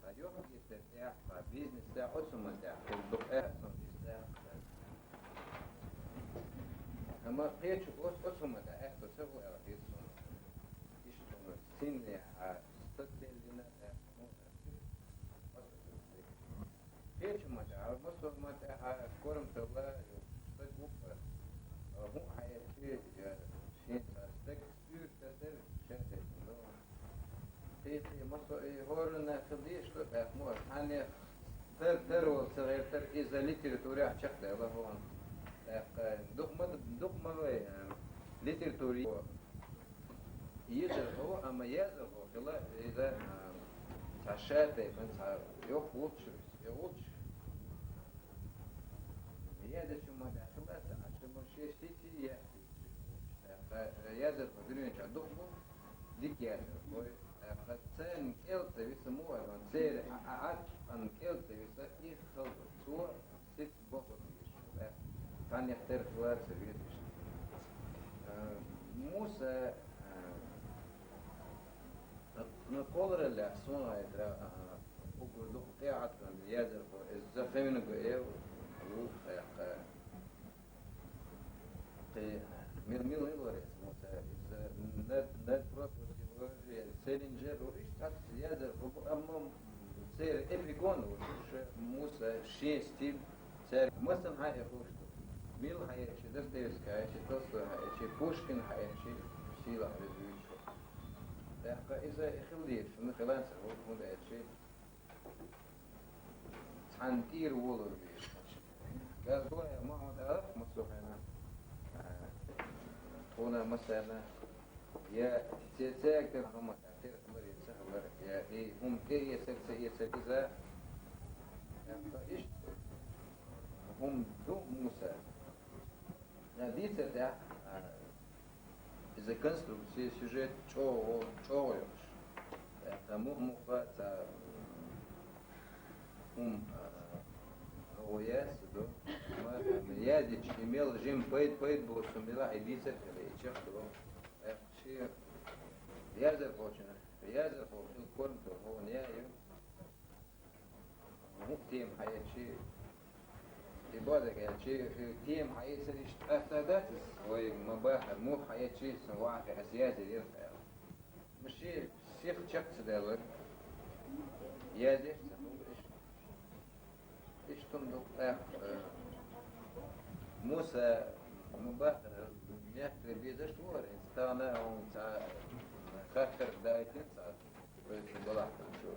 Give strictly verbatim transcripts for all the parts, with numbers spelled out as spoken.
Ткъа йохк-йитар тӀехь, ткъа бизнес тӀехь, оцу хӀуман тӀехь, хӀума дукха аьлла суна иза тӀехь. Амма кхечу оцу, оцу хӀуман тӀехь аьтто ца хӀу аьлла хир суна. Иштта хӀума синехьа, стаг теллина тӀехь, хӀума тӀехь. Кхечу хӀуман тӀехь, массо а хӀуман тӀехь корматалла, стаг ву-кх, хӀума хьаэцчи, шен цхьа стаг уьйр тасар, шаьш тесна ду. Кхин, кхин, массо а и хӀоранна хила дезаш ду, тӀаккха мо цхьаннех тар, тар волу ца гӀертар, иза литературехь чекхдаьлла хӀума. ТӀаккха дукха ма, дукха ма вай, а, литература езархо, амма язархо хила, иза, а, цхьа ша тайпана, цхьа йоккха волчу, йоккха волчу. Язархо ма даьхкина ца Ӏаш, ма шен сица яхкина. ТӀаккха язархо дуьнен чохь дукха бу, дика язархой. ТӀаккха царна кӀел ца виса мо вара, церан а, а, а, царна кӀел ца виса, и хала бу. Цо сица бохург дийш. ТӀаккха царнех тера хила ца везаш. А, Муса, а, Ну, кхоллараллехь, суна гайтара, а, уггар дукха тӀеӀаткъам язархо, иза Хавинга эр ву, тӀаккха, кхин, мила, мила, мила вара иза, Муса, иза Над-, Надпродпродуктивный, Селлинджер ву, иштта цхьацца язархо бу, амма церан эпигон ву, ша Муса, шен стиль, цаьрга массанхьа а хууш ду. Мила хьаэцчи, Достоевский хьаэцчи, Толстой хьаэцчи, Пушкин хьаэцчи, сийлахь веза вуьйцуш ву. ТӀаккха иза хила дезаш, ну, хиланца ву, хӀунда аьлча цхьана тӀера волур везаш. Газгоев Мухьаммад Алап, массо а хенахь, а, тхуна массарна, я ца-, цаьрга тера хӀума, тера хилар, я ца хилар, я и хӀума тӀеэцар, ца эцар иза, тӀаккха иштта хӀума ду Муса. Я дийцар тӀехь, а, иза конструкция, сюжет чӀогӀа, чӀогӀа йолуш. ТӀаккха муха-муха цхьа, м, хӀума, а, гӀо яц ду. Ма, ма, язйича, и мел жима пайда, пайда болуш хӀума делахь, и дийцар хила, и чекх ду. ТӀаккха шен язархочун, язархо хила корматалла хӀума яа ю. ХӀун тема хьаэцчи, и бадага аьлчи, тема хьаэцар иштта къаьстта дац иза, вай ма бахара, муха хьаэцчи, сан вахе ас язъяр яра аьлла. Ма шен сиха чекх ца даьлларг, язъеш ца хуьлу иштта. Иштта хӀума ду тӀаккха, э, Муса ма бахара, мехкарий безаш ву хӀара, хӀинца тахана хьуна цхьа хаттар даийтина цхьа. Вайша балахь шу.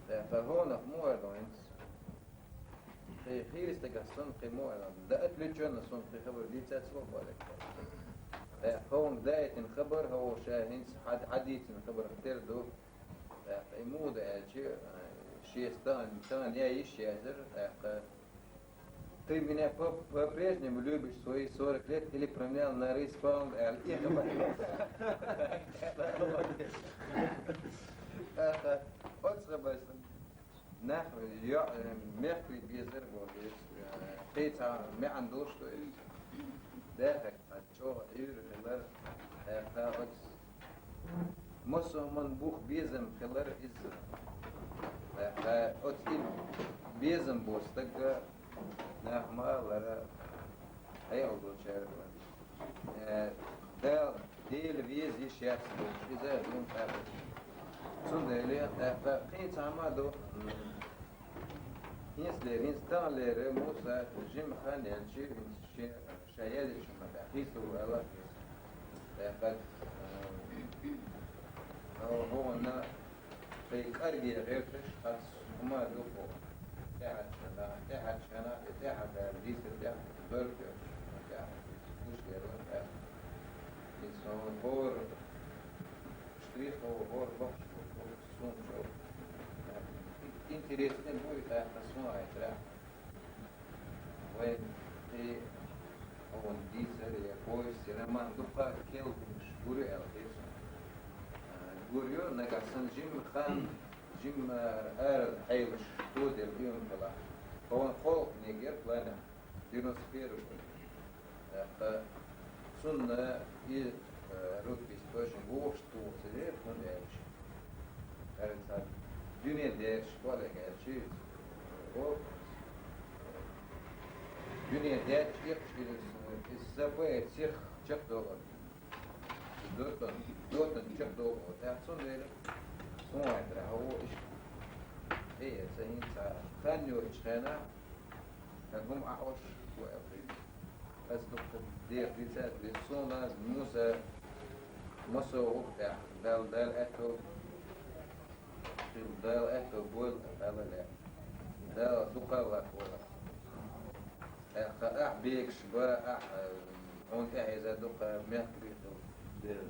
ТӀаккха хӀунах мо аьлла хӀинца? Кхин хийра стагах санна кхин мо аьлла? Да отвлечённо санна кхин хабар дийцац ваха бара. ТӀаккха хӀунах даийтина хабар, хӀо ша хӀинца хьад-, хьадийцина хабарх тера ду. ТӀаккха и муха ду аьлча, шеца тахана, тахана яа йиш язар, тӀаккха Ты меня по-, по-прежнему любишь свои сорок лет или променял на респаунд, аьлла, и хабар. Аха, оцу хабарш нах йо-, мехкарий безар боху, э, кхин цхьа маьӀна долуш ду иза. Дахар цхьа чӀогӀа Ӏуьйра хилар, аьлла, оцу Массо а хӀуманна бух безам хилар иза. Ткъа оцу и безам бо стага нах ма-аллара, хьекъал долчара, э, Дала, Дела веза йиш яц бохуш, иза а зун кхаьбар. Цундела, э, ткъа кхин цхьа хӀума ду, м, хӀинцалера, хӀинца таханлера Муса жима хан яьлча, хӀинца шен Ша язйича ма-дда, хийцалур ву аьлла. ТӀаккха, э, хӀо-, хӀо-, хӀунна тхайн кӀарге гӀерташ, хӀац хӀума ду хӀо. ТӀаьхьарчхьана, тӀаьхьарчхьана, и тӀаьхьа даьлла дийцар тӀехь, дойртӀоьхуш, тӀехь, гуш дерла тӀехь. Иза хӀора штрих, хӀора бахьаш бу, хӀора сунчо. Интересный бу и тӀаккха сун айтарехь. Вайн кхин хӀун дийцар я Повесть, роман дукха кхел хӀумнаш гур ю аьлла хета суна. А, гур ю, нагахь санна жимма хан, жимма ара хьелаш тоделла хилча. Тхона кхоалгӀа книга яр планехь, девяносто первый год. ТӀаккха цунна и, э, рукопись тоже вовшах тухуш ца дер, хӀунда аьлча, хӀара цхьа дуьне дерзаш болх аьлча, о, дуьне дерзаш, эккхаш хилар, иза поэта сих чекхдолу. Дотан, дотан чекхдолу. ТӀаккха цундела суна вайн тӀехь ву иштта. Э, цӀа хӀинца хан йоцучу хенахь, хан хӀума Ӏаш ву аьлла. Ас дукха деха дийца а деза. Суна Муса массо а гӀуллакх тӀехь Дала, Дала аьтто хила, Дала аьтто бойла, Дала лаьа. Дала дукха лакхвала. ТӀаккха ахь бегаш бара, ахь, э, хьуна тӀаьхьа еза дукха мехкарий хила.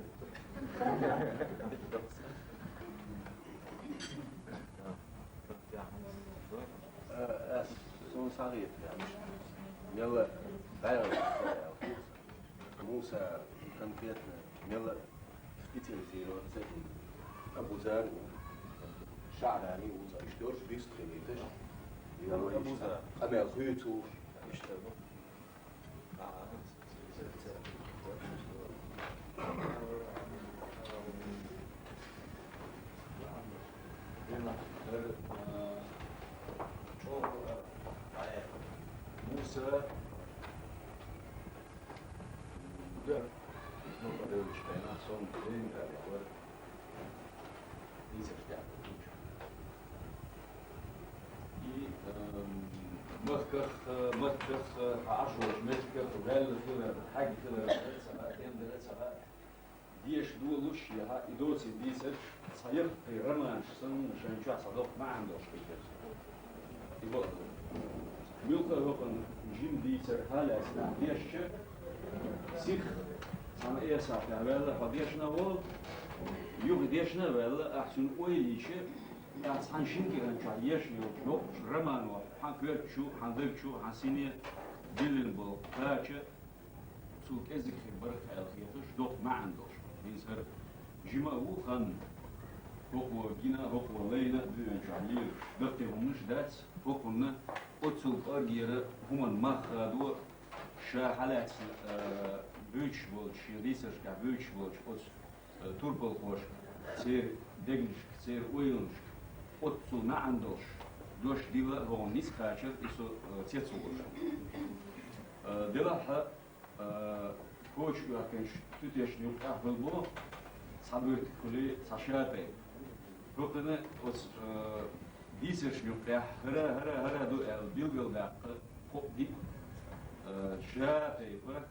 Э, ас суна схьахетарехь, мелла дӀайгӀа Муса конкретно мелла специализироваться Абузар, ШаӀрани, Абузар, иштта дерш бистхилийташ. Абузар. Къамел хуьйцуш. Иштта. Муса, да, ну, подивлюсь, конечно, сон, день, да, вот. Дийцарш тӀехь ду. И, эм, махках, э, маттах, э, хьан Ӏаш волчу меттигах ваьлла хилар, хьаьгна хилар ца хаьа, кхин дара ца хаьа. Деша долуш, яха, и доций дийцарш, цхьа яккхий романаш санна, шайн чохь цхьа доккха маьӀна долуш хилча. И бакъ ду. Муьлхха а хӀокхунна жима дийцар хьалаьцна дешча, сих цхьана эсапехь ваьлла хьо дешна а волу, юха дешна а ваьлла, ахь цуьнан ойла йича, ахь цхьана шина кӀиран чохь ешна йолчу йоккхачу романо хьан коьртачу, хьан дагчу, хьан сине диллина болу кхача, цул кӀезиг хир бара аьлла хеташ, доккха маьӀна долуш. Иза хӀара жима а ву хан, хӀокхо гина а, хӀокхо лайна а дуьйна чохь лелаш даккхий хӀуманаш дац, хӀокхунна оццул кӀоргера хӀуманна мах хадо, ша хьалаьцна, а, буьйцуш болчу, шен дийцаршкахь буьйцуш болчу оцу, а, турпалхошка, церан дегнашка, церан ойланашка оццул маьӀна долуш дош дилла а хӀокхунна ницкъ кхачар, и со, а, цецволуш. А, делахь а, а, коча оьхкинчу туьтешна юккъехь хилла бу цхьа буьртиг хуьлий, цхьа шатайпа. ХӀокхуьнан оцу, а, дийцаршна юккъехь хӀара, хӀара, хӀара ду аьлла билгалдаккха кхоъ-диъ, а, шатайпа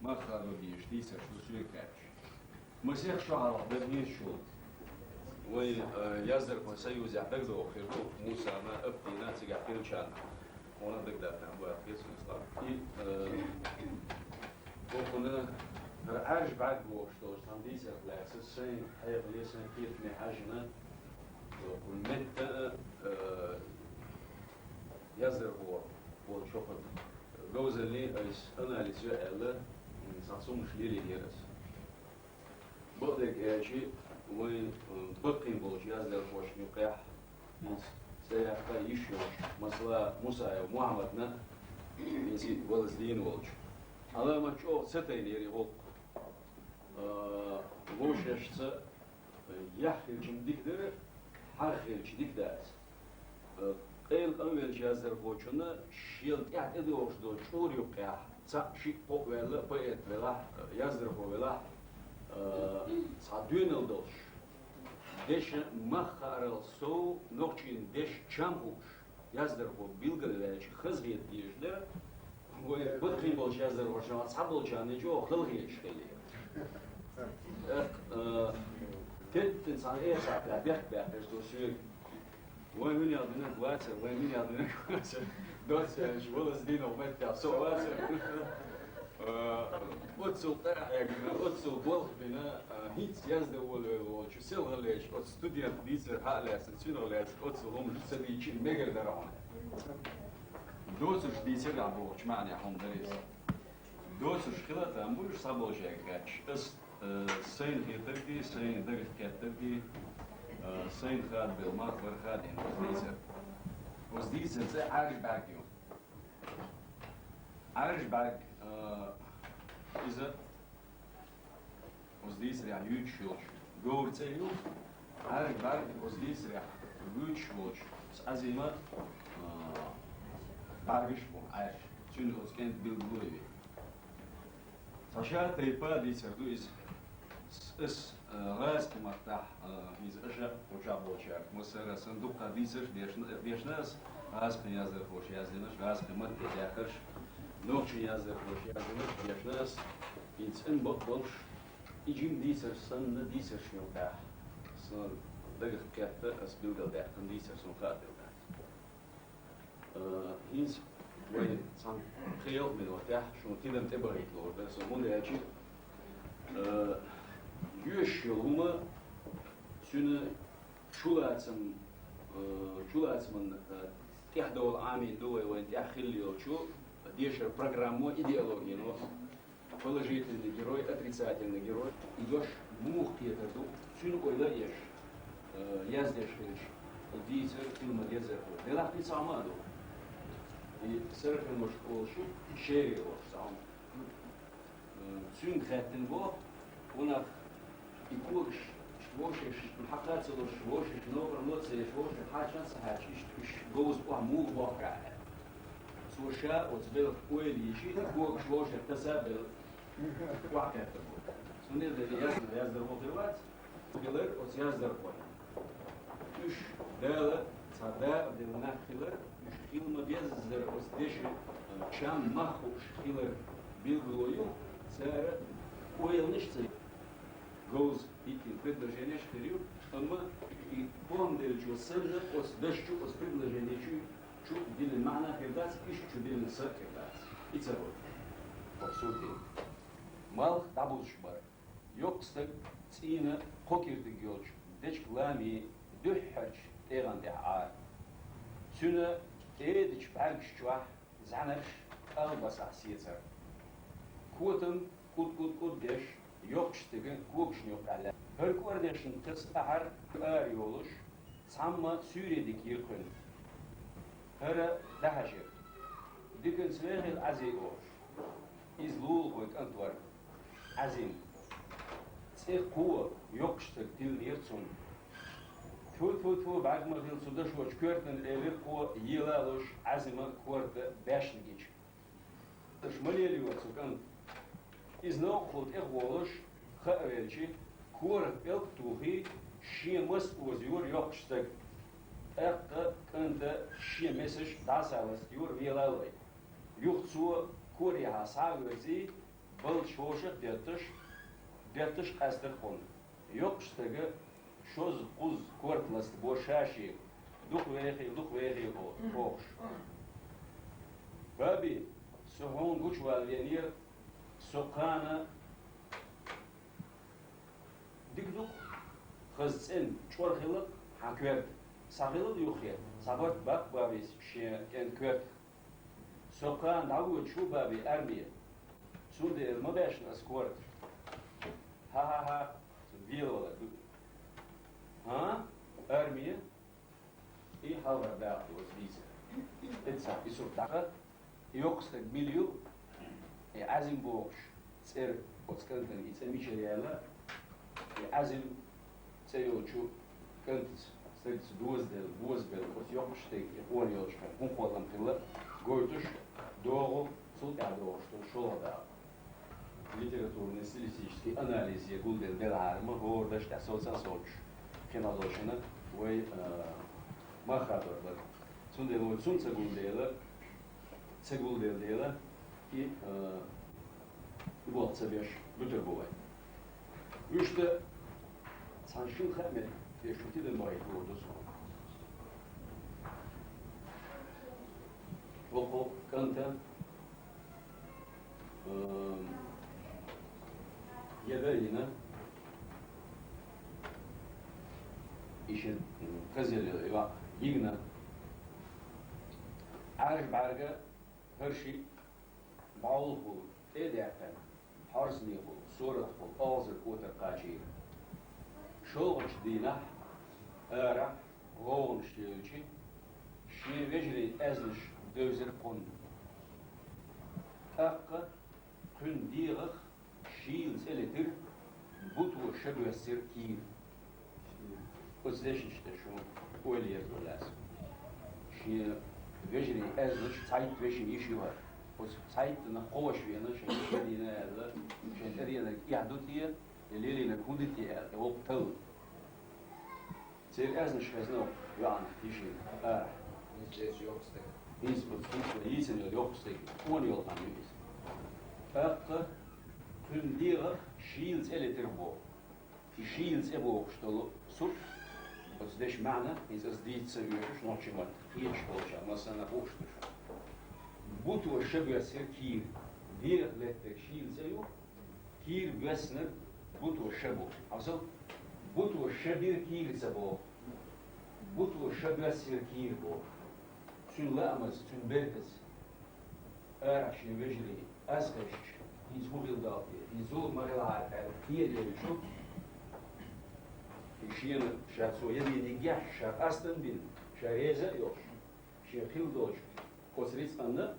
мах хадо дезаш дийцарш ду соьга хаьттича. Масех шо хьалха дара хеташ волу. Вайн, а, яздархойн союзехь дагадогӀу хир ду Мусана, Аптина, цигахь хиллачарна. Хьуна дагадатана бу аьлла хета суна, Ислам. И, а, хӀокхуьнан хӀара Ӏаьржа бӀаьрг бохуш долуш цхьана дийцарх лаьцна сайн хьекъале, сайн кхетаме хьаьжжина, хӀокхуьнан метта а, а, яздархо волчу хӀокхуьнан говзаллин айса анализ йо аьлла, цхьа цумаш лелийра аса. Бакъдерг аьлча, вайн, м, баккхийна болчу яздархошна юккъехь, хӀинца цӀе яккха йиш йолчу, масала, Мусаев Мухьаммадна, хӀинца и валаза дийна волчу, Ӏаламат чӀогӀа ца тайнера и гӀуллакх. А, вовшашца, яхь хилча дика дара, хьагӀ хилча дика дац. Къайла къанвеллачу яздархочунна шел тӀаьхьа тӀедогӀуш долчу чкъура юккъехь, цхьаъ, шиъ, кхоъ ваьлла, поэт велахь, яздархо велахь, а, цхьа доьналла долуш, дешан мах хаарал сов, нохчийн дешан чам хууш, яздархо билгалваьлча, хазахета дезаш дара, вай баккхийна болчу яздархошна цхьаболчарна чӀогӀа халахеташ хиллера. ТӀаккха, а, теттина цхьана эсапехь бехк баьккхира цо соьга. Вай хӀун ял динарг вацара, вай хӀун ял динарг вацара. Доцца аьлча, валаза дийнахь меттехь со вацара. А, оццул къа а хьегна, оццул болх бина, а, хӀинца яздан волавелла волчу селхаллерчу оцу студентан дийцар хьа а лаьцна, цуьнах лаьцна оццул хӀуманаш ца дийцича мегар дара хьуна. Доцурш дийцира бохучу маьӀнехь хӀума дара иза. Доцурш хила а там бу уж цхьаболчаьрга хаьтташ. Ас, э, сайна хетаргдий, сайна дагах кхеттаргдий, э, сайна хадабелла мах бар хадийна дийцар. Оцу дийцар цӀе Ӏаьржа бӀаьрг ю. Ӏаьржа бӀаьрг, э, иза оцу дийцарехь юьйцуш йолчу говра цӀе ю, Ӏаьржа бӀаьрг оцу дийцарехь вуьйцуш волчу, оцу Ӏазима, а, бӀаьргаш бу Ӏаьржа, цуьнан оцу кӀентан билгало ю. Цхьа ша тайпа дийцар ду иза. С-, ас, а, гӀазкхийн маттахь, а, иза аша кху чохь болчаьрга массара а санна дуккха дийцарш дешна, дешна ас, гӀазкхийн яздархоша яздинарш, гӀазкхийн матте даьккхарш, нохчийн яздархоша яздинарш дешна ас, иза цӀена бакъ болуш, и жима дийцарш санна, дийцаршна юкъахь, сан дагах кхетта, ас билгалдаьккхина дийцар суна хаа делла дац. Э, хӀинца вай цхьана кхин йолу минотехь шуна тидам тӀебахийта луур дара сан, хӀунда аьлча, э, йоьшуш йолу хӀума цуьнан чулацам, э, чулацаман, э, тӀаьхьадовла Ӏамийна ду вай вайна тӀехь хилла йолчу дешаран программо, идеологино. Положительный герой, отрицательный герой. И дош муха кхетар ду, цуьнан ойла а еш, э, яздеш хилча, и дийцар хила ма-дезара хир. Делахь и цхьа хӀума а ду. И Сарахинош олуш ю, шерий олуш цхьа хӀума. Э, цуьнга хаьттина боху, хӀунах и когаш вовшашна хьакха а ца луш, вовшашна новкъарло а ца еш, вовшашна хьаьрчина а ца хьаьрча, иштта уьш говза охьа муха бохкахь аьлла. Цо ша оцу белхан ойла йича, и когаш вовшех таса а белла, охьакхетта бу. Цундела яздан яздархо хир вац, хилар оцу яздархойн. Уьш Дала цхьа дакъа делла нах хилар, уьш хила ма-деззара оцу дешан чам мах хууш хилар билгало ю, цара ойланаш а ца говза хӀиттина предложенеш а хир ю, амма и пом деллачо санна, оцу дашчу, оцу предложенечу чу диллина маьӀна а хир дац, иштта чу диллина са а хир дац. И ца вара. Оцу суртийн малх дӀабузуш бара. Йоккха стаг цӀийнан кхо киртиг йолчу дечиг ламийн дуьххьарчу тӀегӀан тӀехь Ӏара. Цуьнан тӀедачу бӀаьргаш чохь зӀаьнарш кӀалбасахь сецара. Котам кӀуд-кӀуд-кӀуд деш, йоккхачу стеган когашна юккъехь лаьа. ХӀара кӀордешна таса ахьар ара йолуш, цхьамма суьйре дика йира кхуьнан. ХӀара дӀахьаьжира. Диканца вехийла, Ӏазий, олуш. Иза лулахойн кӀант вара. Ӏазим. ЦӀе кхо йоккхачу стага тиллинера цунна. Тьфу-тьфу-тьфу, бӀаьрг ма хила цу дашочу коьртана, элира кхо, ела а луш, Ӏазима корта баьшна гича. Аша ма лелайо цу кӀанта. Иза новкъахула тӀехволуш, хаа велча, корах пӀелг а тухий, шен мас озайора йоккхачу стага. ТӀаккха кӀанта шен месаш дӀасаластайора велалой. Юха цо корехьа схьа а верзий, балдаш вовшах а детташ, детташ къаьстира кхунна. Йоккхачу стага шозза-кхузза корта ластабора ша-шега, дукха вехийла, дукха вехийла бохуш. Баби, со хьуна гучувала веанера, со кхана дика ду-кх, хаза цӀена чӀор хилла-кх хьан коьрта, схьахилла юххе, схьабарт баккха Бабис шен кӀентан коьртах. Со кхана дӀавоьдуш ву, Баби, арме. Цундела ма баьшна ас корта. Ха-ха-ха, цу велавала ду. ХӀан? Арме? И хьалхара дакъа ду аса дийцар. Эццахь и сурт дӀакха, и йоккха стаг мила ю, и Ӏазим бохуш цӀера оцу кӀантана и цӀе мичара яьлла, и Ӏазим цӀе йолчу кӀантаца, стагца дозаделла, бозабелла, оцу йоккхачу стеган и къона йолчу хенахь хӀун кхоллам хилла гойтуш, догӀу, цул тӀаьхьа догӀуш долу шолгӀа дакъа. Литературный, стилистический анализе гулделла делахьара ма хӀора дашна тӀехь соцан а соцуш, кхин а долчунна вай, а, мах хадор бара. Цундела вай цунна ца гулделла, ца гулделла дела, и, а, и болх ца беш буьтур бу вай. Вуьшта цхьана шина хаа меттиг, те шу тидам бахийта луур ду суна. ХӀокху кӀанта Ам, яда йина, и шен, м, хазелла йоӀ йигна, Ӏаьржа бӀаьрга хӀара шиъ бӀовлахула Э, даьккхина, хьорзнехула, соратхула, оагӀазара котар кхачийра. ШолгӀачу дийнахь, арахь, гӀовгӀанаш йоьлча, шен вежарийн аьзнаш девзира кхунна. ТӀаккха кхуьнан дегӀах шийла цӀе летира, буто ша боьссира кийра. Оцу дешнаш тӀе шуна ойла еза ду лаьцна. Шен вежарийн аьзнаш цхьайтта вешин йиш ю хӀара. Оцу цхьайттанах кхо ваша веана, шайн йиш ма дийна аьлла, шайн тӀедеанарг эхь ду те, я лелийнарг хӀун ду те аьлла, тӀе воккха талла. Церан аьзнаш хезна йоӀанах йишина арахь. ХӀинца оцу хӀинца йийцина йолу йоккха стаг, къона йолу хан ю иза. ТӀаккха кхуьнан дегӀах шийла цӀе летира боху. И шийла цӀе бохуш долу сурт, оцу дешан маьӀна, хӀинца аса дийца ца оьшуш, нохчийн маттахь кхеташ болчарна массарна хууш ду шу. Буто ша боьссира кийра, дегӀах леттарг шийла цӀе ю, кийра боьссинарг буто ша бу. Хьовсал, буто ша бира кийра ца боху. Буто ша боьссира кийра боху. Цуьнан лаамаза, цуьнан бертаза, арахь шен вежарий, аз хезча, хӀинца хӀун хилла далла те, хӀинца зулам ма хилахьара аьлла, кхера елча, и шена ша цо ян динарг, ша къастам бина, ша реза а йолуш, шен хилла долчу оцу рицкъанна,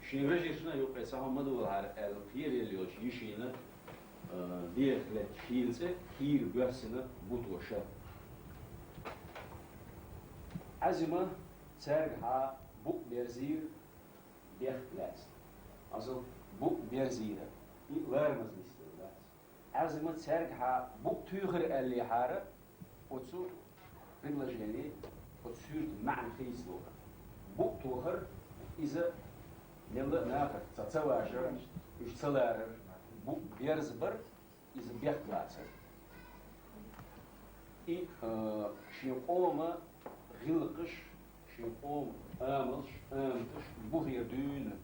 шен вежаршна а юккъе цхьа хӀума ма долахьара аьлла, кхералла йолчу йишина, а, дегӀах летта шийла цӀе, кийра боьссина буто ша. Ӏазима цаьргахьа букъ берзийра, бехк лаьцна. Асал букъ берзийра, и ларамаза нисделла дац. Ӏазима цаьргахьа букъ туьйхира аьллехьара, оцу предложенин, оцу суьртан маьӀна хийцалора. Букъ тохар, иза мелла а нахах ца, ца вашар, уьш ца ларар, букъ берзабар, иза бехк лацар. И, а, шен къоман гӀиллакхаш, шен къоман амалш, аматаш бухера дуьйна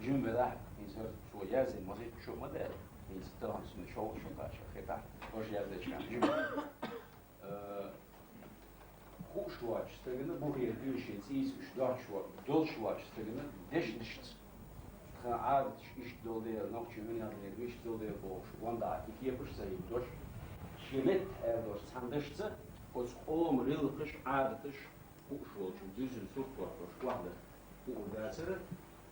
жима велахь, хӀинца хӀара цо яздина, ма хӀинца чу ма даьлла, хӀинца тахана цуьнан шовзткъа шо кхача хетахь, важа яздечу хенахь жима. Э, хууш воцчу стагана бухера дуьйна шен цӀийца уьш доцуш во-, долуш воцчу стагана дешнашца, тхан Ӏадаташ иштта долу дела, нохчийн винех дерг иштта долу дела бохуш, вандахьа и кепаш ца хӀиттош, шен меттахь аьлла долуш цхьана дашца, оцу къоман гӀиллакхаш, Ӏадаташ хууш волчун дуьззина сурт хӀоттош охьадахка хуур дацара,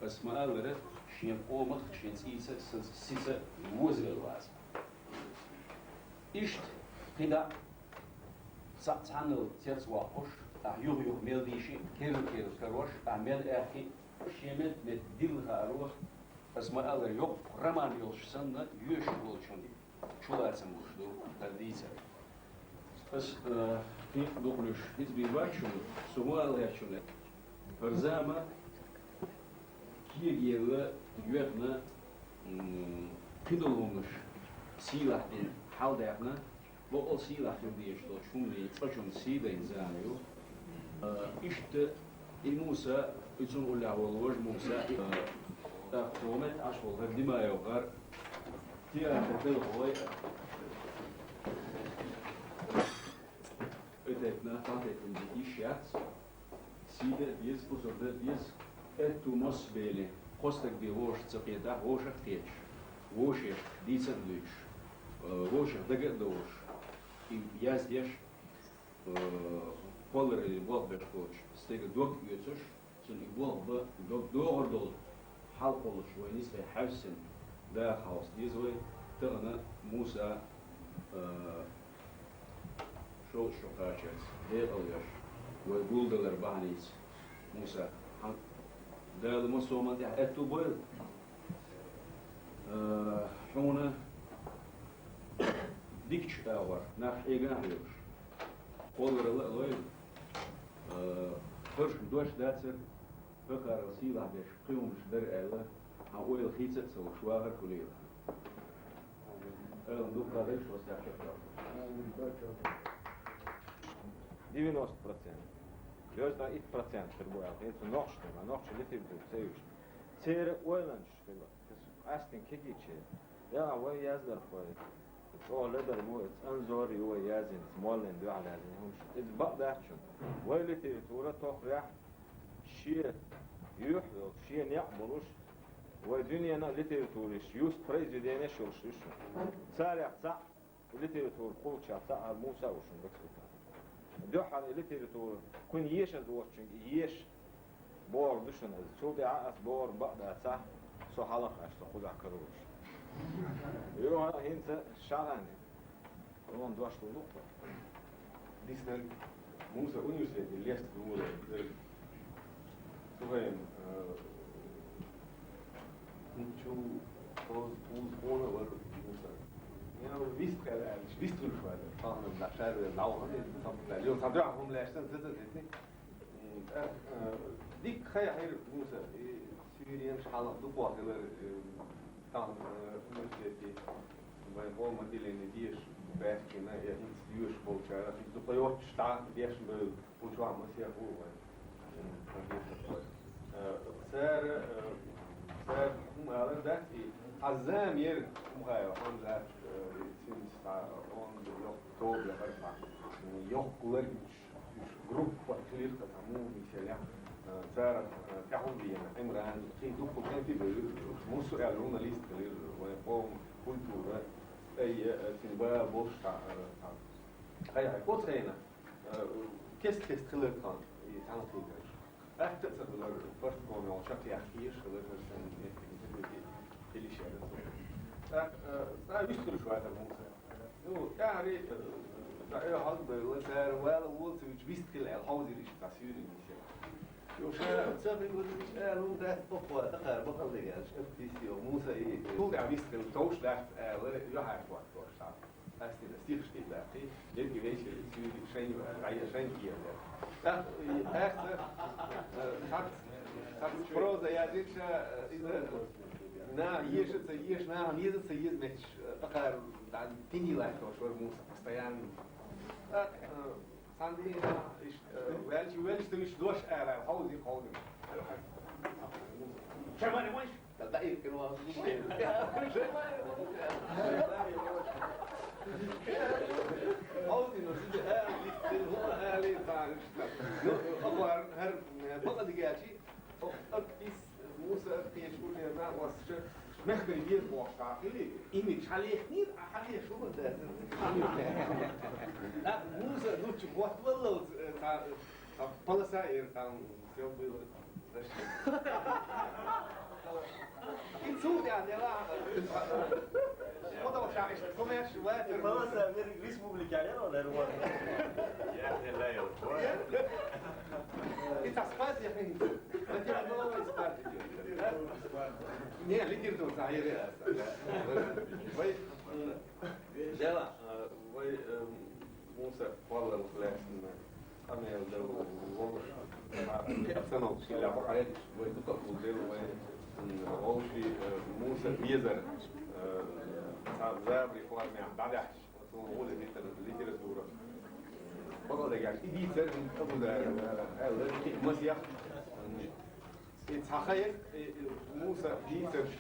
ас ма-аллара, шен къомах, шен цӀийца, сица, сица возавелла вац. Иштта кхидӀа цхьаъ цхьаннал цец воккхуш, ахь юха-юха мел дийши, керла-керла карош, ахь мел аьхки, шен мет-мет дилла хааро, ас ма-аллара, йоккха роман йолуш санна, йоьшуш волчунна чулацам луш ду хӀара дийцар. Ас, э, кхин а дукха луьйш хӀинца бийр бац шуна, со ма-аллара шуна. ХӀара зама кегаелла, йоьхна, м, кхидолу хӀуманаш сийлахь дина, хьалдаьккхина, бакъал сийлахь хила дезаш долчу хӀуманийн цкъачунна сий дайна зама ю. А, иштта и Муса, и цунна уллехь волу вожа Муса, и, а, тӀаккха тхо метта Ӏаш волу хӀара Димаев гӀар, театр белхалой, и тайпана, тхан тайпана йиш яц. Сий дан а деза, узур дан а деза, аьтту массо а беле, кхо стаг бен вовшах ца кхетахь, вовшах а кхеташ, вовшех дийца а дуьйцуш, э, вовшех дага а довлуш, и яздеш, э, кхоллараллин болх беш волчу стеган дог оьцуш, цуьнан и болх бан дог догӀур долу хьал кхуллуш вай нисбе хьаьвсина даха хьовса деза вай, тахана Муса, э, шовзткъа шо кхачарца декъал веш, вай гулдалар бахьаница. Муса, хьан Дала массо а хӀуманна тӀехь аьтту бойла. Э, хьуна дикачу агӀор, нах хьегахь а хьоьгуш, кхолларалла а лойла. Э, хӀорш дош дацара, хӀокхарал сийлахь беш кхин хӀуманаш дара аьлла, хьан ойла хийца а ца луш вахар хуьлийла. Ала дукха дайш васяхча. Девяносто процентов. Девяносто итт процентов хир бу аьлла. ХӀинца нохчашна, нохчийн литература ца юьйш. Церан ойланаш хилла. Къаьстина кегийчеран. Я вай яздархой. ЧӀогӀа ледар бу, иза Анзор ю вай яздина, моллин дуьхьал яздина хӀумаш. Иза бакъ дац шуна. Вай литература тохарехь шен юьхь йолуш, шен некъ болуш, Вай дуьненан литератураш, юст произведенеш йолуш ю шуна. Царех цхьаъ, литература кхуллучех цхьаъ хӀара Муса а ву шуна гацвитар. Дуьххьара литература кхуьнан ешаза воцучуьнга и еша бохург ду шуна иза. Цул тӀаьхьа ас бохург бакъдацахь, со хьалха аьлча, со кхузахь каралуш. Юха хӀинца шарани. Вон дош лулу. Диснарг Муса университете лест гуле. Сухайм, э, хӀинчул, тоз, пуз, хона вар Муса. Я вист калач, вист гулшвада. Тахна да шар вер лавхан, там да. Ё, там да хум лештан, зэзэ зэти. М, э, э, дик хай хайр Муса, и Сириян шхьалах дукха хилар, э, тахна, э, университете, вайн къоман отделение деш баьхкина, я хӀинца доьшуш болчара, хӀинца дукха йоццуш дӀа деш бевлла, хӀунда чохь масех ву вайн. М, хӀун дийца вай. Э, цара, э, цара хӀума алар дац, и хьан зама яра хӀума хаьа, хьан дац, э, и цуьнца цхьа онда йоккха тоба яхар цхьа, м, йоккха ларгаш. Уьш группа хилира, цхьа муха йисалехь, э, царах, э, тӀаьхьа веана, Ӏимран, кхин дуккха кӀентий бевлира, уьш Муса аьлла журналист хилира, вайн къоман культура, ай, э, цуьнан бала болуш цхьа, э, цхьа. Хай-хай, оцу хенахь, э, кест-кест хилира тхан и цхьаьнакхетарш. Атта а ца хилира, партком йолчохь кхехкийша хилира, хӀара санна меттиг хилиш яра цо. ТӀаккха, э, цкъа вистхуьлуш вацара Муса. Ну, тӀаьхьарий, э, хьалбевлла, цара вала волцуьйтуш вист хила аьлла, хьовзийра иштта цхьа суьйрий мисе. Ю ша ца хилла, аьлла, хӀун дац бакъо, тӀаккха бакъалла дегаш, артист йо, Муса и, хӀун дац вист хила, товш дац аьлла, юьхьӀаьржа хӀоттош цхьа. Ас дина стихаш тӀе даккхий, ерриге вешан суьйрий шайн, гӀайя шайн кхиира. ТӀаккха, э, тӀаккха, э, цхьацца, цхьацца проза яздира ша, э, иза, наха еша ца еша, наха еза ца еза метташ, э, тӀаккха Дан тини лайх тош вара Муса постоянно. А, э, Санди, э, иш, э, ваьлча, ваьлча, иш дош ара, хьовзи, хьовзи. Чамари ванш? Да, да, ир кин ван. Хьовзи, но, сиди, э, ир кин ван, э, ир кин ван. Ну, аквар, хар, э, бакъа дигачи, Артист Муса кхеча гуллера оццу мехкан веза бохуш хили, имидж хьалехнийра, а хьалеша хӀума дац. ТӀаккха Муса дуччу хӀоттаваллалц, э, цхьа, цхьа полоса эр, там всё было. И цул тӀаьхьа дела, э, кхо долча иштта коммерш ватар. Полоса мир республика, я, наверное, вот. Я не знаю. И цхьа спад я хӀинца. Хотя бы новый спад идёт. Не, лидер тут, а я реально. Вай, м, дела, э, вай, э, Муса, Павел Лестина. Къамел дан вовшах. Обстановка шила бахьаьдаш, вай дукха а хӀума делла, вай, м, вовший, э, Муса везар, э, цхьа забаре формехь дӀадаьхьаш, оцу гӀоле литер-, литература. Бакъалла дагахь, и дийцар, м, Абу Дара, аьлла, кхин масех, м, и цхьа хайх, и, и Муса дийцарш,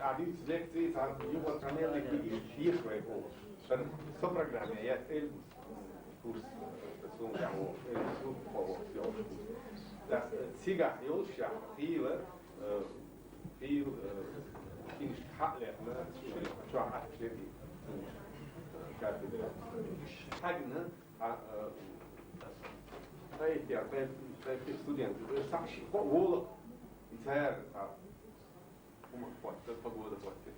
а дийца лекции, цхьа юха цхьа мел дика дийцаш, еш вай олуш. Сан со программе яц, Эльбус. Курс, э, сум тӀехь вохуш, э, сум кхо вохуш, йолуш курс. ТӀаккха, э, цигахь йолуш яхь, хийла, э, хийла, э, кинишка хьаъ лехна, ши чохь атта шерги, э, кафедра. Хьагна, а, э, тхайттера, тхай-, тхайттера студент, э, сахьа ши кхо волу, и цара, цара. ХӀума хӀоттар, погода хӀоттар.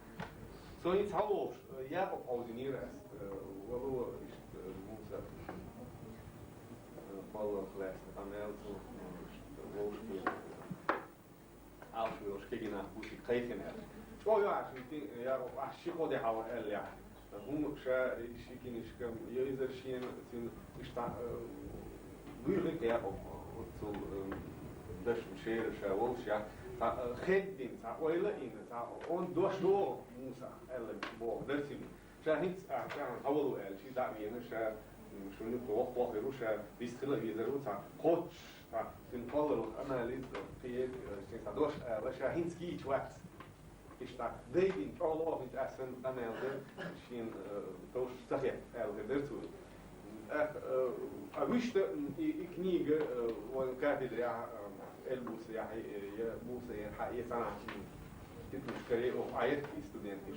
Со и цхьа вовш, э, Якъуб хьовзинера ас, э, вало иштта, э, Муса, э, кхоллалц лаьцна къамел цо, э, иштта вовшашка, Ӏалаш велаш кегий нах бу шиъ кхайкхина аьлла. ЧӀогӀа йо аш, Якъуб, аш ши-кхо де хьал аьлла яхь. ХӀума ша ши кинишкам, йойзар шена, цуьнан иштта, э, буьйхира Якъуб, оццул, э, дашна шера ша волуш яхь. Цхьа, э, хеддина, цхьа ойла а йина, цхьа онда дош догӀу Муса, аьлла боху дара цуьнга. Ша хӀинца а, тӀаьхьа хьавало аьлла, ши дӀа а веана, ша, м, шуна юккъе воккха хир ву, ша вист хила а везар ву, цхьа кхоччуш, цхьа цуьнан кхоллараллах анализ, э, кхиъ, э, шен цхьа дош ала, ша хӀинца кийча вац. Иштта дайдина чӀогӀа лохуьйту ас санна къамел дан, шена, э, товш ца хетта, аьлла хир дара цо. ТӀаккха, э, а вуьшта, м, и, и книга, э, вайн кафедрехь, э, Эльбусехь, э, я Мусаерхьа, я цхьанхьа, м, Титулаш каре оха Ӏаетта и студенташ.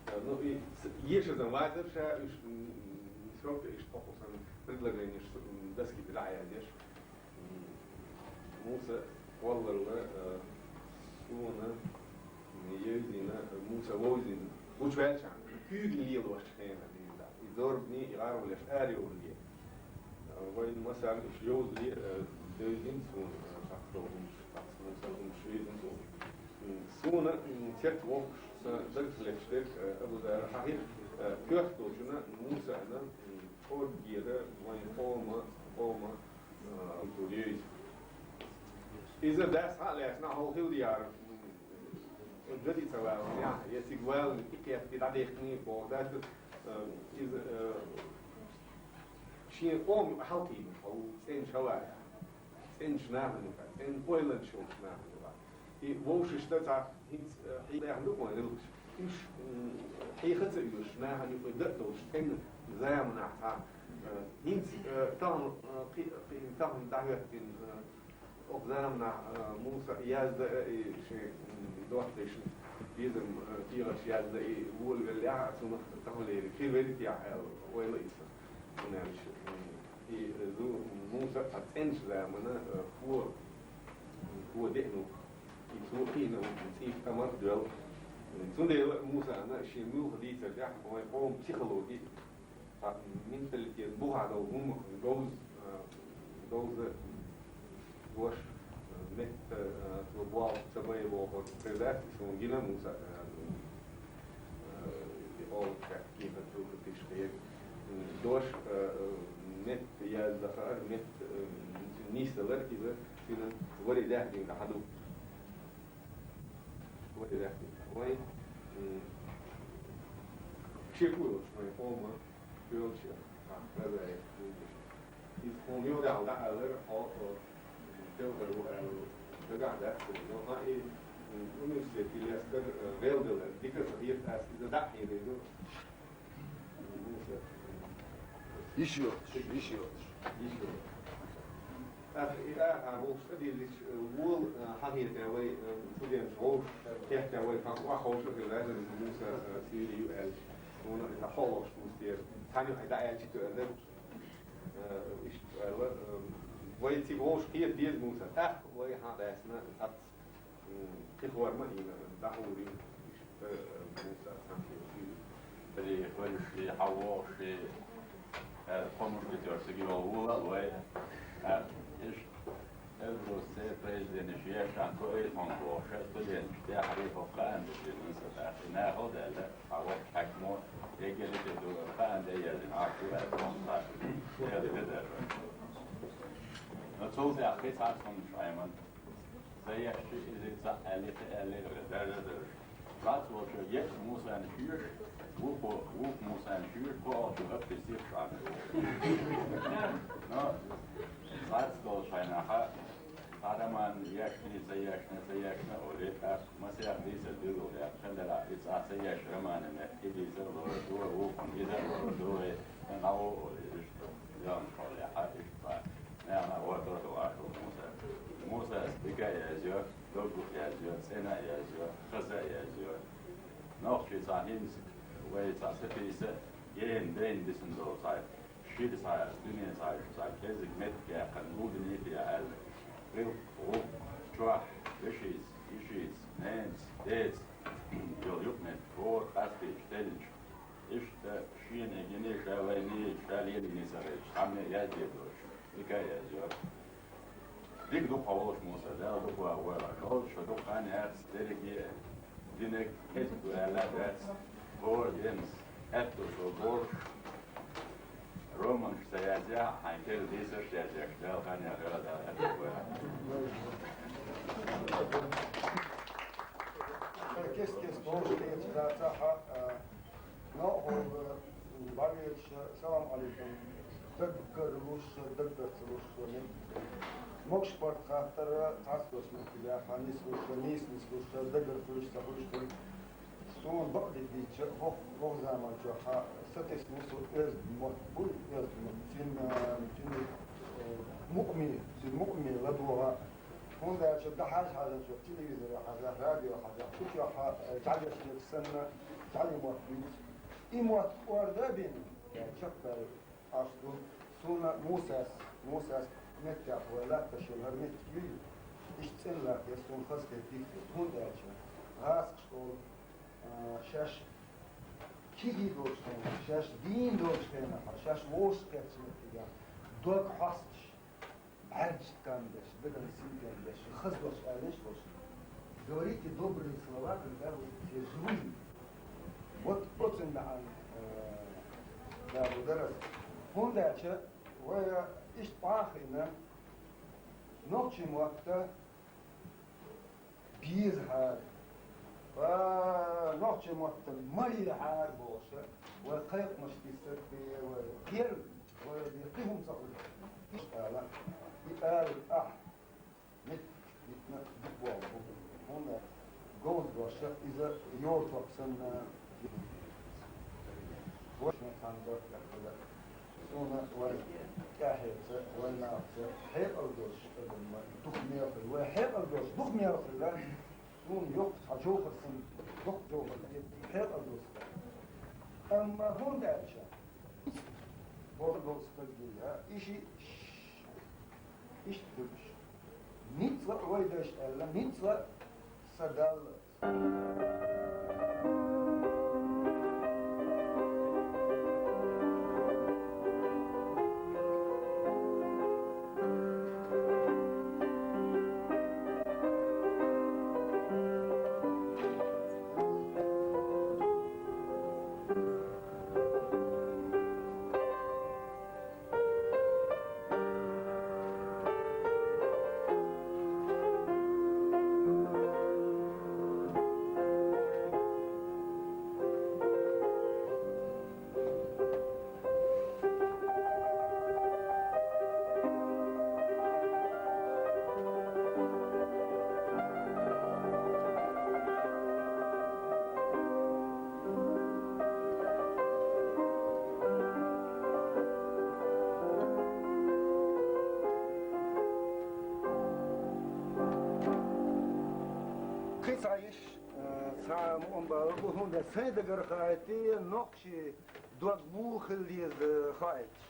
Э, ну, и с-, ешазан вацар ша, уж, м, м, срока иштта хьокху сан предложенеш, м, доски тӀа дӀаяздеш. М, Муса валлалла, э, суна, м, евзина, Муса вовзина. Гучуваьлча, куьйга лелош хенахь дийна дац. И зорбане, и гӀаролеш арайолале. Э, вайн масал уж йовзале, э, девзина суна, э, цхьацца хӀумаш, цхьацца масал хӀумаш везина суна. М, суна, м, цец воккхуш, сан дагах летташ дерг, э, Абу Зара хьахийра, э, коьртачунна Мусана, м, кӀоргера вайн къома, къома, э, Абдул Юйс. Иза дас хьа а лаьцна, хьо хила яра, м, гӀади ца вала, я, я цига вала, и кепти дӀадехкни, боху, дац, э, иза, э, шен къома хьалкхийна, хьо цӀена шавара. ЦӀеначу нахана юкъа, цӀена ойланаш йолчу нахана юкъа. И вовшашца цхьа хӀинца, э, хьийхадаьхна ду вайн гӀиллакхаш. Уьш, м, хьеха ца оьшуш, нахана юкъа дан а долуш, цӀена заманахь цхьа, э, хӀинца, э, тахана, э, кхи-, кхи-, тахана дӀахӀоьттина, э, окху заманахь, э, Муса язда, э, и шен, м, доттагӀашна безам, э, тӀегӀаш язда, и волавеллехь а, цунах таханлериг хир веллий-те аьлла, ойла а йиса. ХӀунда аьлча, м, И, э, зу-, Муса а цӀеначу замана, э, хӀо, хӀо деана ву, и цо кхиъна ву, цӀийх тӀамах а доьлла. Цундела Мусана шен муьлхха дийцар тӀехь вайн къоман психологи, цхьа менталитет бухахь долу хӀума говза, э, говза дош, э, метта, э, цо болх ца бай бохург хир дац, и суна гина Муса, э, э, и олучаьрца кехат хӀума тиша хьега. Дош, э, э, метта язда хаар, метта, э, нисдалар иза, цуьнан вари даьхнина хьан ду. Вари даьхнина. Вай, м, шеко йолуш вайн къома, йолуш, а, хаза, иза хьуна юха дӀа аьллера, хьо, хьо, Делгар ву аьлла, дагахь дац, но хьан и, м, университет и лескар, э, гӀелдала, дика ца хета ас, иза дӀа а хьийна ду. Йиш йоцуш, йиш йоцуш. Йиш йоцуш. ТӀаккха и ахьа вовшах тӀедиллича, э, вола, э, хьан хетарехь вай, э, студенташ вовшах кхетарехь вай, хьан ваха вовшах хир ваьлла, Муса, э, сийрий ю аьлча. Вуна и хьан хьолахуш ву стера. Цхьаьна ю хьайн дӀа аьлча а ду аьлла. Э, иштта аьлла, э, вай цига вовшах кхета деза Муса. ТӀаккха вай хьан дайсна сац, м, кхин форма а йина, дӀахьур ю. Иштта, э, Муса цхьаьна хетий. Берриг хӀорш и, хьан вохуш и, э, помощник тӀе цига йолу вула а вай, э, иштта. Эльбрус церан произведенеш ешан ко ай хьуна бохуш, студенташ тӀаьхьарий хӀокху хаам бу шен нийса тӀаккха, и нахал а даьлла, хьан воккхачу хьаькамо, эггара тӀе ду, хаам де яздина, Ӏаш ду аьлла, хьуна цхьа, хьеда хи дара. Но цул тӀаьхьа кхин цхьацца хӀуманаш Ӏеман. Ца еш ши иза цхьаъ аьлли, кхин аьлли, даржа а даржа. Цхьацца волчо еш Мусана шоьш, вукхо, вукху Мусана шоьш, кхоалгӀачо аппи сих шахьа. Но цхьацца долчу хьайнахьа, цхьа роман ешна, ца ешна, ца ешна олий, тӀаккха масех дийцар билггал яц, хендарахь, и цхьа ца еш романан метта, и дийцар лоруш ву, вукхунна иза а лоруш ду вай, сан дӀа ву олий, иштта, доьалгӀанаш хьолехьа, иштта цхьа. Нана гӀортор хилла Муса. Мусас дика а язйо, доггах а язйо, цӀена а язйо, хаза а язйо. Нохчий цхьа хӀинца вай цхьа сатийса, гена дайна дисина долу цхьа, шиъ цхьа, дуьне цхьа, цхьа кӀеззиг меттиг яьккхина, гулдинийта аьлла. ГӀиллакх, гӀуллакх, чохь, вешица, йишица, ненаца, деца, йолу юкъаметтиг хӀора къастийча, деллача. Иштта шена гиний, ша вайний, ша лелийний ца хилча, цхьамма а язде доцуш, дика а язйо. Дика ду хьо волуш, Муса, Дала дукха ван войла. Шолчу шу дукха хан яц, дерриге а динарг кхетта ду аьлла а дац, хӀора денца аьтту шо болуш, романаш ца язъяхь а, хьайн керла дийцарш а язъеш, Дала хан ян хила, Дала аьтту войла. Кест-кест вовшах кхеташ дацахь а, НоӀахула бӀаьвелча, салам Ӏалайкум. Даггара луш, даггара ца луш суна. Могуш-паргӀат хаттар цхьацца долчу меттигехь, хьан нислуш, нийса нислуш, даггара хуьлуш, ца хуьлуш хуьлу. Суна бакъдерг дийцича, хӀокху, хӀокху заманчохь сатесна ву со оьзда мотт, буй оьзда мотт. Цуьнан, цуьнан, э, мукъаме, цуьнан мукъаме ладогӀа ХӀунда аьлча дӀахьажа хьажача, телевизоре хьажа, радио хьажа, цу чохь а, э, жӀалеш санна, жӀали мотт буьйцу. И мотт кӀорда а бина, э, чекхбаьлла Ӏаш ду. Суна Мусас, Мусас меттехь вай латташ йолу хӀара меттиг юй, иштта цӀена латтаелла суна хазахетта дика хета. ХӀунда аьлча гӀазкхаша олу, а, шаьш кегий долчу хенахь, шаьш дийна долчу хенахь, шаьш вовшахкхеттачу меттигехь дог хьоьстуш, бӀаьргаш там беш, дагна синтем беш, хаза дош алийша волуш. Говорите добрые слова, когда вы все живые. Вот оцу маьӀна, э, да, бу дара аса. ХӀунда аьлча вай иштта охьахиъна, нохчийн мотт безахьара, ва нохчийн мотт ма лелахьара бохуш, вай кхайкхамаш дисар бен, вай герга, вай бен кхин хӀума ца хуьлу. Иштта ала, и ала ахь меттиг дитина дика боху бу. ХӀунда говза дош иза йоцург санна, вай шайн цхьаьна дош тӀехь хила. Суна вайн тӀаьхьенца, вайн нахаца хьекъал долуш адам ма дукха мел хила. Вай хьекъал долуш дукха мел хила, суна йоккха цхьа жовхӀар санна, доккха жовхӀар хьекъал долуш. Амма хӀунда аьлча, боху долуш стаг гира, и ши, иштта хуьлуш. Ницкъ а вай дайша аьлла, ницкъ а сан Далла. Кхин цхьа йиш, э, цхьа мукъам бала бу, хӀунда сайн дагара хаийти, нохчийн дог муха хила деза хаийташ.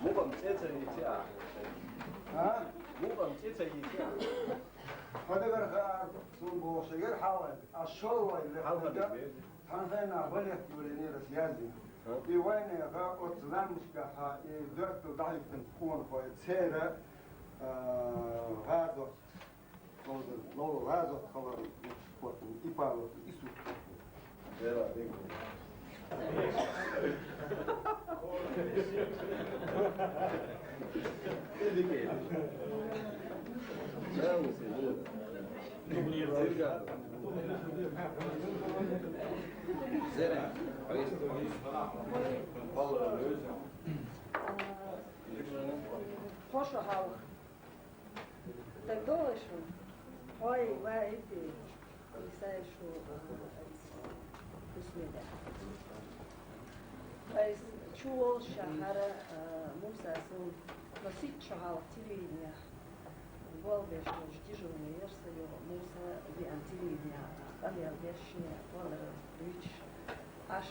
Мукъам цӀе ца йийци а. А? Мукъам цӀе ца йийци а. Хьадагар хаар, сун бохуш эгер хьалхара. Ас шолгӀа вай Хьалхара лекха. Веза. Тхьанхайна балет юринера связи. Хьо? И вайнеха оцу ламбашкахьа и доьттал дӀахӀиттина къонахой церан, а, гӀазот. Ловзар, лов-, гӀазот халар, и палат, и сут. Вера, дегу. Хоша хьалха. Так доллар шу. Хьой, ва эти, Исай шу, а, Исмеда. Айс, чу волуш хьара, а, Муса сун, но сиччо хьалха телевиденех. Болбеш долуш дежурный яра сан юха Муса веана телевиденех. Къамел деш шен валар дуьйцуш. Аш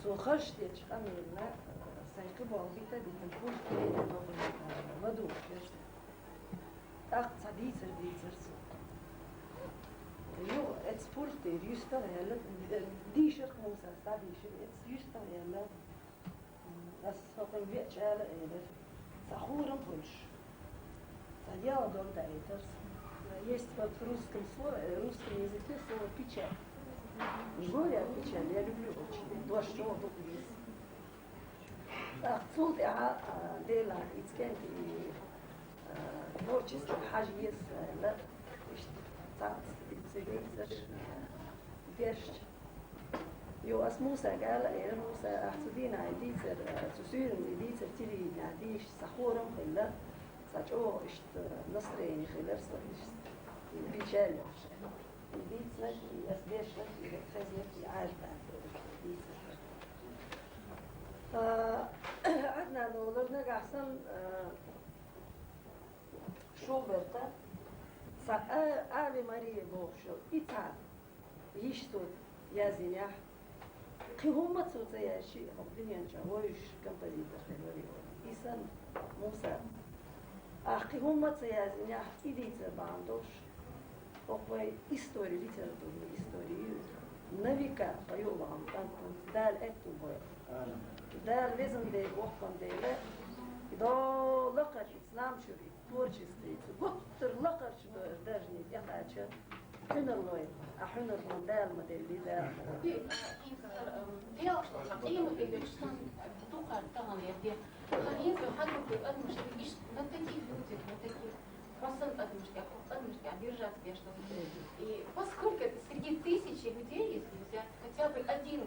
Цо хазаш дечу къамелна сайн кхиболу бита битина пурте ладугӀуш яра. ТӀаккха цхьа дийцар дийцар цо. Юха эцу пурте юьстах а яьлла, дийшар Муса, схьадийшар, эцу юьстах а яьлла. Ас хӀокхуьн веача ала элира. Цхьа хурам хуьлуш. Цхьа дело дора даийтарца. Есть вот в русском слове, э, русском языке слово печаль. Горе от печали я люблю очень. Дош чӀогӀа дукха деза. ТӀаккха цул тӀаьхьа, а, Делан и цкъа и, а, творчество хьажа еза аьлла, иштта цхьацца и ца дийцарш, а, дешча. Йо, ас Мусага ала, э, Муса, ахь цу дийнахь и дийцар, э, цу суьйранна и дийцар телевиденехь дийшча, цхьа хурам хилла, цхьа чӀогӀа иштта настроение хилар сан, иштта, и печаль йолуш. И дийцинарг, и ас дешнарг, и хезнарг, и Ӏаьрбанарг дийцар. А, Ӏаднан олар нагахь санна, а, Шуберта, цхьа а-, Аве Мария бохуш йолу, и цхьа йиш цо яздинехь, кхин хӀумма цо ца яздича, хӀокху дуьнен чохь вевзаш композитор хилла вара. И санна, Муса, ахь кхин хӀумма ца яздинехь, и дийцар бахьана долуш, хӀокху вай истори, литературный истори ю, на века хьо юкъа вахана кӀант ву, Дала аьтту бойла. Дала везан Дела, воккхан Дела, и долу лакхара и ислам чуьра и творчествоца гуттар а лакхарчу дар-, даржане тӀекхача, хьуьнар лой, а хьуьнар ма Дала ма делли, Дала ма делли. Ди, а, хӀинца, ам, делахь, сан къемат дерг сан дукхар тахана лер де. Хан хӀинца хьан ду адамаш, иштта на таких людях, на таких, хьо санна адамаш тӀехь, хьо адамаш тӀехь держаться деш ду. И поскольку это среди тысячи людей, если взять хотя бы один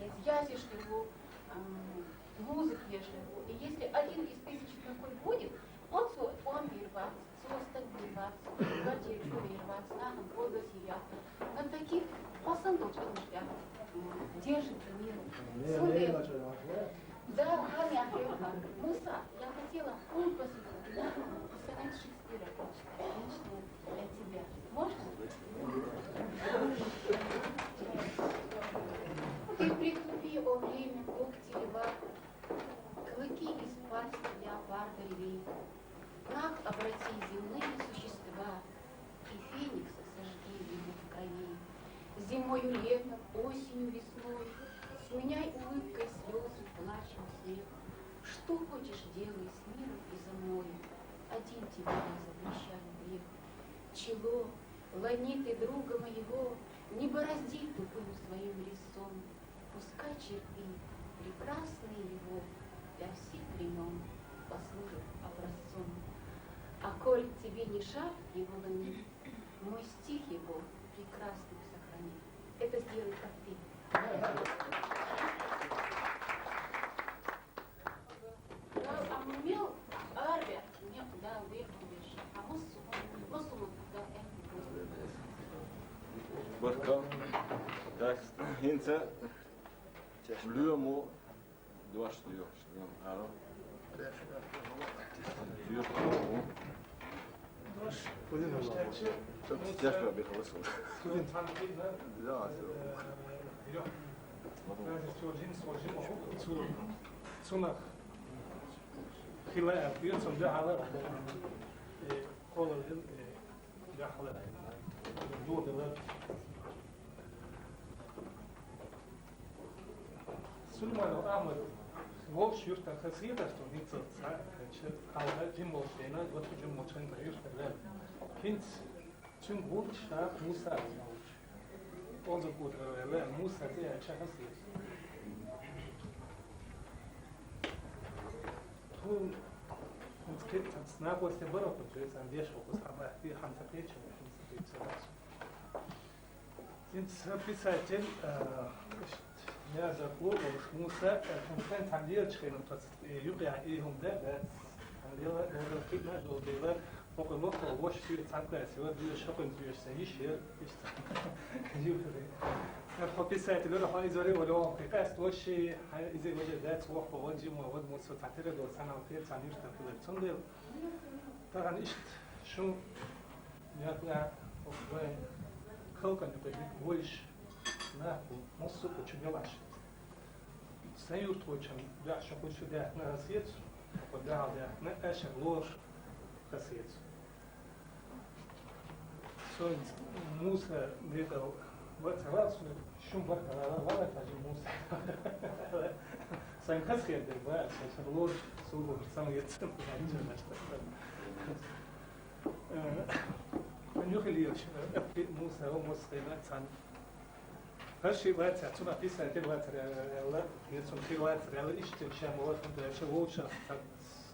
из яздеш хир ву, ам, музыка еш хир ву. И если один из тысячи такой будет, он цо тӀом бийр бац, цо стаг бийр бац, квартира чу бийр бац, нахана кодас йир яц. На таких хьо санна долчу адамаш тӀехь, м, держится мир. Цундела, да, хьан яхь, Муса, я хотела попросить тебя, Шекспира, отлично, для тебя. Можно? Ты притупи, о время, когти льва, клыки из пасти леопарда рви. Прах обрати земные существа, и феникса сожги зимой в крови. Зимою летом, осенью весной, сменяй улыбкой слезы, плачем смех. Что хочешь, делай с миром и за мной. Один тебе я запрещаю грех. Чело, лони ты друга моего, не бороздить тупым своим резцом. Пускай черты прекрасные его для всех времён послужат образцом. А коль тебе не шаг его лони, мой стих его прекрасным сохрани. Это сделай, как ты. Баркалла. Дас хӀинца лоьму дош доьхуш, лоьму ала. Дош. Цунах. Хила, пьёцам да хала. Э, кола, э, да хала. Дуда. Сулейманов Ахмад вовш юртар хасияташ тун, ницо ца, че, алга жим волчена, вот жим волчен юртар. Кинц цун гулч та Муса. Онзу кутра вела Муса те ача хасият. Тун, тун скет, тун сна после баро, то есть андеш фокус, а ба, ты ханса пече, ханса пече. Ин писатель, э, я закло, Муса, э, контент там делать, что он тот, э, юг я и он да, да, там дело, надо хитна, дол дело, пока лох, лох, что цанка, сего, дил, что он пьёшь, ищи, ищи. Юг. Я по писателю, ра, ха, изоре, олё, он, как раз, то, что, а, из его же, да, слов, по, он, Дима, вот, Муса, татера, дол, санал, пер, цан, юрта, пилер, цон, дел. Таган ишт, шун, Някъ-, някъ, охвай, калкан юкъе бик войш, наху, муссу кучу гелаш. Са юрт кучу, да, шо кучу да, на хасиет, охо да, да, на эшер лор хасиет. Сон Муса бегал, вот, раз, шум бар, ла, ла, ла, та же Муса. Сан хасиет, да, сан лор, сулбу, сан ецем, да, Э, нюхилиевич, э, Муса, о, Муса, цан. Хаши ваца, цуна писатель ваца, э, ла, не цун хи ваца, ла, иште, чем, вот, да, ещё лучше, так,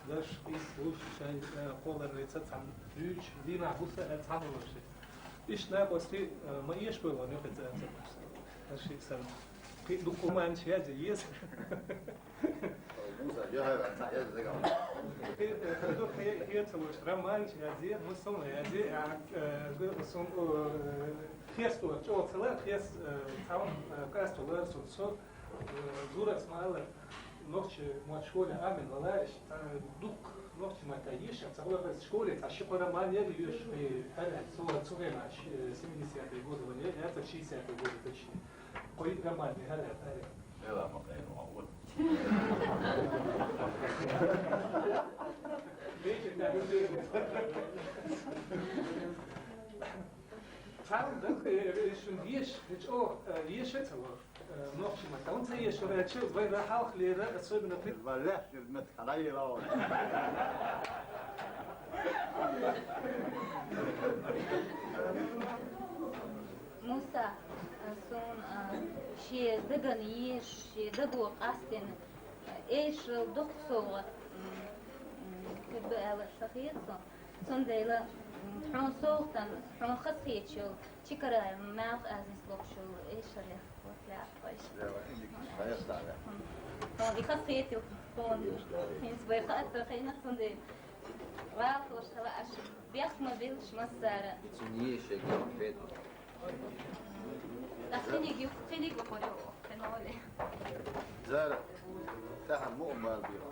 даш, из, лучше, чем, э, колор лица, цан, ключ, дина, Муса, э, цан лучше. Ишна, после, э, мы ешь было, нюхать, э, хаши, сан. Хи, документ, связи есть. Муса, я, я, я, я, я. Хи, э, хи, хи, хи, роман, я, я, мы сом, я, я, а, э, мы сом, э, хесту, чё, целый хест, э, там, э, касту, э, су, су, э, зура смала, нохчи, мать школе, амин, вала, э, дух, нохчи, мать, а ещё, целый раз в школе, а ещё роман, я, ещё, э, э, су, су, э, семидесятые годы, вала, я, это шестидесятые годы, точнее. Кой роман, не, э, э. Ела, ма, э, ну, а вот. Видите, да, видите. Цаун, да, э, э, шун еш, э, о, э, еш это вот. Э, нохчи ма, он це еш, э, че, вай рахал хлера, особенно при Вале, хизмет, хана ела. Муса, э, сун, э, ше даган еш, ше даго къастен, э, эшрал дохсолгъа, м, м, кебе ала сахиет сон. Цундела, м, хьун сохтан, хьун хасхечул, чикара малх азис лохшул, эшрал, вот я, М. Хьун и хасхетил, хьун. Хин свой хатта, хин цундел. Вал, хошала, аш бяхма билш массара. Ицуние шеги бед. Тахиниг юх, хиниг бахори, хиноли. Зара, таха муъмал бира.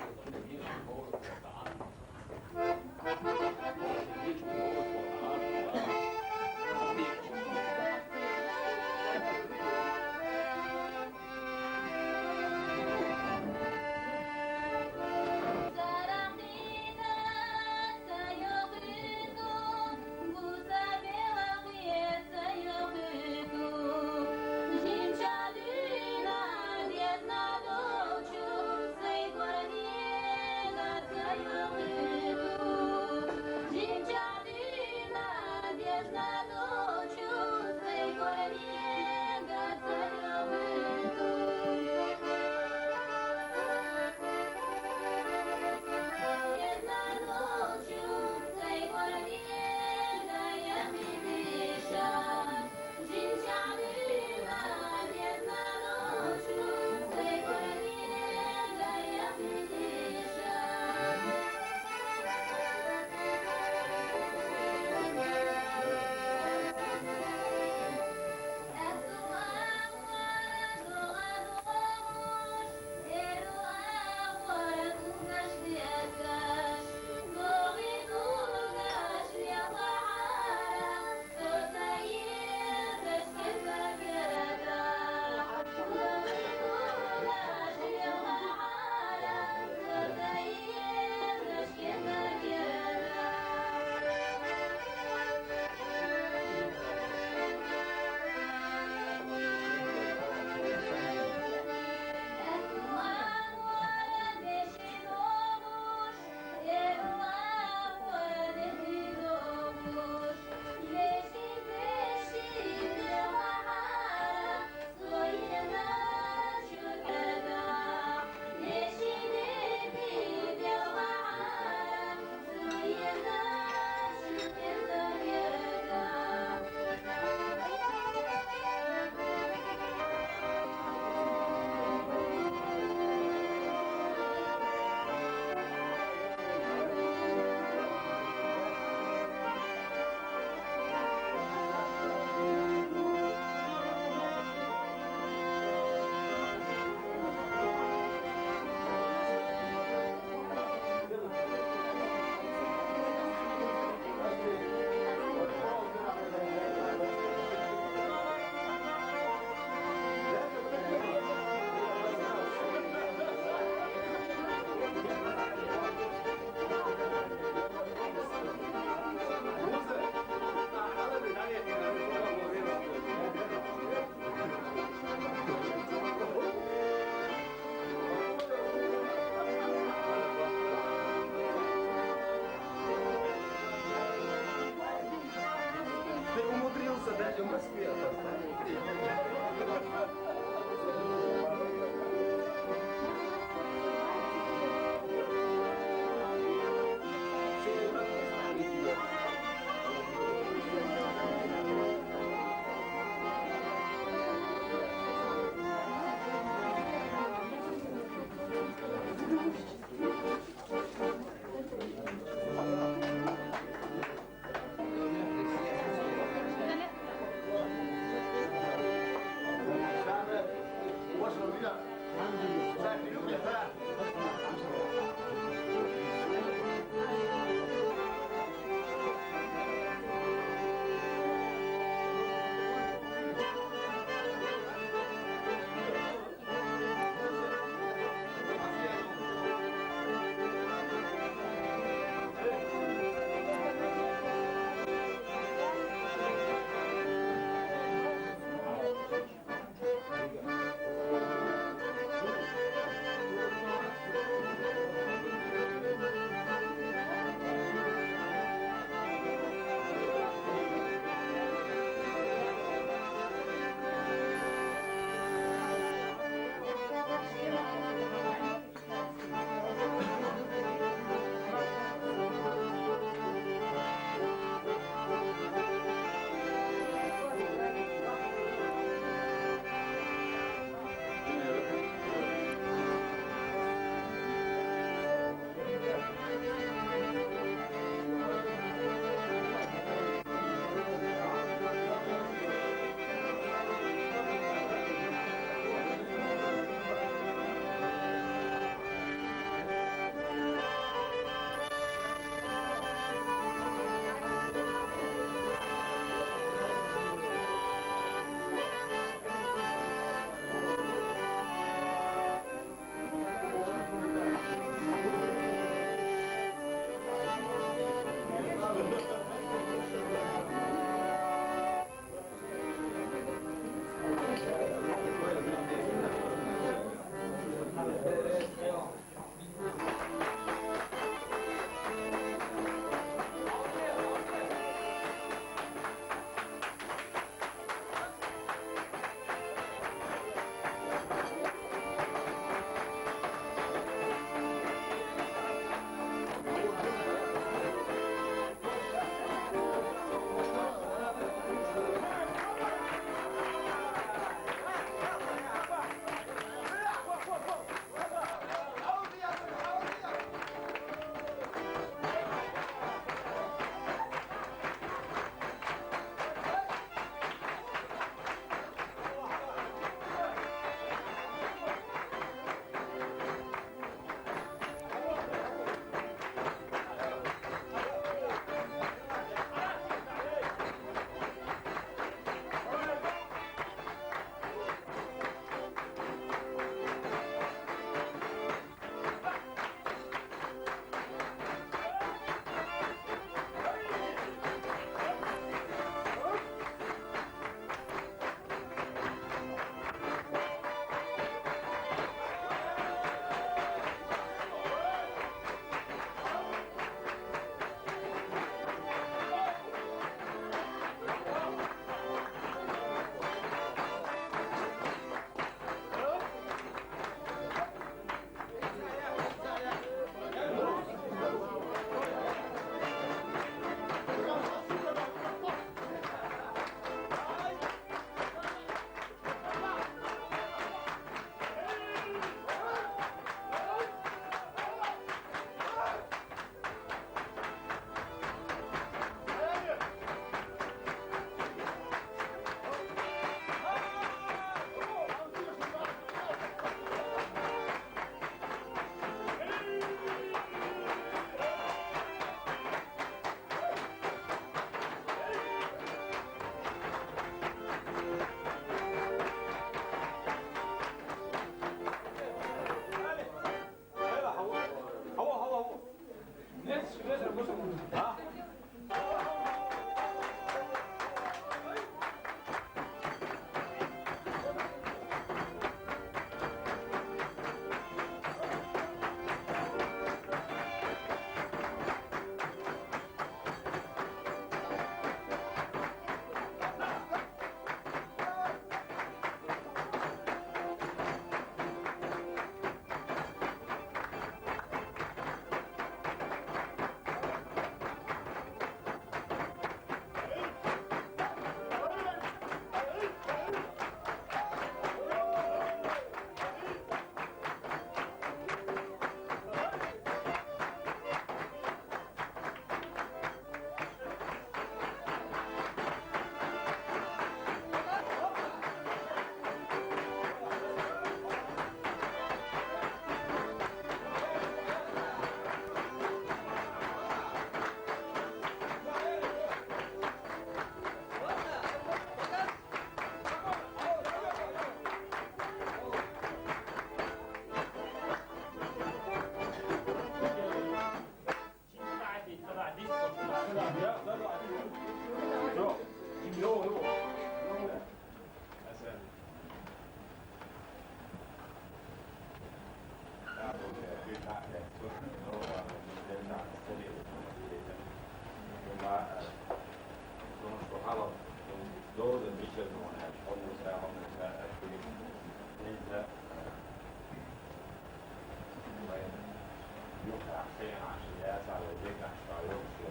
Хьан ши яцахь вай дегахь ша йолчу,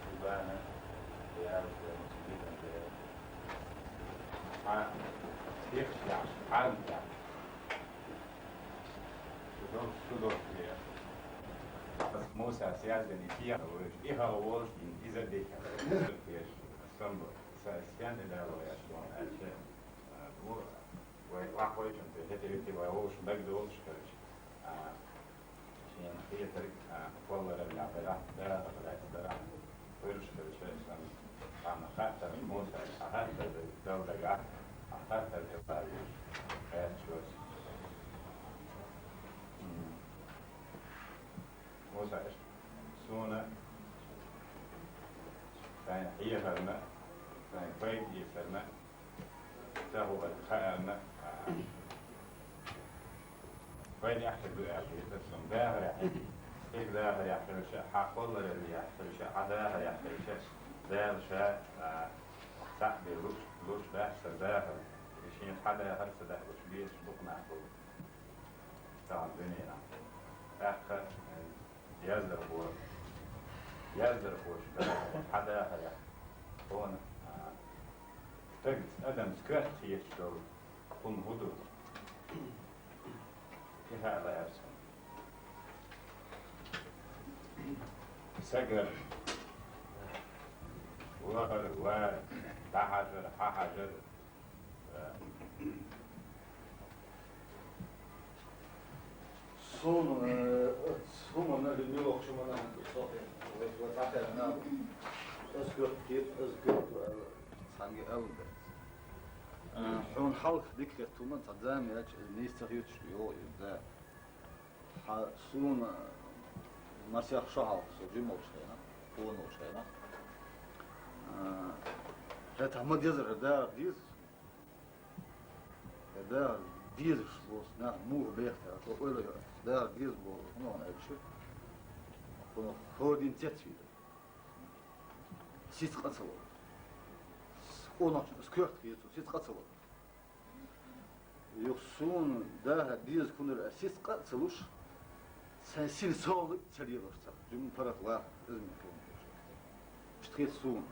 Кубана, Реале, Мусулман, Реале. Хьан, хих яхь, хьан яхь. Шу долуш, шу долуш яхь. Ас Муса саьззина кехат вуьйш, и хала волуш дин, иза дика. Иза кеш, самбо, са стенна дало яш вон, аьлча, а, ву, вай вахвайчун, те, хете, хете, вай волуш, даг долуш, короче. А, Шена хетарг, а, кхоллараллехь дарахь, дахар лаьцна дарахь, кхуьруш хилча, сан, сан хаттар, Муса, сан хаттар, Далла дагахь, сан хаттар, Далла хаьтташ вац. М. Муса, суна сайн хьехарна, сайн пайда эцарна, Ца хӀума хаьарна, а, вайн яхкар ду аьлла, иза сан дахарехь, стеган дахарехь хилча, хьан кхоллараллехь хилча, хьан дахарехь хилча, Дала ша, а, цхьаъ бен луш, луш дац сан дахар. И шен хьан дахар ца дахалуш безаш бу-кх нах бу тахана дуьненахь. ТӀаккха, э, Яздархо, яздархоша дахар, хьан дахарехь, хьуна, а, стаг, адамца коьрта хеташ долу хӀума хӀун ду? И хаьа лаьара суна. Сагара, вахара, вара, дӀахьажара, хьахьажара, Суна, э, хӀуманна, муьлхачу хӀуманна со, вай, вай цхьаьна нах, аса коьрта кхета, аса коьрта ду аьлла, цхьаьнга аьлла дац. Э, хьуна хьалха дика хетта хӀума, цхьа зама яьлча, иза нийса ца хеташ йогӀу иза, да. Хьан суна масех шо хьалха, со жима волчу хенахь, къона волчу хенахь. Э, хӀета хьан ма дезара, хӀара дахар деза. ХӀара дахар дезаш болчу нах муха бехтара, со ойла йо, дахар деза боху, хӀунда аьлча, хӀора дийна цецвийра. Сица къа ца вара. Къонахчун аса коьрта хеташ, сица къа ца вара. Юха суна дахар деза хӀунда аьлча, сица къа а ца луш, Сайн сина совгӀат а ца лелош цхьа, жимма паргӀат ваха, иза мехкан. Иштта хета суна.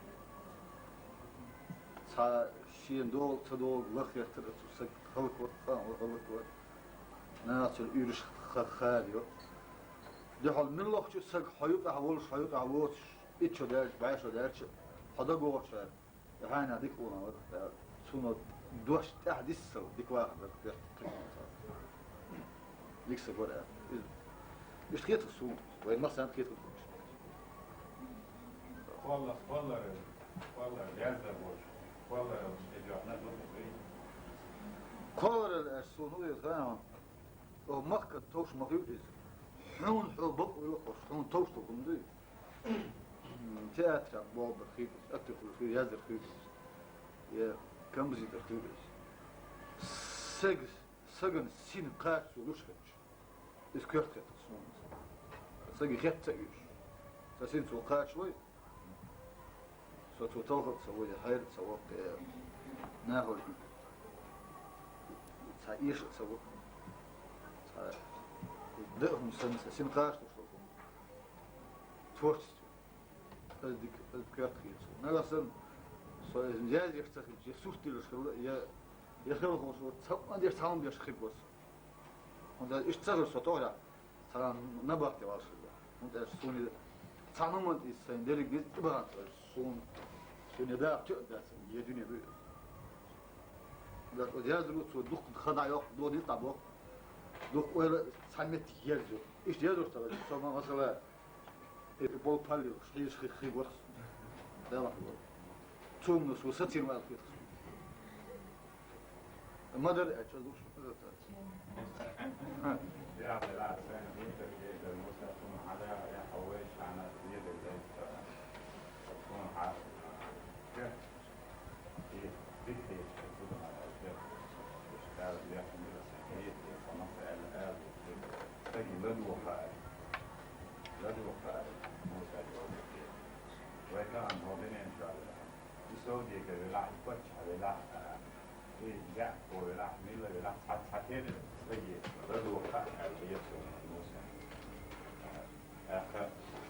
Цхьа шена догӀу, ца догӀу лаххеттара цу саг хӀаллаквара, цкъа а вара хӀаллаквара. Нахаца уьйраш ха-, хадайо. Дуьхьал муьлххачу саг хьо юкъахь волуш, хьо юкъахь воцуш, итт шо даьлча, бӀе шо даьлча, хьо дагавогӀучара. И хьайна дика къонах вара, цунна дош тӀаьхьа диссал дика вахар дара, бехк кхин а ца. Дика са гора аьлла. Иза, иштта хета суна, вайн массарна хета хӀума. Кхолла-, кхоллара, кхоллара, яздар волчу, кхоллара волчу тӀе жоьхна ду хӀума. Кхоллара аьлча суна хӀун деза хаьий хьуна? Оха махкана товш ма хуьлу иза. Хьуна хьо бакъ вилла хӀорш, хьуна товш ду хӀума дуй? Театрехь болх бар хир иза, актер хуьлуш хир, яздар хир иза, я композитор хир иза. Саг, сагана сина кхача цо луш хилча, иза коьрта хетта суна. Сага хетта ца оьшу. Сан сина цо кхачалой, со цо талха а ца во, я хьайра а ца во, я нахала цхьа эша а ца во. Цхьа даа хӀума санна, сан сина кхачалуш долу хӀума. Творчество. Аса дика, аса коьрта хета суна. Нагахь санна, со иза язъеш ца хилча, я сурт диллуш хилла, я, я хелхалуш вара, цхьа а деш, цхьа хӀума деш хир вара со. ХӀунда аьлча иштта ца хилча, со тохара цхьана набахте валлаш хир вара. ХӀунда аьлча суна цхьана хӀуманна иза сайн дерриг деза тӀебахана ца хилча, суна, суна я даха тоьа дац, я дуьне ду. Даш оцу яздаро цо дукха хан дӀайоккху, дукха ницкъ дӀабоккху, дукха ойла цхьа меттиг ерзайо. Иштта яздарш ца хилча, со ма-, масала, И болу паллалаш, хьийзаш хи-, хи ворхӀ. Делахь вара. Цунна шу сацийна ваьлла хеташ. Ма дара аьлча, луш, ма дара аьлча. Я, я, сайн хӀинца хетар, Муса, цунна хьада, я, хьо вайшана, ледар дайта. Цунна хьа-, я. Стаге ладогӀа хаьара. ЛадогӀа хаьара, Муса, вай хаьа хӀокху дуьнен чохь велахь. И совдегар велахь, и паччахь велахь, и баьӀко велахь, милла велахь, цхьа, цхьа тера стаге ладогӀа хаьа аьлла, Муса. ТӀаккха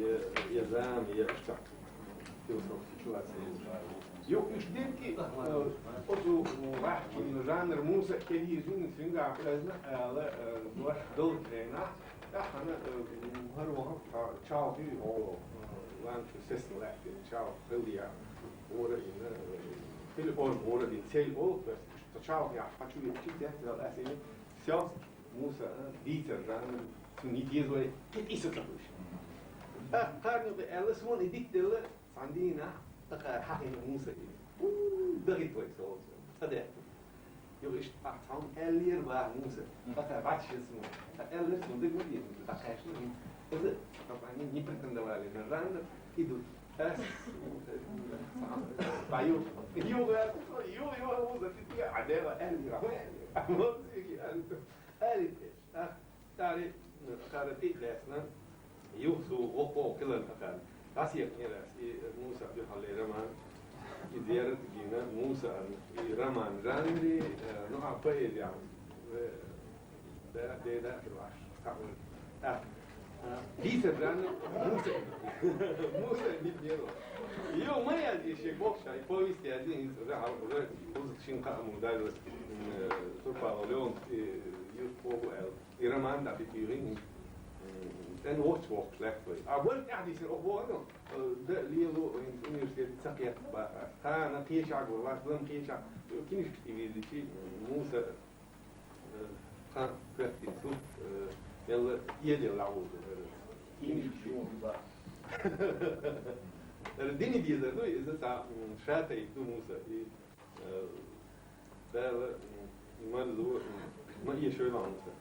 е, е зама, е цхьа философски ситуаци. Юха уьш дерг, э, оцу вахкин жанр Муса кхерийжина, цуьнгахь хезна ала, э, дош долчу хенахь, тӀаьххьана, э, хӀара ваха чалхе, о, э, ланчу сесна лаьттина чалх хилла яра. Ора ина, э, хила ора, ора дин цел олу, то есть, ца чалхе яхь, хьан чу векчи, цец вел аса ина, всё, Муса, а, дийцар жанр, цунна и дезой, и, и со ца хуьйш. ТӀаккха кхарна юкъа аьлла, суна и дитделла, цхьана дийнахь, тӀаккха хьахийна Муса и. У, дахийта вай со олу цунна. Ца даьхкина. Юха иштта ахь цхьа хӀума аьллера баха Муса. ТӀаккха бац шен суна. Ца аьллера суна, дага ма деза, дӀакхаьчна хӀинца. Иза, тӀаккха не претендовали на жанр, и ду. Ас, дӀаю. Ю, ю, ю, Муса, ти, ти, а, дела, аьллера, хӀун аьллера? Муса, аьллера. Аьлла тӀе. А, тари, кхара тӀе а лаьцна, юха цо вокхо хиларна кхара. ДӀасекхнера ас и Муса дуьхьал роман, и зерат гина Муса и роман жанре, э, ну, а поэзия, э, да, да, да, хир ваш, так вот. А, а, дийцар жанр Муса, Муса Митнеров. Йо, моя здесь бокша, и повесть один из, уже, уже, уже, шин кхааму даже, м, э, Сурпалов Леонтий, э, Юсуп Оху аьлла. И роман дӀабитийгӀина, м, цӀена вочу воккхуш лаьтта вай. А вай тӀаьхьа дийцина, оха боху, э, да, лело, вайн университет ца кхетта баха. Тхана кхечахь гур вац, лам кхечахь, кинишка и везичи, м, Муса, э, тхан коьртина су, э, мелла эдел лавузу, э, кинишка. Ара дини дезар ду, иза ца, м, шатай ду Муса. И Э, Дала, м, марзо, м, ма эшойла хьуна сан.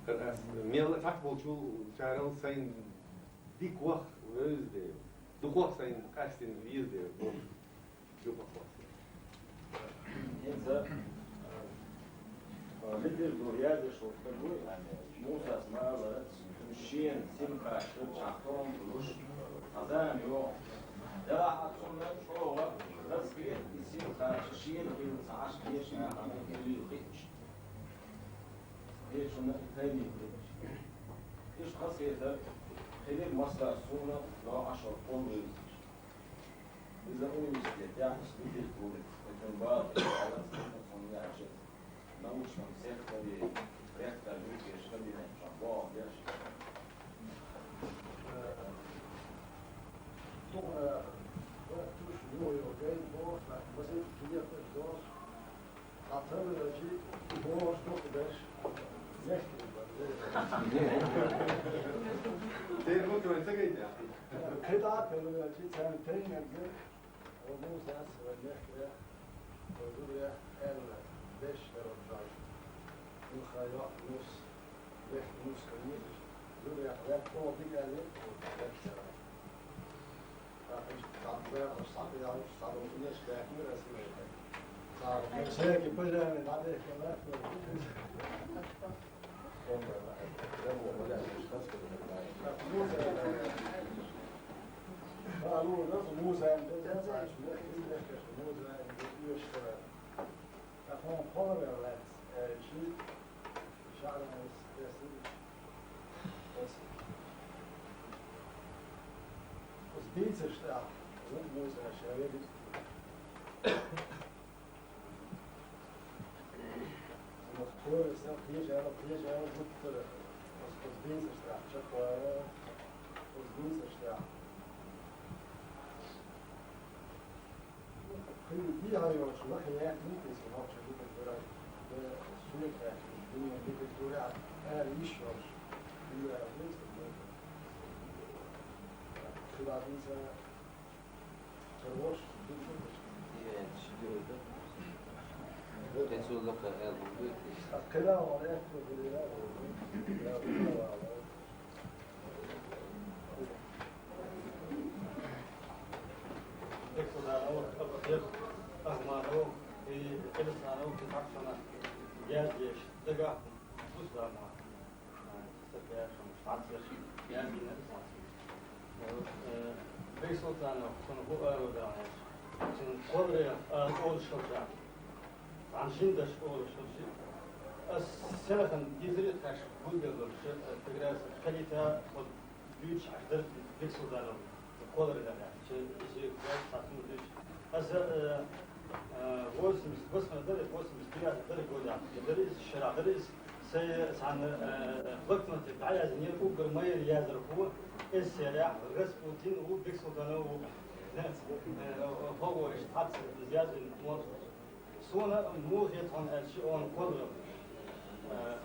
Хар ас мелла цхьаъ болчул чарал сайн дика вах вевза дела, дукхох сайн къаьстина веза дела, бохуш, юкъа хьоьху. ХӀинца, э, литература язъеш волу стаг вуй, Мусас ма-аллара, шена сима кхаччалц чохь тохам луш, хаза а йогӀу. Делахь а цунна чӀогӀа хазахета и сима кхача шена хилла ца Ӏаш кхечу нахана и луьйла хиъча. Кхечунна и тайниг хиъча. Иштта хазахетар хилира массара суна, догӀу Ӏаш волу къоман вевзаш. Иза университетехь студент ву, векан бала тӀехь хьалаца цунна яьлча, научном секторе ректор ю, кеш кабинет чохь боху деш. Тхуна, э, туш, йо, йо, гай, боху, так, вазит, килеташ, доху. Ткъа тарлачи бохуш дукха дерш, мехкан бан. Тера бу тхуна ца гайта? КхидӀа а тарлачи, царна тайнарг, вай Мусас, вай мехкара, вай зударех аьлла, деш дара вай. Юха йоӀ Мус, мехкан Мус хан ю, зударех лаьтта боху дика аьлла, деш дара. Дийцарш тӀехь, ву Муса шаьве дийцар. Ма тхо, сан кхечара, кхечара гуттара, оцу, оцу дийцарш тӀехь, чекхвара, оцу дийцарш тӀехь. Кхин дийхьа йолчу лахе яьккхина те со нохчийн литературехь, я шен кхаьчна дуьненан литературехь ара йиш йолуш, дуьненан литературехь хила дийца карош, дийца. Кхин цо лакха аьлла хӀума дуй те? Кхин а вара аьтто хилира, я, я, я, я. Бексултанов, Ахмадов и Элисанов кхин цхьаъ шуна яздеш, дагахь хӀума, гуш дар ма, ца беш, шуна цхьацца яздина, цхьацца. Э, Бексултанов, шуна хӀун ара дар аьлча, шуна кхолларе, а, олуш хилча, цхьана шина дашца олуш хилча, ас селхана дийзаре тхаьш гулбеллалуш, э, дагара аса халита, вот, дуьйцуш Ӏаш дара Бексултанов кхоллар дан аьлла, шен иза гӀерта цхьа хӀума дуьйцуш. Аса, э, э, восемьдесят восьмой дара, восемьдесят девятый дара годехь, дара иза, шарахь дара иза, сайн цхьана, э, блокноте дӀаяздинера уггар майра яздархо, эсэрехь Распутин ву, Бексултанов ву. Э, хӀокхо иштта цхьацца яздина хӀума. Суна муха хета хьуна аьлча, ши хьуна кхоллар. Э,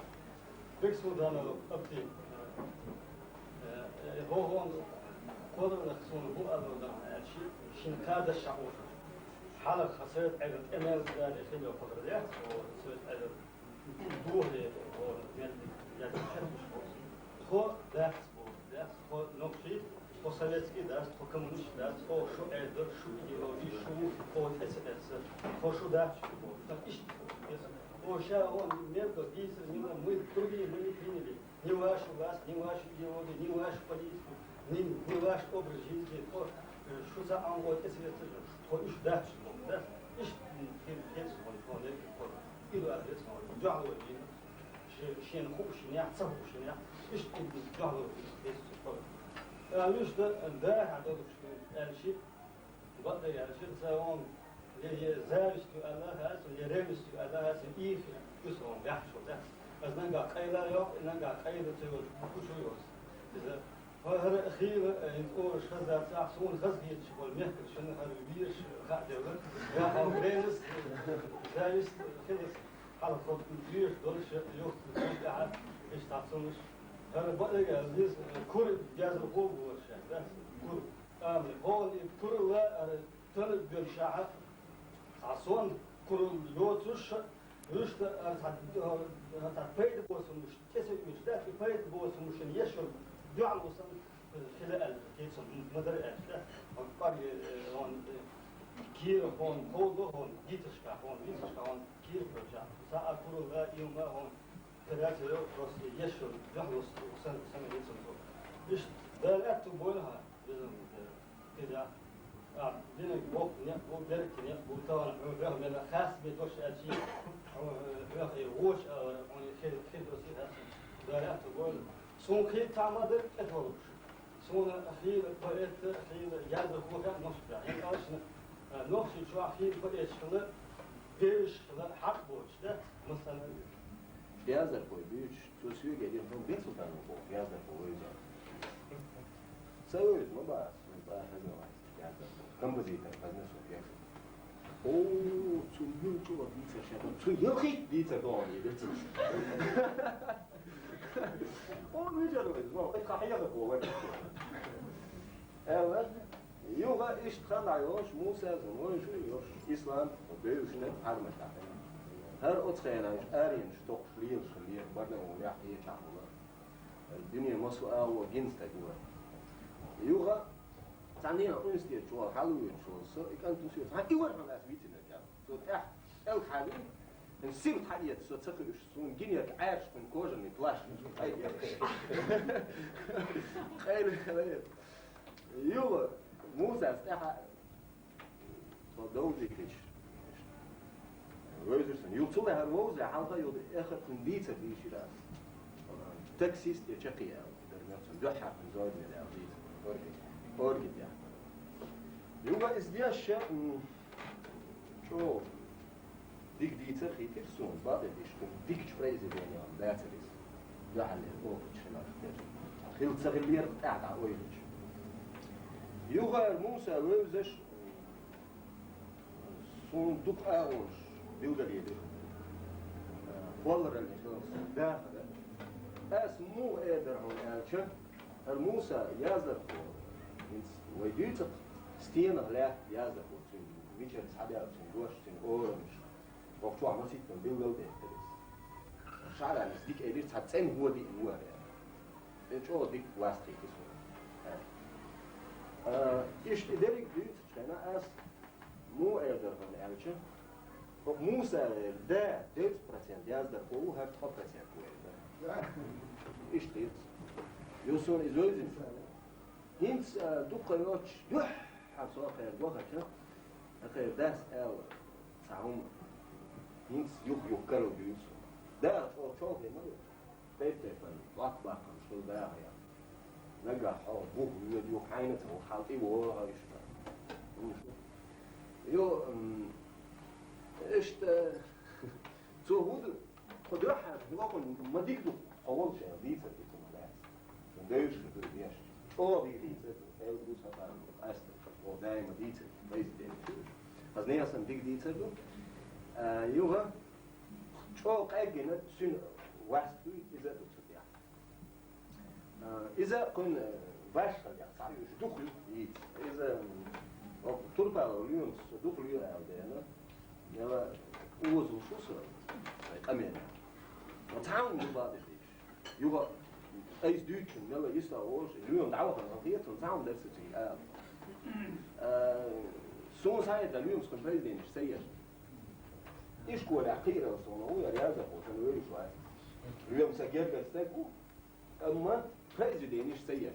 Бексултанов Абти. Э, э, хӀо хьуна кхолларнах суна хӀун алар дан аьлча, шина кхадаш шаӀур. Хьалха хьан Совет Ӏедал тӀе мел дан хилла кхоллар яц, хьо Совет Ӏедал духьале, хьо мел яц, тхо дац. Дац, тхо нохчий, тхо советский дац, тхо коммунисташ дац, о, шу Ӏедал, шу идеология, шу, о, тӀе ца эцна, тхо шу дац, шу боху. Так иштта, о, ша, о, мелко дийцар, не, мы другие, мы не приняли ни вашу власть, ни вашу идеологию, ни вашу политику, ни, ни ваш образ жизни, тхо, э, шу ца Ӏам, о, тӀе ца эцна, тхо уьш дац, шу боху, да? Иштта, м, хир, хир, тхо, тхо, тхо, ил а хир, тхо, дуьхьал вай дийна. Ше-, шена хууш шинехь, ца хууш шинехь, иштта дуьхьало хеза цу кхоллар. Ткъа уьш да, дахьа долуш аьлчи, бакъдерг аьлчи, ца вон, я, я зависть ю аьлла хаса, я ревность ю аьлла хаса, ийх ю сан вон гахь шо дац. Аса нагахь къайла йоккху, нагахь къайла ца йолуш, хӀу шу йоцу. Иза хӀара хийла, э, хӀинца олуш хаза дац, ахь суна хаза хеташ болу мехкара шуна хӀара везаш хаа делла. Я хьо гренас, зависть хилас. Хьалха кхо везаш долуш юхатӀехьа, иштта цхьа цунаш. ХӀара бакъдерг аьлла, иза, э, кура яздархо а бу вара шаьш, да? Кура. Амма хьуна и куралла, хӀара тана доьллашехь, цхьа сонта куралла йоцуш, вуьшта, хӀара цхьа, хӀара цхьа пайда босу хӀумаш тӀе ца оьцуш, да, и пайда босу хӀумашна еш йолу дуьхьал ву сан, э, хила аьлла, кхин цунна ма-, ма-дарра аьлла, да? КӀорге, э, хьуна, э, кийра хьуна, кховдо хьуна, дийцаршкахь хьуна, дийцаршкахь хьуна, кийра хьоьжахь. Цхьа а куралла, иймма хьуна, кхидӀа ца йо, просто еш йолу дуьхьал ву сан, сан, сан, сан. Иштта, Дала аьтту бойла хьан, везан Дела. КхидӀа, а, динарг боккха некъ бу, беркате некъ бу, тахана хьуна хьоьха мел хасса бен дош аьлчи, хьуна хьоьха и вочу а вара, хьуна хир, хир дош и хасса. Дала аьтту бойла. Суна хийла цхьа ма дара тӀетолуш. Суна хийла поэт, хийла яздархо хаьа Москвахь. ХӀинца аьлча, а, Нохчийчохь хийла поэташ хила, бевзаш хила хьакъ боцуш, да? Масала, яздархой буьйцуш, цо соьга элира, хӀун Бексултанов боху, яздархо вевза. Ца вевза, ма бац, хӀун цӀа хаза вац, яздархо. Композитор, хазна со, я. О, цу муьлча дийцар шаьтан, цу ялхитта дийцар догӀу, я, деций. О, муьлча вевза, ма, хьан хьехар боху, вай. Э, ладно. Юха иштта хала йолуш, Муса зуной шу йолуш, Ислам, бевзаш, хьармат ахь. ХӀара оцу хенахь уьш аренаш токхуш лелаш хилла, Барнаулехь, кхечахь хилла. Дуьне массо а агӀо гина стаг вара. Юха цхьаннен университет чохь хьалавоьдуш волу со, и кӀант уьш, хьан и вара хьан ас витина кӀел. Со тӀаьхьа кӀел хьалий, хӀин сибат хьаэца со ца кхуьуш, суна гинера Ӏаьржа кхуьнан кожаный плащ. Къайла хила. Юха Мусас тӀаьхьа со довзийтича, вевзира сан. Юха цул а хӀара вовза, хьалха йолу эххар кхуьнан дийцар дийшира ас. Таксист я чаккхе аьлла, дара мел цунна дуьххьара кхуьнан зовнера аьлла дийцар. Оргитехь. Юха иза дешша, м, чӀогӀа дика дийцар хийтира суна, бакъдерг дийцача, дикача произведенех дацар иза. Дуьхьал оха шинарх тера. Хила ца хиллера тӀаьхьа дӀа ойла йича. Юха эр Муса вевзаш, м, суна дукха агӀонаш билгалъелира. Кхоллараллин хилар сона дахар. Ас муха эр дара хьуна аьлча, хӀара Муса яздархо, хӀинца вай дуьйцу-кх, стенах лаьтта яздархо цуьнан, мичара схьадаьлла цуьнан дош, цуьнан орамаш. Укх чохь масийтта билгал а деттара иза. ШаӀрана иза дика элира, цхьа цӀена хӀода а вара. Э, чӀогӀа дика васт хийтира суна. А, иштта и дерриг дуьйцучу хенахь ас муха эр дара хьуна аьлча, хӀокху Муса эр да, девза процент яздархо ву, хӀара тхо процент ву эр дара. Иштта хета. Юха суна иза вевзина. ХӀинца, а, дукха йоцуш, дуьххьара со кхерга вахча, кхеран дас аьлла цхьа хӀума, хӀинца юх-юха карладуьйцу суна. Да, чӀогӀа чолхе ма ю. Тайп-тайпана латта баккхамаш хила даха яра. Нагахь хьо бух воьду, юха хьайна ца ву, хьал тӀе вогӀу иштта. Йо, м, иштта, цо хӀун ду, тхо дуьххьара, хӀокхунна ма дика ду, хьо волчу аьлла дийцар ду цунна лаьцна. Шун девзаш ду деш. ЧӀогӀа дика дийцар ду, аьлла ду сан къам, къаьстина, оха даима дийцар, вайза дена чуьра. Хаза нехан санна дика дийцар ду. А, юха, чӀогӀа къеггина, цуьнан васт дуй, иза а ду цу тӀехь. А, иза кхуьнан башхаллех цхьа уьш дукха ю йийца. Иза, м, оцу Турпалов Лоьмас дукха лоьху аьлла дела, мела озалуш ву со, вайн къамелехь. Ма цхьа хӀума ду бакъдерг дийцича. Юха айса дуьйцучунна мела йиса а волуш, Лоьма дӀавахана хан хетарна цхьа хӀума дара со цига ала. А, суна схьахетарехь Лоьмас кхуьнан произведенеш ца еш. Ишколехь кхиарал суна ву, яра яздархо санна вевзаш вац. Лоьма сан гергара стаг ву, амма произведенеш ца еш.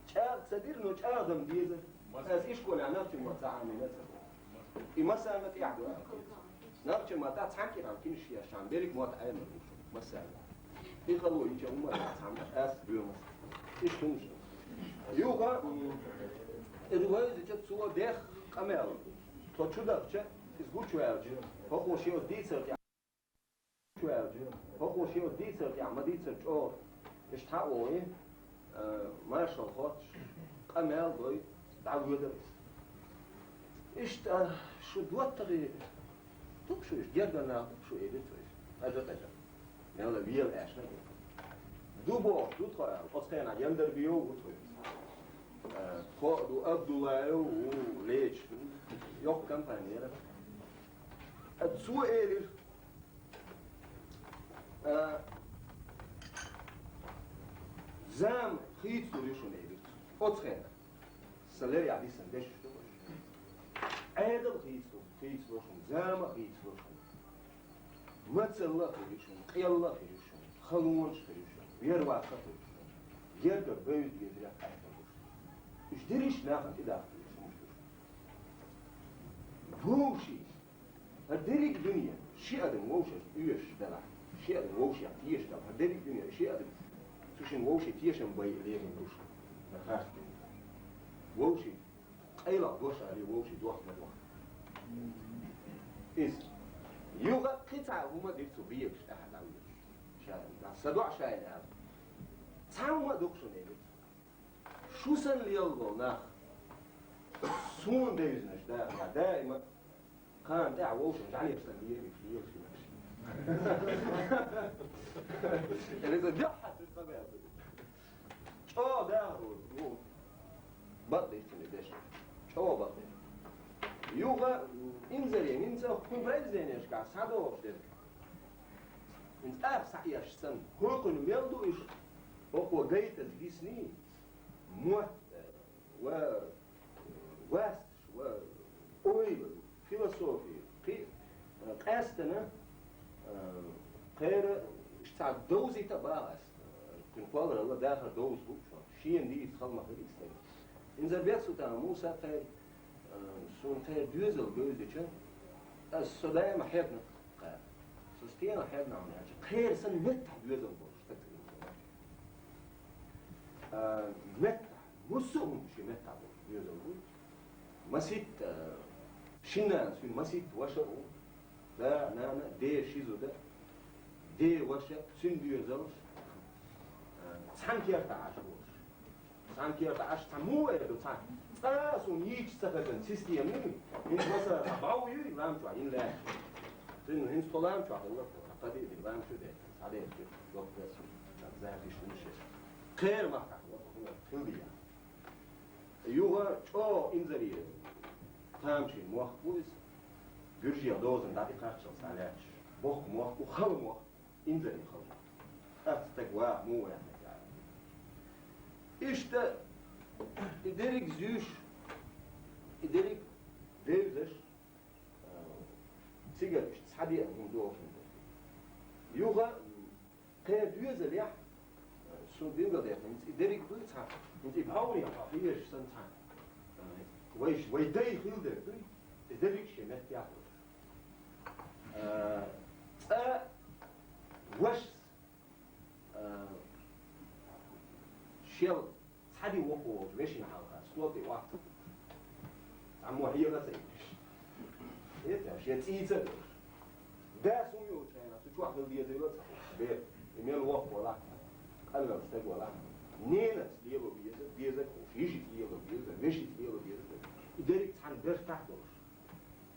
ЧӀагӀ ца дира, но чӀагӀдан дезара. Ас ишколехь нохчийн мотт ца Ӏамийна ца боху. И массарна тӀехь ду аьлла. Нохчийн маттахь цхьана кӀиранна кинаш еш, шен берриг мотт Ӏемар ву шуна, массарна. И хало йича хӀума а цхьамма ас Лоьмас. Иштта хӀумаш ду. Юха, м, иза вевзича цо дехна къамел. Тхо чу дахча, иза гучуваьлча, хӀокхо шен оцу дийцар тӀехь. ХӀокхо шен оцу дийцар тӀехь ма дийцара чӀогӀа. Иштта хьа а вогӀий, а, маршалла хоттуш, къамел а дой, дӀавоьдура иза. Иштта шу доттагӀий ду-кх шу, иштта гергара нах ду-кх шу, элира цо иза. ТӀаьжа-тӀаьжа. Мелла вела аьшна а ду. Ду бохуш ду тхо аьлла, оцу хенахь Яндарбиев ву тхо. А, тхо а ду, Абдуллаев ву, Леча. Йоккха компани яра. А, цо элира, а, зама хийцалур ю шуна, элира цо. Оцу хенахь. Сан лерехь дисина дешнаш ду уьш. Ӏедал хийцалур, хийцало шуна, зама а хийцало шуна. Мацалла а хир ю шуна, къелла а хир ю шуна, халонаш а хир ю шуна, верваккха а хир ю шуна. Гергара бевза дезарехь къаьстина ду шуна. Уьш дерриш а нахана тӀедаккха ду шуна, уьш ду шуна. Вовшийн. ХӀара дерриг а дуьне ши адам вовшашка оьшуш делахь, ши адам вовшех тешаш делахь, хӀара дерриг а дуьне ши адам цу шинна вовшийн тешам бай лерина луш. ХӀара харц ду. Вовшийн къайлаха дош а ле, вовшийн дохк ма дохк. Иза. Юха кхин цхьа хӀума дира цо бегаш тӀаьхьа дӀавоьдуш. Ша, са доӀа шайна аьлла. Цхьа хӀума а ду-кх шуна, элира цо. Шу санна лелла болу нах, суна девзинарш даха, даима кхана тӀехь вовшашна жӀаьлеш санна лелаш, лелаш хиларш. Реза дуьххьара цуьнан къамел ду. ЧӀогӀа дахар ву, ну, бакъдерг цуьнан дешнаш. ЧӀогӀа бакъдерг. Юха, инзаре, хӀинца кхуьнан произведенешкахь схьадогӀуш дерг. ХӀинца тӀаккха схьаэшча санна, хӀокхуьнан мел ду уьш, хӀокхо гайтаза гисний, мотт, ва васташ, ва ойла, философия, кхин а, къаьстина, а, кхера иштта цхьа довзийта а боху ас, а, кхуьнан кхолларалла дахар довза бу шуна, шена дийца хала ма хилийта стаг. Инзарбек-Султанов Муса кхера, а, суна кхера доьзал бевзича, ас со даима хьегна кхара. Со стенах хьегна хьуна аьлча, кхера санна меттахь доьзал болуш стаг ца гина со. А, меттахь ХӀусу а хӀума шен меттахь долуш доьзал ду. Маситта, э, шиннана цуьнан маситта ваша а ву, да, нана, де ши зуда, де ваша, цуьнан доьзалш, э, цхьана кертахь Ӏаш волуш. Цхьана кертахь Ӏаш, цхьа муха эр ду, цхьа цкъа а суна йийцича ца хезна система ю, хӀинца масала цхьа бӀов юй лам чохь йина лаьтташ. Цуьнан хӀинца тхо лам чохь хилла, тхо кхин а дика лам чу даьлла, схьадерза чу, доп дерза, запись луш еш. Кхеран махкахь хилла, хӀума хила деза. Юха чӀогӀа инзаре тамашийна мохк бу иза. Гуьржех дозанна дӀатӀекхаччалц схьалаьтташ. Боккха мохк бу, хала мохк, инзаре хала. Атта стаг ваха муха ваьхна аьлла. Иштта и дерриг зуьйш, и дерриг девзаш, а, цигара иштта схьадеана хӀума дохуш ду. Юха, кхеран доьзалехь, со билгалдаьккхина, хӀинца и дерриг дуй цхьа, хӀинца и бӀовне хьо хьежаш санна цхьа. Вай, вай дай хилла дерг дуй, и дерриг шен меттехь долуш. Э, цкъа вашас, э, шел Цхьа ди воккха волчу вешина хьалха, стол тӀе вац. Цхьаммо хьеха а ца йиш. Эца, шен цӀийца а долуш. Дас хӀума йолчу хенахь, цу чохь хила дезийла а ца хууш. Бер, и мел воккха валахь, къанвелла стаг валахь. Ненас лело беза, деза а хууш, йишица лело беза, вешица лело беза. И дерриг цхьана бертахь долуш.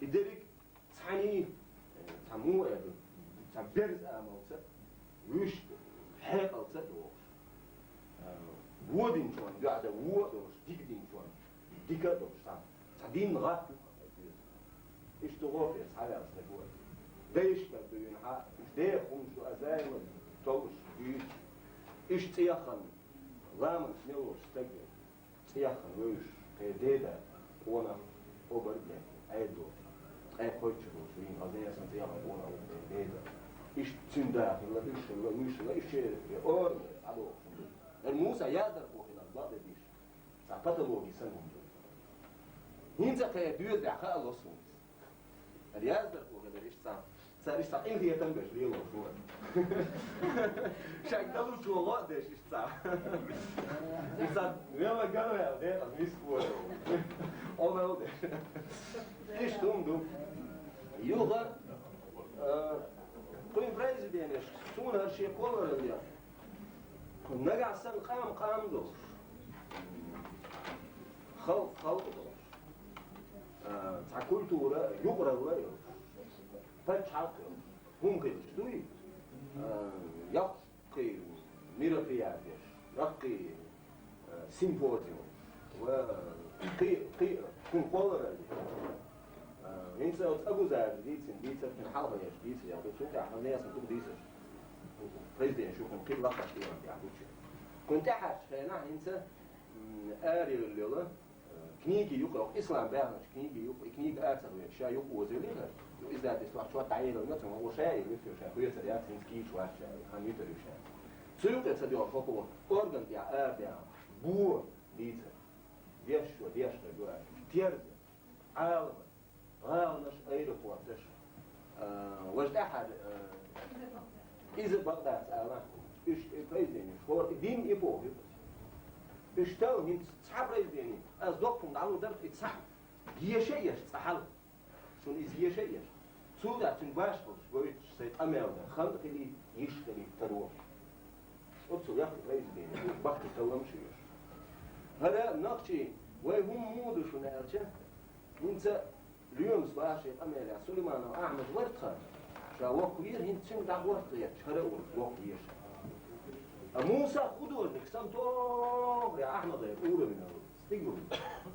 И дерриг Цхьаьний, э, цхьа муха эр ду, цхьа берза амалца, вуьшта хьекъалца а догӀуш. Э, вон динчунна дуьхьа дан вон а долуш, дика динчунна дика а долуш, цхьа, цхьа динна гӀатта ю-кх иза. Иштта гӀо хир схьаваьлла стаг ву. Дайшкара дуьйна хьа, уьш деха хӀумаш ду, а займа толлуш, дуьйцуш. Иштта цӀе яххана, ламанца мел волуш стаг ву. ЦӀе яххана вевзаш, кхин деда, къонах, обар а бен, Ӏедало, ткъе кхойтта шо долуш вийна, хаза ясан цӀе яххана къонах ву кхин деда. Иштта цуьнан да хилла, уьш хилла, уьш хилла, иштта шен орам дӀадохуш хӀума ду. ХӀара Муса яздархо хиларх бакъдерг дийцича, цхьа патологи санна хӀума ду. ХӀинца кхин доьзалехь хаало суна иза. ХӀара яздархо хилар иштта цхьа, цара иштта цхьа къинхетам беш лелош вара. Шайга далучо гӀо а деш иштта цхьа. Иштта цхьа велла ган ваьлла декъаза миска вара. Омал деш. Иштта хӀума ду. Юха, а, кхуьнан произведенеш, суна хӀара шен кхолларалла ян. Нагахь санна къам къам долуш, халкъ халкъ долуш, а, цхьа культура юкъаралла а йолуш, пачхьалкх йолуш, хӀума хилча дуй, а, йоккхий мероприятиеш, йоккхий, а, симпозиум ва кхи-, кхи-, кхуьнан кхолларалла. А, хӀинца оцу Агузара дийцина, дийцар кхин хьалха еш, дийцар ял ду, цунна тӀехь хьан несан дукха дийцар. Президент шу кхин кхин лакхахь тӀе ван тӀехь гучу. Кхин тӀаьхьарчу хенахь хӀинца, м, арайолла йола, а, книги юкъа, ислам баьхначу книги юкъа, и книга ацахь вен, ша юкъа озийла хӀара, ю издательствохь чот дӀаелла ма ца ван, ша и вуьту ша, хьоьцар яц, хӀинца кийча вац ша, хан витар ю ша. Цу юкъе ца доьгӀу хӀокхо орган тӀехь арадаьхна, бо дийцар. Дешшо, дешна гур, терза, Ӏалама, гӀаланаш, аэропорташ, а, важа тӀаьхьара, а, иза бакъ дац ала, уьш и произведенеш, хӀора и дин и боху. Уьш тал хӀинца цхьа произведени, ас доккхун дӀалур дара и цхьаъ, еша а еш цкъа хьал. Шуна иза еша а еш. Цул тӀаьхьа цуьнан башхаллаш гойтуш сайн къамел дан, хан а хилий, йиш а хилий, таро. Оццул яккхий произведени, баккхий талламаш а еш. ХӀара нохчий, вай хӀума муха ду шуна аьлча, хӀинца лоьмас баший къамелехь Сулайманов Ахьмад вара тхан. Ша воккхавера, хӀинца цуьнга дӀагӀорта гӀерташ, хӀара а волуш воккхавера. А Муса художник санна тохара Ахьмадера уровень стигал.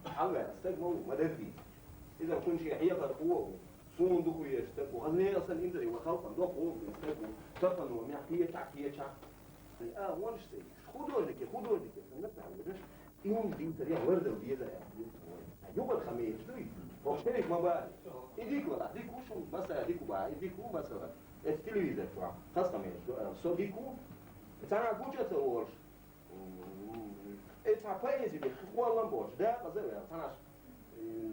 Хьалваьлла стаг ма ву, ма дерриг. Иза кхуьнан шен хьехархо а ву. Суна дукха везаш стаг ву. Хаза нехан санна инзаре вай халкъана доккха гӀуллакх дина стаг ву. Тапаномехь кхечахь, кхечахь. А, вонаш ца йиш. Художнике, художнике санна ца хьаьвзаш, и хӀума дийцаре вардал деза аьлла, дийца вай. Юкъара хан мелаш дуй? ХӀокху шериг ма баха. И дика вала, дика ву шуна, масала дика ву баха, и дика ву, масала. Эцу телевизор чохь хаза хан мелаш ду, а, со дика ву. Цхьана гуча а ца волуш. М, и цхьа поэзи де, кхоллам боцуш, дакъаза а ваьлла, цхьанаш, э,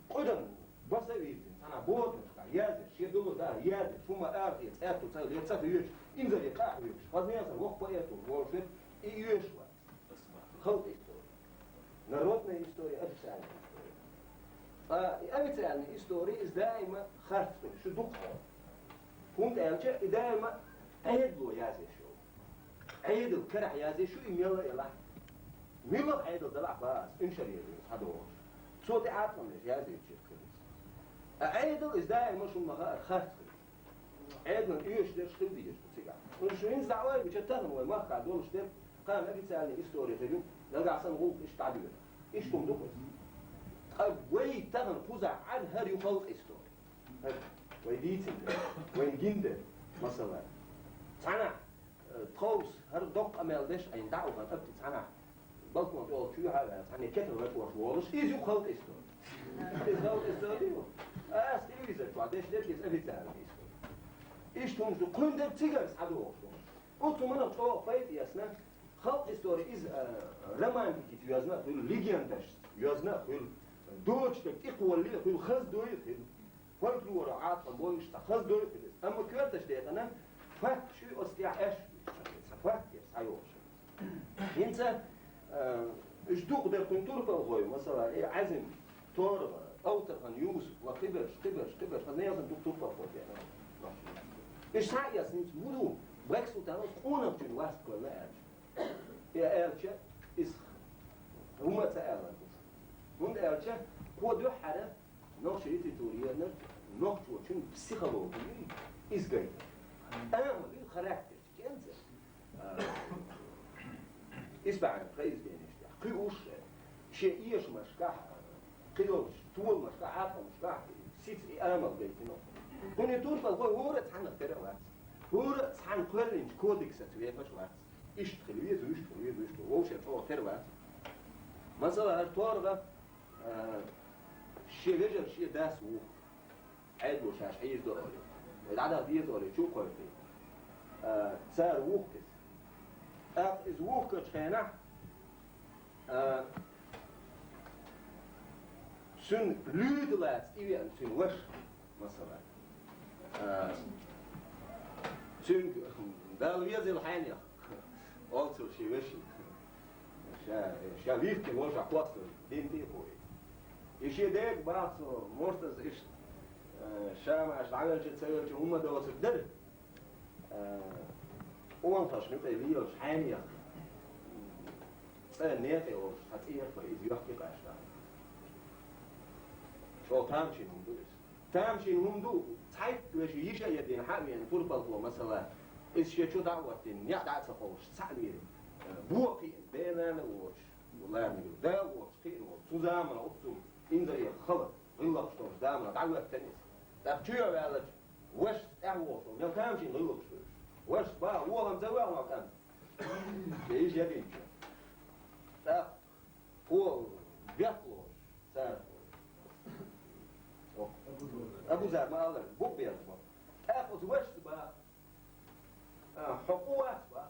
къуьдан баса а вирзина, цхьана ботанашкахь яздеш, шен дуллур дара яздеш, хӀума арахье, цӀаьтту ца ле, ца хьоьжуш, инзаре къа а хьоьгуш, хаза нехан воккха поэт волуш вер, и оьшуш вац. Халкъан истори. Народная история, официальная история. Ткъа и официальная история, из даима харц хуьлу, шу дукха хьо. ХӀунда аьлча, и даима Ӏедало язъеш йолу. Ӏедал карахь язъеш ю и мелла а елахь. Милла Ӏедал делахь бац, иншаре ду, схьадогӀуш. Цо тӀе Ӏаткъам деш язъеш чиркхилис. А Ӏедал, из даима шуна ма хаара харц хуьлу. Ӏедалан оьшуш дерш хила дезаш ду цигахь. Уьш хӀинца дӀа ойла бича тахана вай махкахь долуш дерг, кхана официальный история хир ю, нагахь санна гӀуллакх иштта дӀадоьду. Иштта хӀума ду-кх иза. Ткъа вай тахана кхузахь Ӏад хӀара ю халкъан история. ХӀара вай дийцина дерг, вайна гина дерг, масала. Цхьанахь, э, тховса хӀара доккха къамел деш Ӏийна дӀа а ухана, апти цхьанахь балкон чӀогӀа чуьйхьа а ваьлла, цхьаьна кетар лачкъош волуш, иза ю халкъан история. Иза халкъан история ю. Аса телевизор чохь деш дерг иза официальный история. Иштта хӀумаш ду, кхуьнан дерг цигара схьадогӀуш ду. Оцу хӀуманах чӀогӀа пайда эцна, халкъан история иза, а, романтикица йоьзна а хуьлу, легендашца йоьзна а хуьлу, доцуш дерг тӀекхолле а хуьлу, хаза дой а хуьлу. Фольклоро Ӏаткъам бойуш цхьа хаза дой а хуьлу иза. Амма коьртачу декъана факташ ю оцу тӀехь аьшпаш, цхьа факт яра схьайогӀуш. ХӀинца, а, уьш дукха дерг кхуьнан турпалхой, масала, э, Ӏазим, ТоргӀа, Овтархан Юсуп, ва кхиберш, кхиберш, кхиберш, хаза нехан дукха турпалхой дера. Уьш схьа а эцна, хӀинца ву ду, Бек-Султанов къонахчун васт кхоьллина аьлча. И аьлча, иза хӀумма а ца аьлла ду. ХӀунда аьлча, кхо дуьххьара нохчийн литература ернарг нохчочун психологи ю иза гайта. Амма ю характер. КӀенца, а, исбаьхьан произведенеш тӀехь кхуьуш, шен эшамашкахь, кхидолчу толамашкахь, Ӏаткъамашкахь сица и амал гайтина. ХӀунда турпалхой хӀора а цхьаннах тера а вац. ХӀора а цхьаьна кхоьллинчу кодексаца вехаш а вац. Иштта хила веза, иштта хила веза, иштта хила веза, вовшех чӀогӀа тера вац. Масала, хӀара ТоргӀа, а, шен вежарий, шен дас вуху. Ӏедало шаьш хьийзадо олий, вай дӀадаха деза олий, чу а кхойкхий. А, цара вухку иза. ТӀаккха иза вухкучу хенахь, а, цуьнан луьйта лаца тӀевеана цуьнан ваша, масала. А, цуьнга Далла везийла хьенех. Олу цо шен вешин. Ша, ша вихкина волчохь кхоссалуш, дин тӀе а хууш. И шен дега баха цо, муртаза иштта, э, Шамаш дӀавелча, ца велча, хӀумма доцург дара. Э, къонахашна юкъе лелаш, хьенех, цӀа некъе волуш, цхьа цӀера а, иза йоккхий къаьшна. ЧӀогӀа тамашийна хӀума ду иза. Тамашийна хӀума ду, цхьайтта вешин йиша а ядийна, хьа а веана, турпалхо, масала, иза шен чу дӀа а хӀоттийна, некъ дӀа а ца кховдуш, цхьаъ вийра. Бо кхиъна, бен-нана а воцуш, ларниг да а воцуш, кхиъна волу. Цу заманахь оццул инзаре хала гӀиллакхаш долчу заманахь дӀахӀоьттина иза. ТӀаккха чоь а ваьллачу, вашас тӀаьхьа вогӀуш волу, мел тамашийна гӀиллакхаш хуьлуш. Вашас баха, вогӀам ца ваьхьа кӀант. Шен йиша ядийначу. ТӀаккха кхо бехк лоруш, цара. Абузар ма-аллара, букъ беза бо. ТӀаккха оцу вашас баха, а, хьо къу вац баха.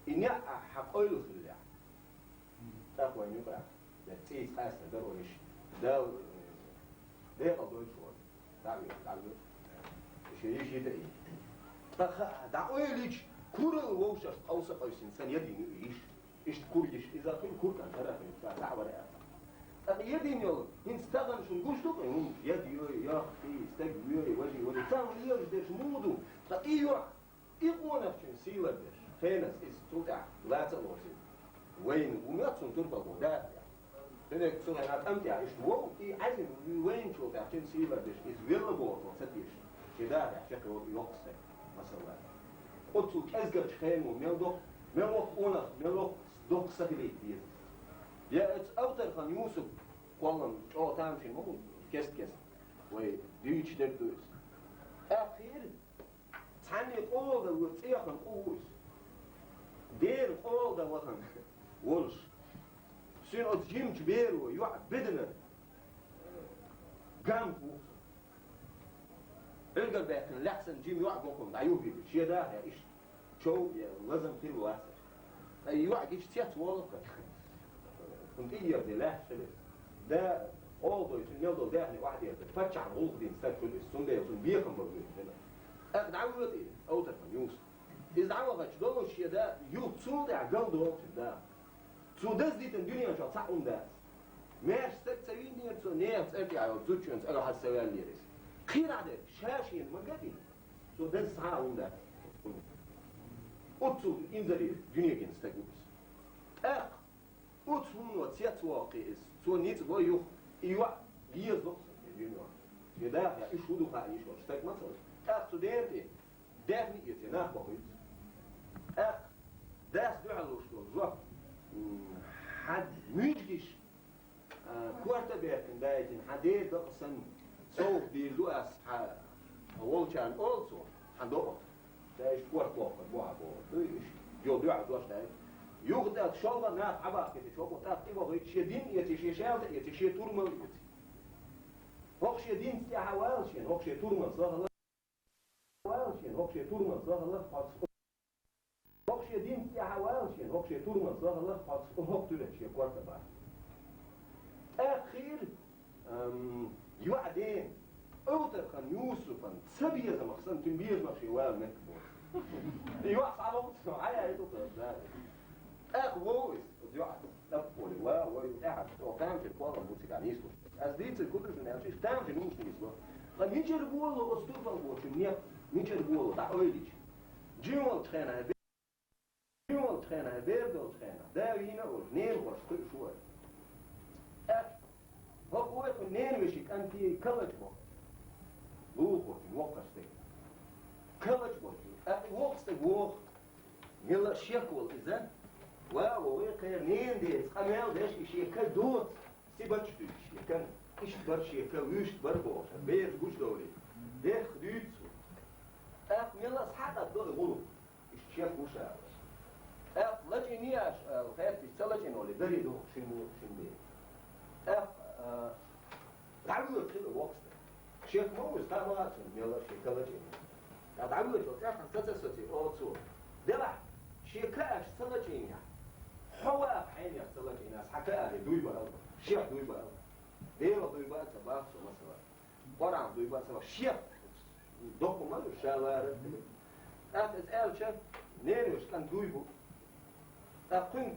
И неӀ ахь хьан къойла хиллехь. ТӀаккха вайн юкъахь, я цӀийца къаьстина дара вай йиша. Дала, э, декъал дойла шуна. ДӀа а веха, дӀа а веха. Шен йиша йита и. Ткъа хаа, дӀа ойла йича, куралла вовшашца къовса а къовсина, сан ядийна ю и йиша. Иштта кура йиша, иза кхин кура кӀант хӀара а хилла, ца дӀа а вара аьлла. ТӀаккха ядийна йолу, хӀинца тахана шуна гуш ду-кх и хӀума, яд йой, йоккхий, стаг вой, важий, важий. Царна лелаш дерш муха ду? Ткъа и йохь, и къонахчун сий лардеш, хенас иза цул тӀаьхьа лаца а лоцийна. Вайна ву моьтту цунна турпалхо даха тӀехь. Дерриг цу хенахь тӀам тӀехь иштта вов, и Ӏаьзина вайначул тӀаьхьа цуьнан сий лардеш, иза велла бохург ца теша. Шен даха тӀехь чекх йо-, йоккху стаг, масала. Оццул кӀезгарчу хенахь мел доккха, мел воккха къонах, мел воккха доккха са хилийта деза. Я оцу Овтархан Юсуп, кхоллам чӀогӀа тамашийна ма бу, кест-кеста вай дуьйцуш дерг ду иза. ТӀаккха хиира, цхьанне къола дан вуьйцу, цӀеххьана къу ву иза. Дера къола дан вахана волуш, цуьнан оцу жимачу беро йоӀ беданарг гамт ву. Ӏуьргар баьккхина лаьхьа санна жима йоӀ гохуна дӀаюхийла, шен даха иштта чов я лазам хилла вацара. Ткъа и йоӀ гича цец волу-кх. ХӀунда тӀеерзий лаьтташ хилира. Да, оха дой, цуьнан мел долу даьхни охьадерзар, паччахьна гӀуллакх дина стаг хуьлу иза, цундела цунна бекхам бан вуьйцу хилла. ТӀаккха дӀавоьду и, Овтархан Юсуп. Иза дӀаваханчу долуш шен да, юха цул тӀаьхьа галдоху цуьнан да. Цо даза дитина дуьнен чохь цхьа хӀума дац. Маьрша стаг ца вийнера цо, нехан цӀера тӀехь йолчу зудчуьнца ара хьажа ца ваьллера иза. Кхин а дерг, ша шена ма гатина. Цо даза цхьа а хӀума дац. Оццул инзаре дуьне гина стаг ву иза. ТӀаккха оцу хӀумано цецвоккхий иза, цо ницкъ ло юха, и йоӀ веза-кх со, и дуьне. Шен даха, уьш хӀун ду хаийша волу стаг ма ца ву. ТӀаккха цу дена тӀе даьхни эций, нах бохуьйту. ТӀаккха дас дуьхьал луш долу жоп, м, хьан муьжгиш, а, корта бехкан даийтина, хьан дера дакъа санна, совгӀат дийр ду ас хьан волчарна олу цо, хьан докъа. Ша иштта корта бохкур бу хьан боху. Дуй, иштта, йо, дуьхьал дош даийтина. Юха тӀаккха шолгӀа нах Ӏабахкийтича хӀокхо тӀаккха тӀе вахийта, шен дин эций, шен шаьлта эций, шен турмал эций. ХӀокху шен динца тӀаьхьа вала шена, хӀокху шен турмал сахала. Вала шена, хӀокху шен турмал сахала, хьоьца. ХӀокху шен динца тӀаьхьа вала шена, хӀокху шен турмал сахала, хьоьца, хӀокху туьрачу шен корта бахка. ТӀаккха хиира, ам, йоӀа дена, Овтархан Юсуфан, ца безамах санна, цуьнан безамах шен вала мегар боху. И йоӀ схьавогӀу цо, хьан яа иза оцу Дала? ТӀаккха вову иза, оцу йоӀа. ТӀаккха олий, ва, вай, тӀаьхьа, оха тамашийна кхоллам бу цигахь нислуш. Ас дийцар хӀун ду шуна аьлча, иштта тамашийна вуьйцуш нисло. Ткъа мичара болало оцу турпалхочун некъ, мичара болало дӀа ойла йича? Жима волчу хенахь, жима волчу хенахь, бер долчу хенахь, да вийна а волуш, ненахошца кхуьуш ву ара. ТӀаккха хӀокхо вай кху ненавешин кӀанте калача бо. Лулахочун воккхачу стеган. Калача бо. ТӀаккха и воккха стаг воху. Мелла а шек волу иза, ва а вогӀий, кхеран ненан деца къамел деш, и шен ка доцу, сибачу дуьйцуш шен кана. Иштта бара шен ка, вуьшта бара бохуш, бераш гучудовлий. Дехха дуьйцу цо. ТӀаккха мелла а схьакхаьддо и гӀуллакх, иштта шек ву ша. ТӀаккха лачкъийний аша аьлла хаьттича, ца лачкъийна олий, дарий ду хӀокху шина ву, шина бен. ТӀаккха, а, ДӀавоьду хила воккха стаг. Шек ма ву иза, стаг ма вац цунна, мелла а шен ка лачкъийна. Ткъа дӀавоьду, тӀаьхьа ца, ца соций, олу цо. Делахь, шен ка аша ца лачкъийна, хьо ваха хьенех ца лачкъийна, ас хьан ка а дуй баал, шех дуй баал. Делах дуй баал ца баха со, масала. Къуръан дуй баал ца баха, шех. Доккха ма ду, ша лара. ТӀаккха иза аьлча, ненавеш кӀант дуй бу. ТӀаккха кхуьнга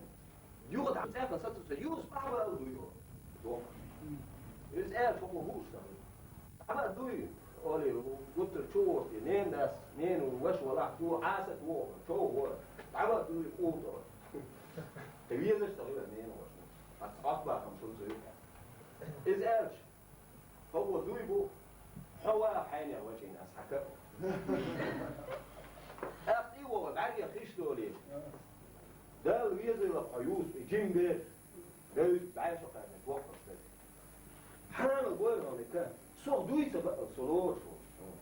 юха дӀа цӀехна сацо ца, Юсуп, дӀабаал дуй, о, дохуш. Иза аьлла, хӀокхо хууш ца хуьлу. ДӀабаал дуй, олий, гуттар чу гӀорте, ненан дас, ненан ваша валахь, чу Ӏаса тоху, чу гӀора. ДӀабаал дуй, къултӀо. Тхан везаш ца хуьлу ненан ваша. Ас Ӏотбахам шуна ца юкъа. Иза аьлча, хӀокхо дуй бу, хьо ваха хьенех лачкъийна ас хьан ка. ТӀаккха и вогӀу бӀаьргех хиш долий. Дала везийла хьо, Юсуп, и жима бер. Девза бӀаьрша кхаьчна воккхачу стага. Хьанал бойла хьуна и ка. Сох дуй ца баал, со лоруш волуш.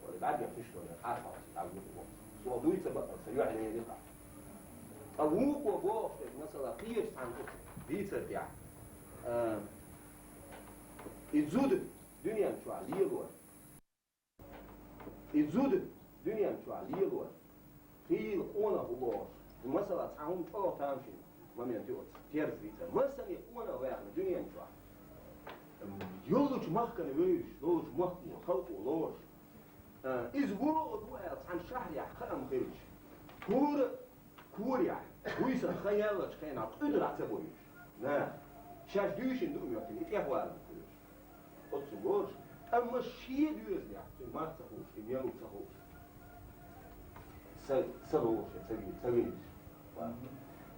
Вай бӀаьргех хиш долий, хьан хьовса, дӀавоьду воккха. Сох дуй ца баал, сан юьхь лерина хьан. Ткъа вукхо бохуш дерг, масала, кхечу цхьана оцу дийцар тӀехь. А, и зуда дуьнен чохь лело. И зуда дуьнен чохь лело. Хийла къонах ву бохуш. И масала цхьа хӀума чӀогӀа тамашийна момент ю оцу терза дийцар. Масане къонах ваьхна дуьнен чохь. Йоллучу махкана вевзаш, йоллучу махкано, халкъо лоруш. А, иза вогӀур ву аьлла, цхьана шахьарехь хаам хилча, хӀора а корехь, буьйсанна хан яллачу хенахь къуьдарахь ца бойуш. На, шаьш дуьйшина даа моьттина, и тӀехваларна кхуьуш. Оццул лоруш, амма шен доьзалехь, цуьнан марх ца хууш, и мел ву ца хууш. Са, са лоруш, ца вийна, ца вийна.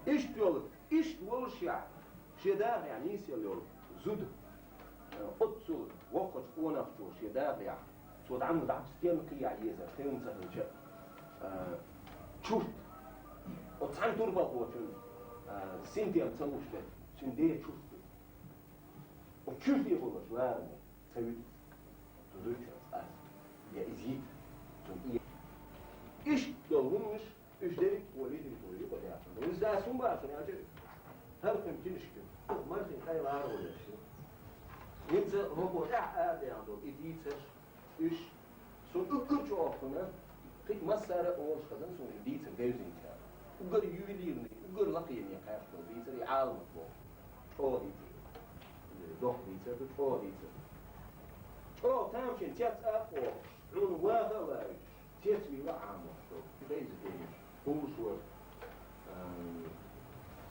Иштта йолу, иштта волушехь, шен дахарехь нийсъелла йолу зуда, э, оццул воккхачу къонахчо шен дахарехь, цо дӀа-, дӀа-, стенна кхиехь езар, хилла ца хилча, э, чурт. Оцу цхьана турпалхочун, э, синтем ца луш дерг, шен ден чурт ду. Оцу чуьрте болуш лараме ца вуьту. Цу зудчуьнца ас. Я иза йита. Цунна и. Иштта долу хӀуманаш, уьш дерриг а олий дина, цо юкъа даьккхина. Иза ас хӀун боху шуна аьлча, хӀара кхуьнан кинашка, мархийн къайлара а валеш ю. ХӀинца хӀокхо тӀаьхьа арадаьхна долу и дийцарш, уьш, суна уггар чӀогӀа кхуьнан, кхин массара а олуш хазан суна и дийцар девзинчара. Уггар ювелирный, уггар лакхене кхаьчна долу дийцар и Ӏаламат боху. ЧӀогӀа дийцар. Доккха дийцар ду, чӀогӀа дийцар. ЧӀогӀа тамашийна цец а кхобуш, хьуна ваха а ваьлча, цецвийла а Ӏамош долу. Дайза дерриш. Хууш вара. Ам,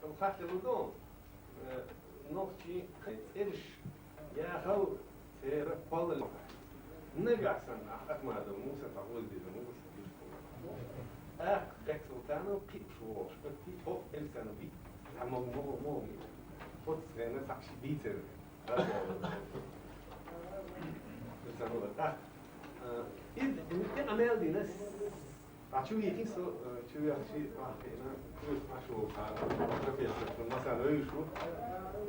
хьалха лур ду, э, нохчийн цӀераш яхал церан кхоллал. Нагахь санна ахь атмада Муса тӀакхоьлла деза, Муса дийш хӀума. ТӀаккха Бек-Султанов кхин а шу волуш, кхин а хӀокху Эльсанов бий, цхьа могу, могу, могу. Оццу хенахь цхьаъ ши дийцар. Эльсанов, тӀаккха, э, иза, иза къамел дина, Ткъа чу вихи со, э, чу вехча, мах кхиъна, кхуьйсу Ӏаш волу профессор, масала вевзаш ву,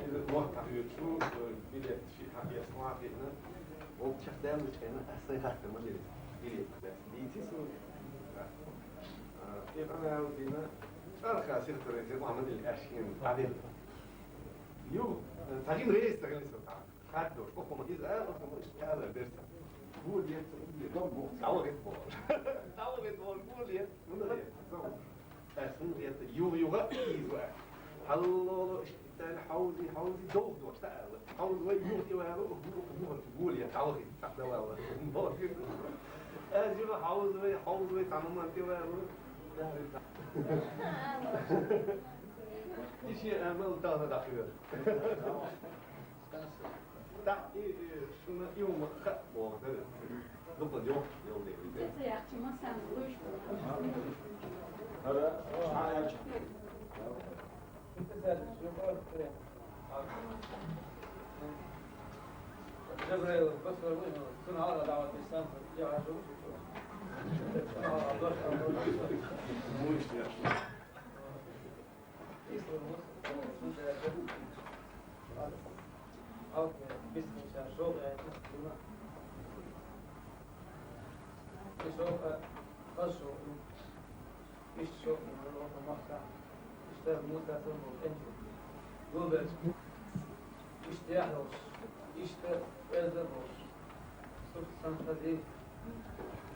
иза мотт хьахьоьцуш ву, э, билет шиъ хьаэцна, мах кхиъна, вовчех даьллачу хенахь, ас сайн хаттар ма дели, билет хьаэцна. Дийци со, э, и къамел дина, чӀархаа сихтарийн хи ма дели, аьшкийн дӀаделла. Ю, э, ца гина реза ца хилла со тӀаккха. Хаддош, оха ма иза ала, оха ма иза ала, берца. Гур еццо, гур еццо. ДӀавахийта боху. ДӀавахийта боху, гур еццо. ХӀунда еццо? Ас хӀунда еццо? Юха-юха иза ваьа. Хьаллоло, царна хьовзий, хьовзий, довха дош, та ала. Хьовза вай, юха тӀе вала, гур, гур, гур еццо, дӀавахийта, цхьаъ дан вала. Ас юха хьовза вай, хьовза вай, цхьа ма тӀе вала. И шен амал тахана дӀахьоьру. ТӀаккха и, и, шуна и хӀума хаа боху дара. Дукха йоккхуш йолу дела. Ца яхча, ма сан вуьйш. ХӀара, хьан яьлча. Жабраил, басар вуьйш, цунна хьалха дӀаватта сан, я хьажа вуьйш. Цунна хьалха дош, дош. Вуьйш, я. Иштта яхь йолуш, иштта эзар болуш, сурт сан хазий.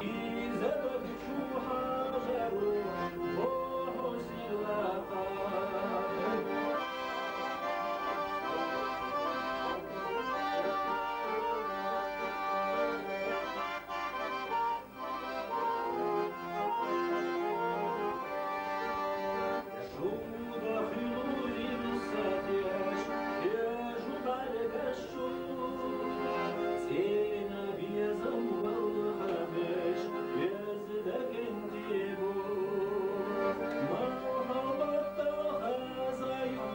Иза даг чу хьажаро, боху сийлахь. Шуда хуьлур сатеш, кхежу бӀаьргаш шу, цӀена безам балхабеш, беза даган дебу. Махьаббатал хаза ю,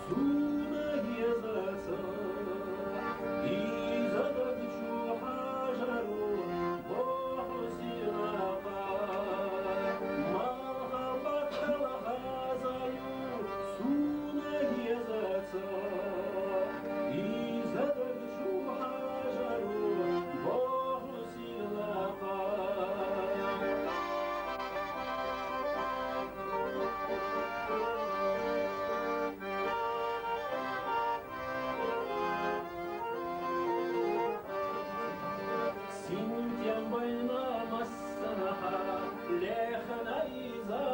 суна езаца, иза даг чу хьажаро, боху сийлахь. Махьаббатал хаза ю, суна езаца, иза даг чу хьажаро, боху сийлахь. Синтем байна массанхьа лехна иза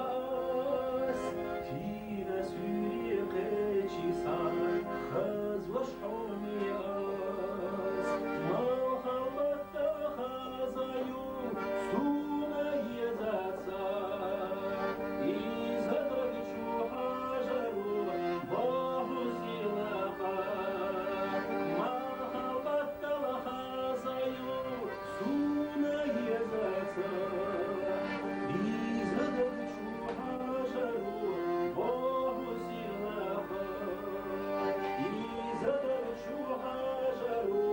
ас, тӀера суьйре кхечи схьа, хазвеш хьоме ас. Махьаббатал хаза ю, суна езаца, иза даг чу хьажаро, боху сийлахь. Махьаббатал хаза ю, суна езаца, иза даг чу хьажаро, боху сийлахь. Иза даг чу хьажаро,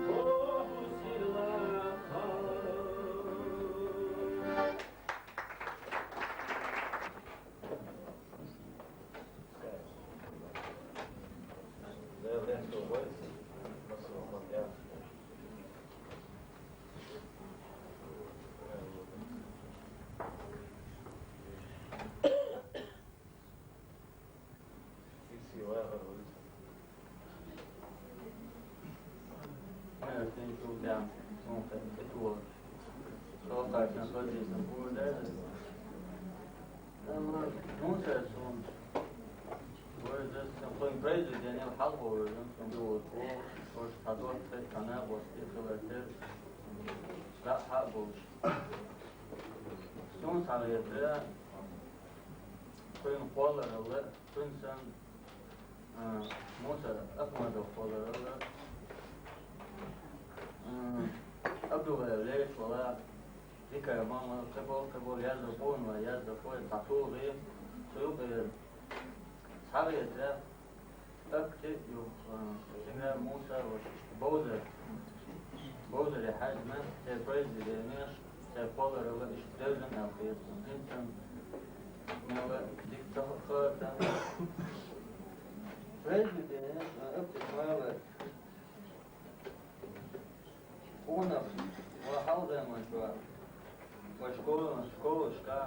боху сийлахь. Суна схьагӀертара, кхуьнан кхолларалла, кхуьнан санна, а, Муса Ахмадов кхолларалла, а, Абдуллаев Лейс вала, дика мама, кхибол, кхибол, язда къонахой, язда хой, цхьа тухий, цу юкъера схьагӀертара, Акти юха, а, Сингар Муса, вот, Бовзар. Бовзаре хьаьжна, церан произведенеш, церан кхолларалла иштта девзина аьлла хеташ. ХӀинца мел дика ца хаа. Произведенеш, а, Акти Исмаила къонах, ва хьалха заманчохь, вай школа, школашка,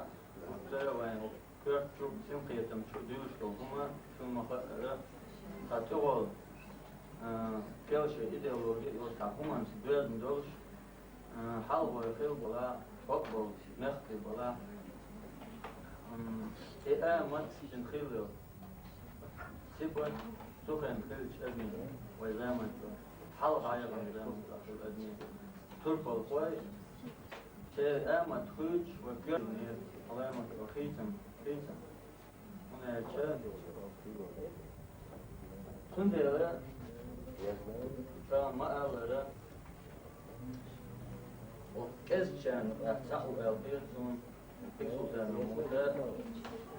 вот, церан вайн, вот, коьрта чу, синкхетам чу дуьйцуш долу хӀума шуна ма хаъара, цхьа тӀехула, а, кхелша идеологи а йолуш, цхьа хӀуманца доьзна долуш, а, хьалхой хилла балахь, хӀокху болу мехкарий балахь. М, и амат шуна хилла йолу. Цигахь цу хенахь хиллачу адамийн, вай заманчохь, хьалха хьайгӀан заманчохь хилла адамийн турпалхой, церан амат хуьйцуш, вай коьртанера, Ӏаламат вай хийцам, хийцам. ХӀунда аьлча, цундела, ша ма-аллара, кӀезачарна тӀехь цхьаъ ву аьлла хета суна, Иксултан Мухьаммада,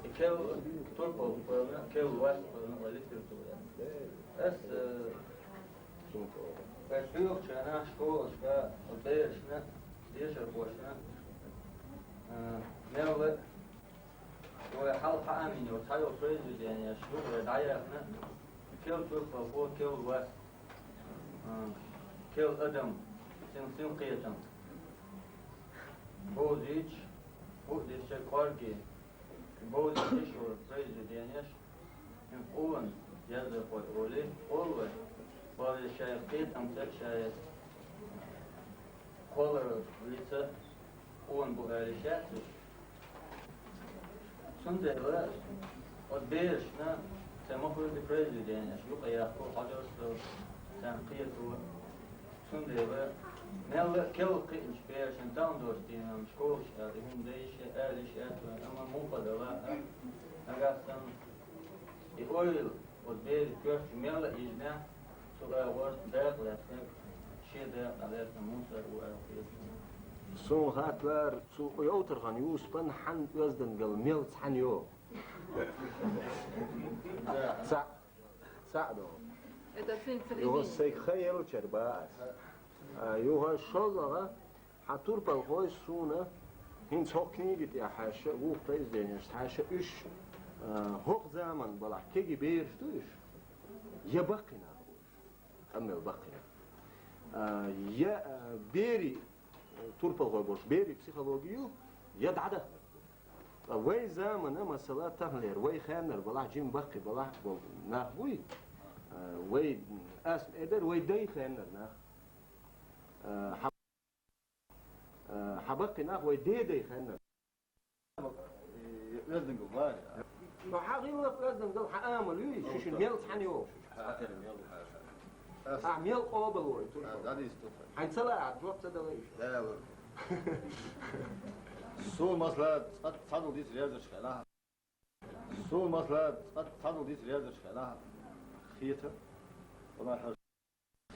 и керла турпалхойн кхоьллина, керла васт кхоьллина вай литература. Ас, э, вай кхоьллинчу хенахь школашка, берашна, дешархошна, э, мелла вай хьалха хьаамийна йолу цхьайолу произведенеш ю вай дӀаяьхна, керла турпалхо, керла васт, э, керла адам, син-, синкхетам. Бовзийча, хӀуъа дисча кӀорге, бовзийча шура произведенеш, хӀинца къона яздархой олий, олу вай, бовзийча шайх кхетамца шайх. Кхоллараллица къона бу аьлла йиш яц уьш. Цундела оцу берашна цхьа ма хуьлда произведени, аша юкъа яккхо хьожуш ду, царна кхето. Цундела мелла а керла кхиъначу берашна тахана долчу дийнахь школаш аьлла, и хӀума дан йиш яц, ала йиш яц вайн, амма муха дала а, нагахь санна и ойла оцу берийн коьртачу мелла а йижинехь, цу агӀор дакъа лаьцнарг, шен дакъа дӀалаьцна мусор ву аьлла хета. Суна хаттар цу Йовтархан Юсупан хьанна оьздангалла мел цхьаьна йогӀу? Цхьаъ, цхьаъ догӀу. Это сын Юха средний. Сайга хан еллачара бан ас. А, юха шоллагӀа, хьан турпалхой суна хӀинца хӀокху книги тӀехь хьаьжча, вукху произведенешца хьаьжча, уьш, а, хӀокху заманан балахь кегий бераш ду уьш? Я баккхий нах бу уьш? Къамел баккхий нах. А, я, а, берийн, турпалхой болуш, берийн психологи ю, я дӀадаханарг ду? Ткъа вай заманан, масала, таханлера, вай хеннара балахь, жима баккхий балахь болу нах буй? А, вай, ас ма эр дара, вай дай хеннара нах. А, хьан, а, хьан баккхий нах вай ден дай хеннара? Э, оьздангалла вара. Ну, хьан гӀиллакх оьздангалла, хьан амал юй, шу шуна мел цхьаьна йогӀу? Ахь мел къобал вой, турпал. Хьайн ца лаахь, жоп ца дала уьш. Суна, масала, цхьа, цхьадолу дийцар яздечу хенахь. Суна, масала, цхьа, цхьадолу дийцар яздечу хенахь. Хета. Валлахьи, хьажа.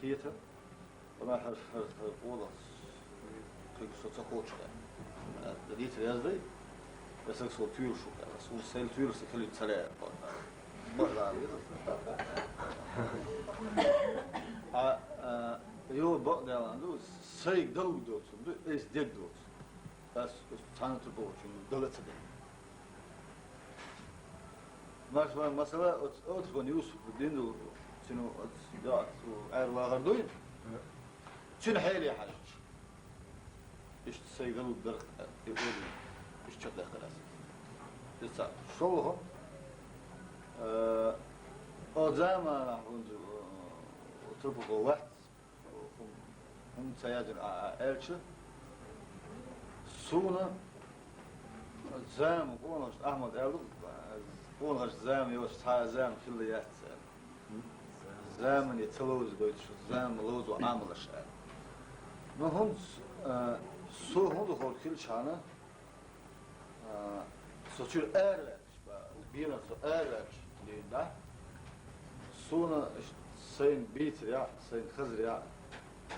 Хета. Валлахьи, хьажа, хьажа, хьажа, къонах. Кхин со ца кхочуш хьан. Дийцар яздай. Аса со туьйраш ву аьлла. Суна сайна туьйраш ца хилийта ца лаьа. Бакъ дан. А, а, йо, бакъ дан ду, сайга далур доцург ду, айса дерг доцург. Ас цхьана тӀе бохучун дала ца дерг. Марш ван масала, оцу Йовтархан Юсуп дин ду, цуьнан оцу, да, цу Ӏер вахар дуй? Цуьнан хьеле хьаьжча. Иштта сайга далур дара, и олу, иштта чекхдаккхар ас. Иза цхьаъ. ШолгӀа, э, о заманахь хӀунда, э, турпалхо вац, хӀума ца яздина а, а, аьлча, суна зама, къонахчу Ахьмада аьлла, къонахчу зама йоцуш цхьа а зама хилла яц аьлла. Замане ца ловза гойтуш, зама ловзо Ӏамалаш аьлла. Ну, хӀунда, а, со хӀунда хӀора хилчхьана, а, со чуьра араваьлча, бена со араваьлча дуьйна, да? Суна сайна бийцарехь, сайна хазарехь,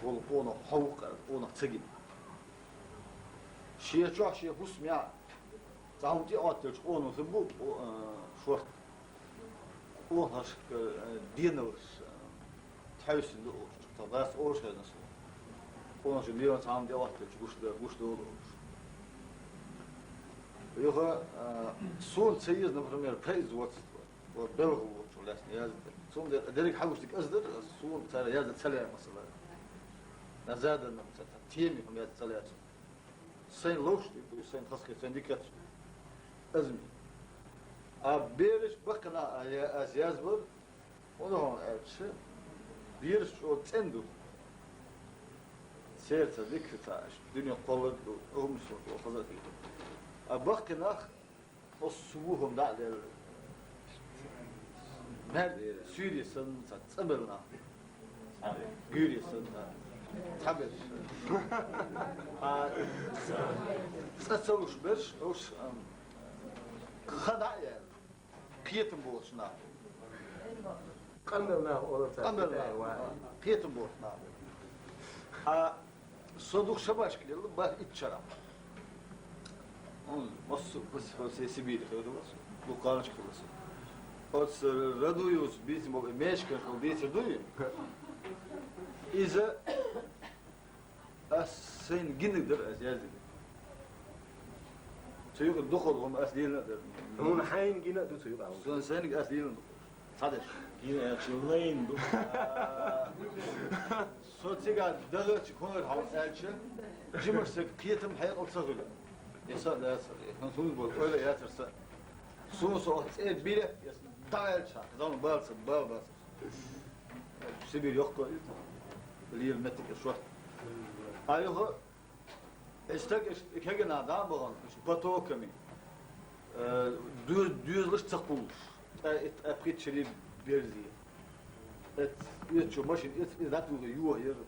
волу къонах хьовкху аьлла, къонах ца гина. Шен чохь, шен хӀусамехь, цхьа хӀума тӀеӀоттаелча къонах хир бу, къо-, а, шорта. Къонахашка, а, деналлаш, а, тхьевсина ду олуш, тхан дац олуш хезна суна. Къонахчун лело цхьа хӀума тӀеӀоттаелча гуш дар, гуш долу олуш. Юха, а, суна ца еза, например, производство, вот, белхалочо лаьцна яздан. Цундела дерриг хьан гуш дика аса дара, суна цара яздан ца лаьа, масала. Назаданна, ца, ца, теми хӀума яздан ца лаьа цуьнан. Сайн ловш дика ду, сайн хазахе, сайн дика ду. Азми. А бераш баккхана а я-, ас язбар, хӀунда хьуна аьлча, бераш чӀогӀа цӀена ду. Церан ца дика ца аш, дуьне кхолларг ду, хӀуманаш ду, хаза ду. А баккхий нах, оцу ву хӀума дӀа а делла. Мер, суьйре санна, ца цӀа белла нах. Гуьйре санна, цхьаберш. А, цӀа ца луш берш, уьш, ам, хан дӀа а яьлла. Кхетам болуш нах. Къамел нах олур цара. Къамел нах. Кхетам болуш нах. А, со дукха шабашка лелла, бархӀ итт шарахь. Хьуна, массо а, массо а хӀо Сибире хилла со, дукха кханашка хилла со. Оцу Радуевс бийцина болу мешкаш хилла дийцар дуй? Иза ас сайна гинарг дара ас яздина. Цу юкъа дукхал хӀума ас лелина а дара. Хьуна хьайна гина а ду цу юкъа хӀума? Сан сайниг ас лелина ду. Цхьадерш. Гина аьлча лайн ду. Со цигахь дахарчу хӀунар хьалха аьлча, жимаш цига кхетам хьекъал ца хуьлу. Я са а дацара, я хан суна болу ойла яцара са. Суна со оха цӀе билет, я дӀаваьлча, зама бала ца, бала бацара. Сибир йоккха а ю, лела меттиг а шорта. А юха, и стаг, и кегана дӀа а бахана, уж потоками, э, доь-, доьзалаш ца кхуллуш, тӀе, тӀе пхийтта шаре берзе. Эц, эцчо машин, эц, эц дӀатухе йохаяра.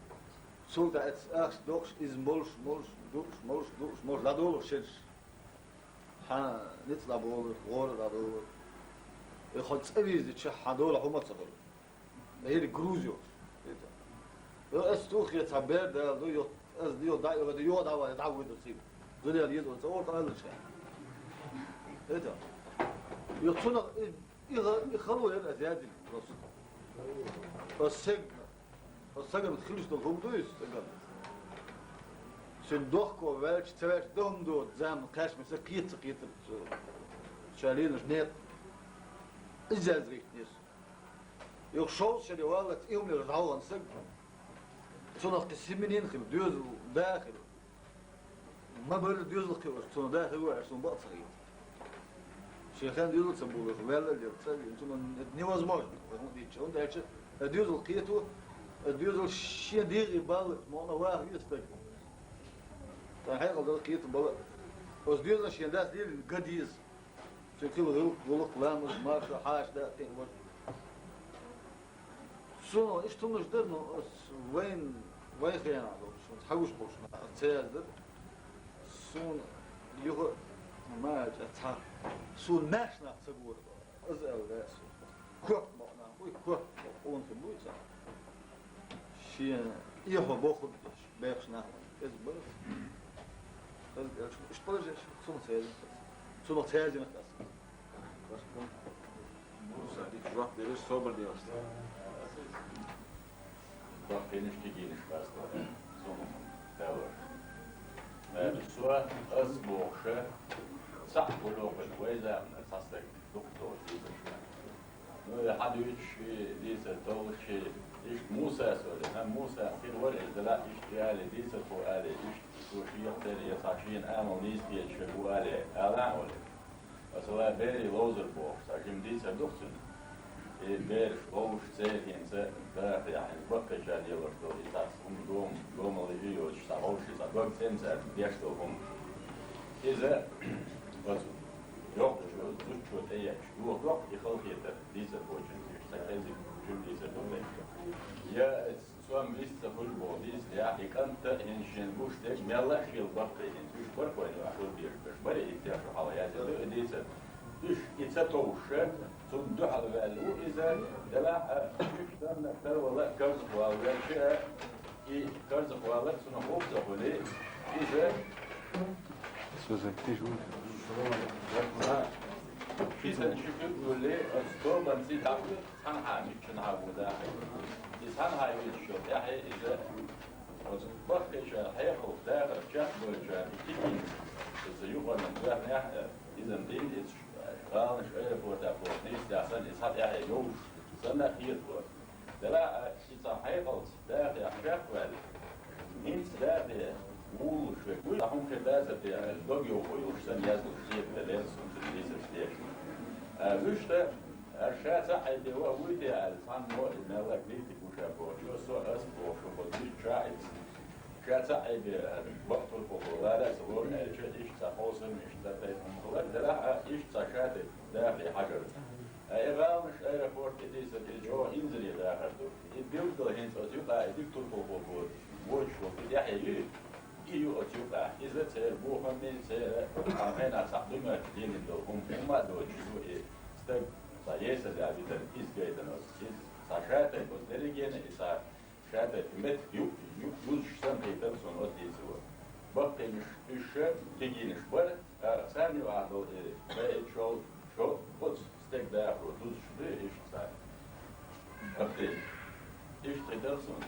Цул тӀаьхьа эц ахча дохуш, иза молуш, молуш, дууш, молуш, дууш, молуш, дӀадолуш шераш. Хьан ницкъ дӀаболура, гӀора дӀадолура. И хьо цӀа вийзича, хьан дола хӀума ца хуьлу. Эр груз йолуш. Йо, ас туххе цхьа бер дала ду, йо, ас йо, да, йо, да, йо, да, ва, да, вуй ду цига. Зулел йизо, ца орта аллача. Это. Йо, цунах, и, и, и хало яр аз ядил просто. Ас сег, ас сеган хилиш дол хум ду ис сеган. Сен дохко вач, ца вач, дом ду, зам, каш, ми се кица, кица. Чалинаш нет. Изяз рихнес. Юха шовзткъа шаре валлалц и хӀума лелаш дӀавахана саг. Цунах кхин семьянин хила, доьзал да хила. Ма барра доьзал кхиош, цунах да хила ву аьлла, цунна бакъ ца хета. Шен хенахь доьзал ца болуш, ваьлла а лела, цӀа а вийна, цунах это невозможно, вай хӀун дийцча. ХӀунда аьлча, а доьзал кхето, а доьзал шен дегӀе баллалц, ма хьуна ваха веза стаг. Тхан хьекъал дала кхета бала. Оцу доьзал шен дас лелийна ган деза. Цуьнан хила гӀуллакх, гӀуллакх, ламаз, марша, хьаша, да, кхин а вара. Суна иштта хӀуманаш дара, ну, ас вайн, вайн хенахь долуш, ас хьагуш болуш нах, ас ца яздара. Суна юха ма аьлча, цхьа, суна маьрша нах ца гора. Аз аьлла, да, ас. Коп ма нах, уй, коп, къонахий буй цхьа. Шен эхьо бохург деш, бехаш нах ван. Иза бара. Иза бара. Иштта бара жеш, цунах цаьрзина хас. Цунах цаьрзина хас. Муса, дика жоп делира, собар делаш. Баккхийнаш, кегийнаш бац тхо, цунах далор. Э, со, ас бохуша, цхьаъ гулйокхуш вай заманара цхьа стаг дукха долуш дийцарш. Ну, и хьан дуьйцуш и дийцар толлуш и, иштта Муса сори, хӀан Муса хир вара иза дала, иштта и али, дийцархо али, иштта цо шех тера, я цхьа шена амал нийса хеташ ву али, ала а вали. Масала, берий ловзар бохуш, цхьа жима дийцар ду-кх цуьнан. И бераш ловзуш церан хӀинца даха яхьа, баккхийчара лелош долу, и цхьацца хӀума дома, домалла и йоцуш, цхьа вовшийн цхьа дог цӀена цаьрга деш долу хӀума. Иза оцу йоккхачо, зудчо тӀееача, йохадоккху и халахетар дийцархочун уьш, цхьа кӀезиг чуьра дийцар ду-кх. Я эц сом вист ца хуьлу боху дийцар, я и кӀант а хӀинца шена гуш дерг мелла а шел баккхий хӀинца уьш бара кхойна ахь хур дезаш берш. Бара и тешна хьала яздина ду и дийцар. Уьш и ца товша, цунна дуьхьал ваьлла ву иза, делахь а, уьш санна, карвала карзахвала ваьлча а, и карзахвалар цунах вовза хуьлий, иза Слушай, ты ж вон. Ши сан ши куьг гулли, оцу тобанца дӀахуьлу, цхьанхьа миччанхьа ву даха. И цхьанхьа везаш йолу тӀаьхье иза, оцу баккхийчара хьекъал дахар чекхбойлучара и кигина, иза юкъанна боьхнехь а, иза дийна иза гӀаланаш аэропортехь болчу нийсса санна, иза цхьа тӀаьхье йовш санна а хетало. Делахь а, и цхьа хьекъалца даха чекхваьлла, хӀинца дахе вуллуш верг вуй, хьуна хир дацар те аьлла, дог йовхо йолуш санна яздалуш хетаделира суна цуьнан дийцарш дешна. А, вуьшта, аш ша цхьаъ Ӏайде ван вуй те аьлла, цхьаммо и меллаг дийти гуша бохучо, со ас бохуш хӀокху дуьйцучохь а иза. Ша цхьаъ Ӏайде бакъ турпалхо лара а ца лора аьлча, иштта цхьа хьовсарма, иштта тайпа хӀума хилар, делахь а, иштта цхьа ша тайпа дахе хьажар. Ткъа и гӀаланаш аэропорт тӀе дийцар иза чӀогӀа инзаре дахар ду. И билггал хӀинца оцу юкъа и дика турпалхо боху, вочуш волу и тӀаьхье юй, и ю оцу юкъа. Иза церан бохаммин, церан цхьана хенахь цхьаъ дуьнен чу лелийна долу хӀума, хӀумма а доцуш ю и стаг, цхьа есалла витар, иза гайтина оцу. Иза цхьа ша тайпа оцу дерригена, и цхьа ша тайпа меттиг ю-, ю-, юзуш санна хийтар суна оцу дийцаро. Баккхийнаш уьш ша, кегийнаш бара, а, царна юкъахь долу и, баьллачул, Шо оцу стеган дахаро дузуш ду иштта цхьа? Апрель. Иштта хи дара суна.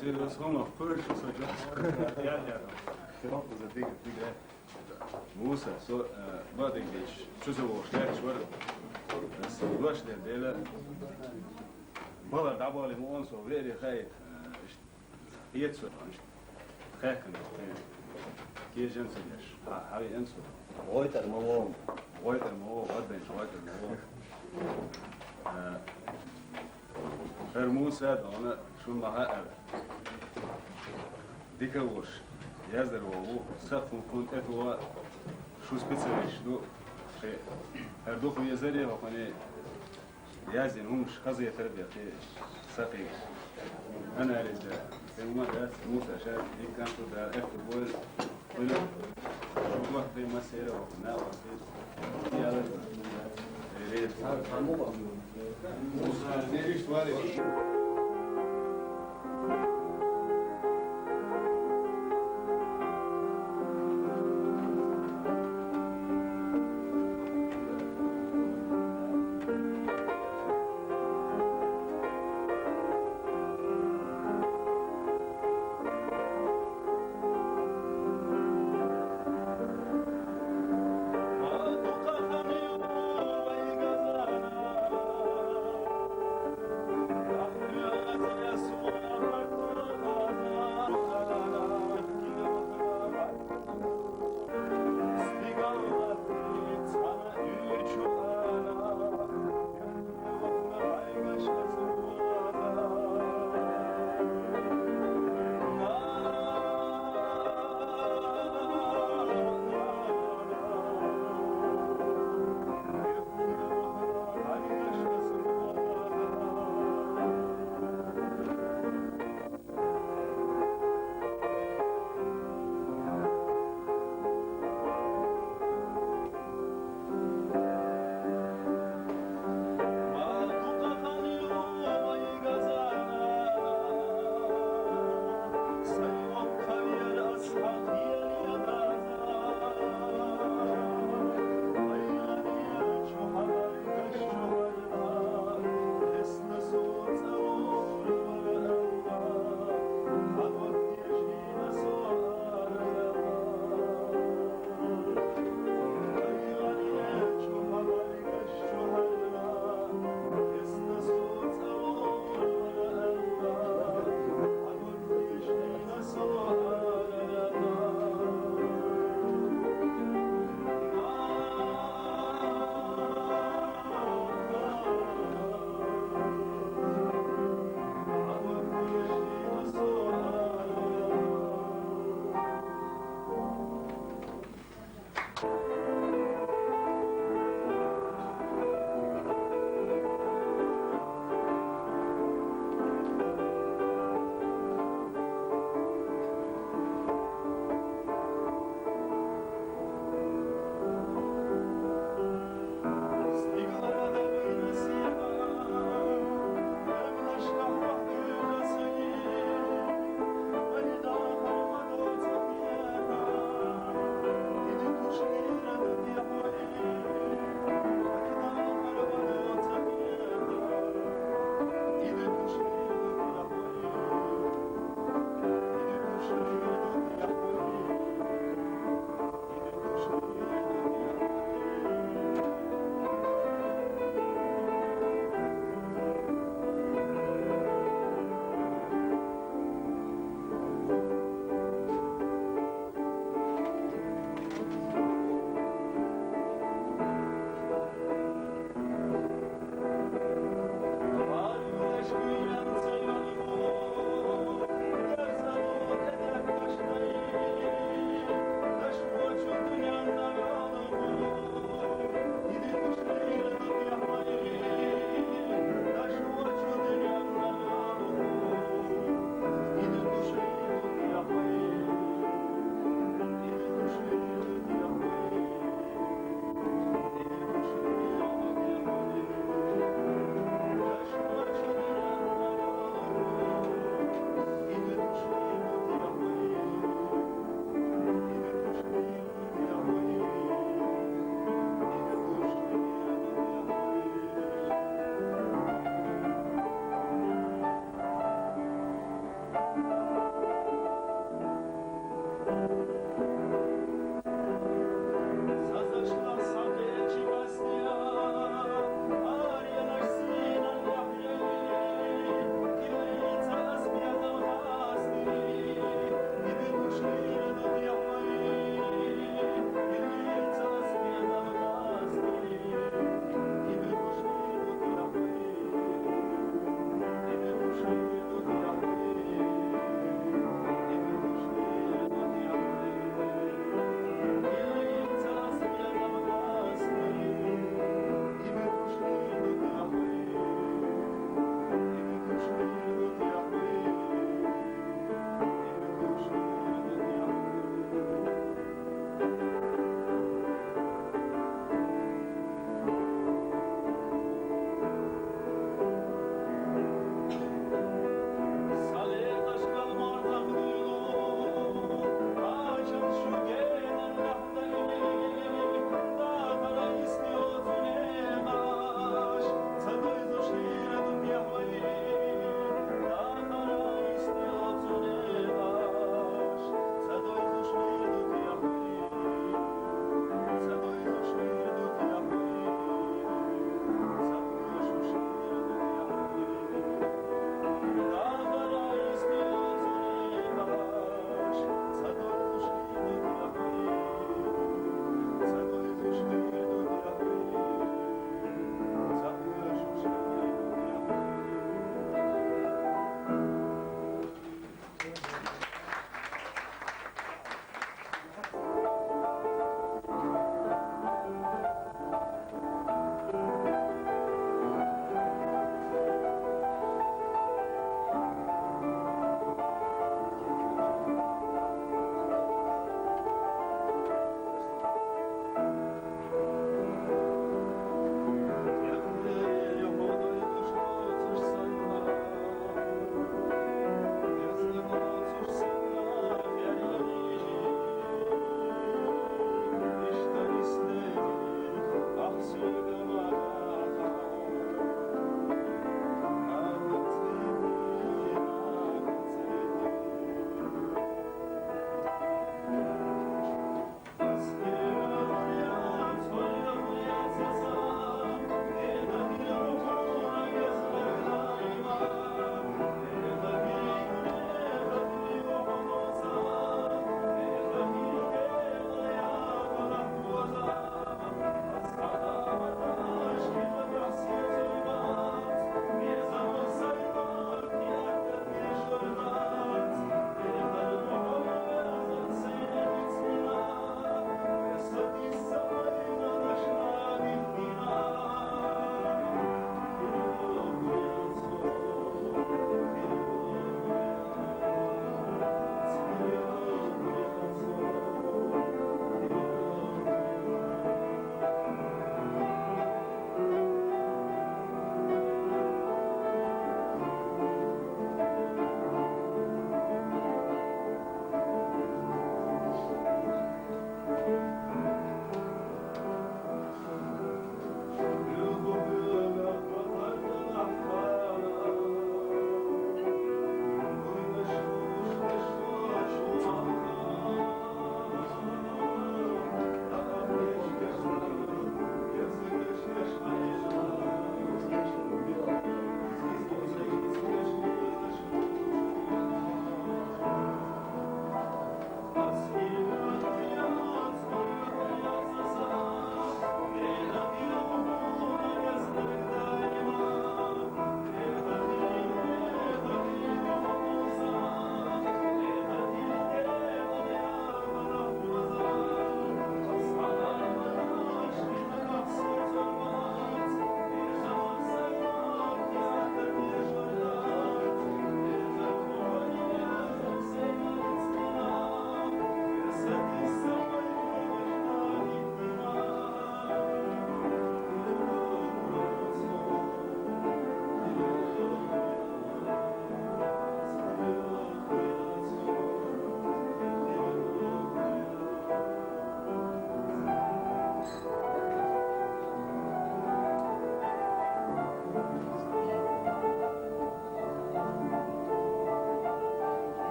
Сервис хама, курчу сажа. Муса, со, э, бадыгдеш, чу со вошляч вар. С-, вошля дела. Бала дабали му он со вери хай. Э, Иет со, хехкан, кежен со деш. Ха, хави эн со. Гойтар ма вон. Гойтар ма вон, вадбен, гойтар ма вон. Э, Хер Муса, да она шун маха эв. Дика вош. Яздар вову, сахун кун этуа, шу специалист ду. Хе. Хер духу язаре вахане. Язин хумш хаза я тарбия хе сакъи. Анализ да. Хе ума да, Муса ша, дикан ту да, эхту бой. Куна. Шугуа хе масера, на васи. Яла. Эре. Муса, не виш твари.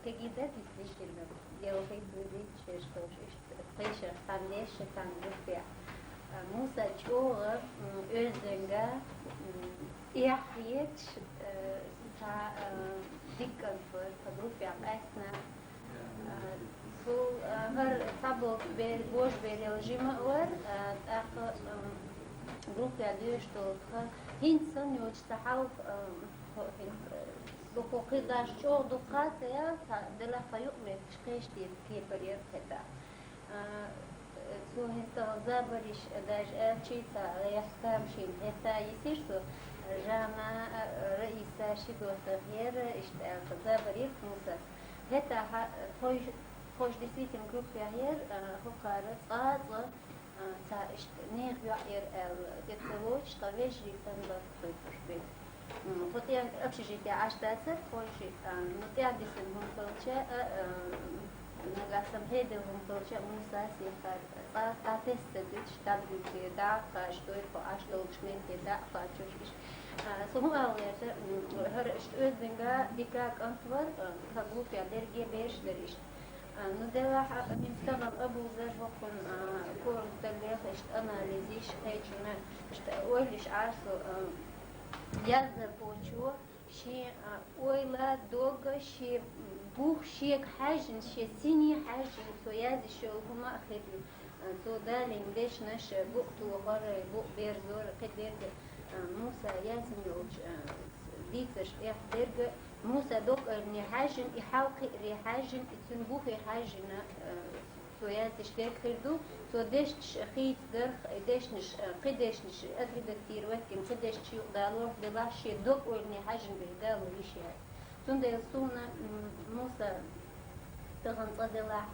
Кегида дисдешина, делхийт вуди чешкош ишт, тайша, тандеш, тандеш пя. А, Муса чугъа, м, оьзденга, м, яхъ ечш, э, та, э, диккан фор, та группа къасна. А, сул, э, гьар цабол бер, бож берел жима вар, э, тахъ, м, группа деш толха. Хинцан йоч сахал, э, Дукха кхидаш чӀогӀа дукха ца ял, ца делахь ца юкъ метташ кхешти кепар яр хӀета. А, цо хӀинца забариш даже аьлчи ца яхкам шин хӀета йисиш цо, Жана, а, Раиса ши доса хер, иштта аьлла, ца забар яр Мусас. ХӀета хьа-, хойш, хойш действительно группа яр, а, хӀокхара цӀа-цӀа, А, ца иштта нехан йоӀ яр аьлла, тӀе ца лоцуш, тха вежарий санна барт хуьйцуш бен. М, кху тӀе общежитие Ӏаш дацар, тхойши, а, ну, тӀаьхьа дисина хӀума хилча, а, а, нагахь санна хьедала хӀума хилча, Муса сехар цӀа, тӀа тест ца дуьтуш, тӀадуьйцуре дӀа а кхачдой, кху Ӏаш долчу метте дӀа а кхачош иштта. А, со хӀун ала гӀерта, м, хӀара иштта оьзданга дика кӀант вар, а, тхан группа дерриге бераш дара иштта. А, ну, делахь, а, хӀинца тахана Абузар хӀокхун, а, корта леха иштта анализиш кхечунна, иштта ойлиш Ӏасу, а, яздархочо шен, а, ойла, дог, шен бух, шега хьаьжжина, шен сине хьаьжжина, цо язйиш йолу хӀума а хир ю. А, цо далийна дешнаш букъ тохар, букъ берзор, кхидерг, а, Муса яздина йолчу, а, дийцарш тӀехь дерг, Муса докъарне хьаьжжина, и хьал кхиаре хьаьжжина, и цуьнан бухе хьаьжжина, э, цо яздеш дерг хир ду, цо дешнаш хийцадарх, и дешнаш, э, кхин дешнаш отредактировать дина, кхин дешнаш юкъадалорх делахь, шен докъарне хьаьжжина бен дало йиш яц. Цундела суна, м, Муса тахана цкъа делахь,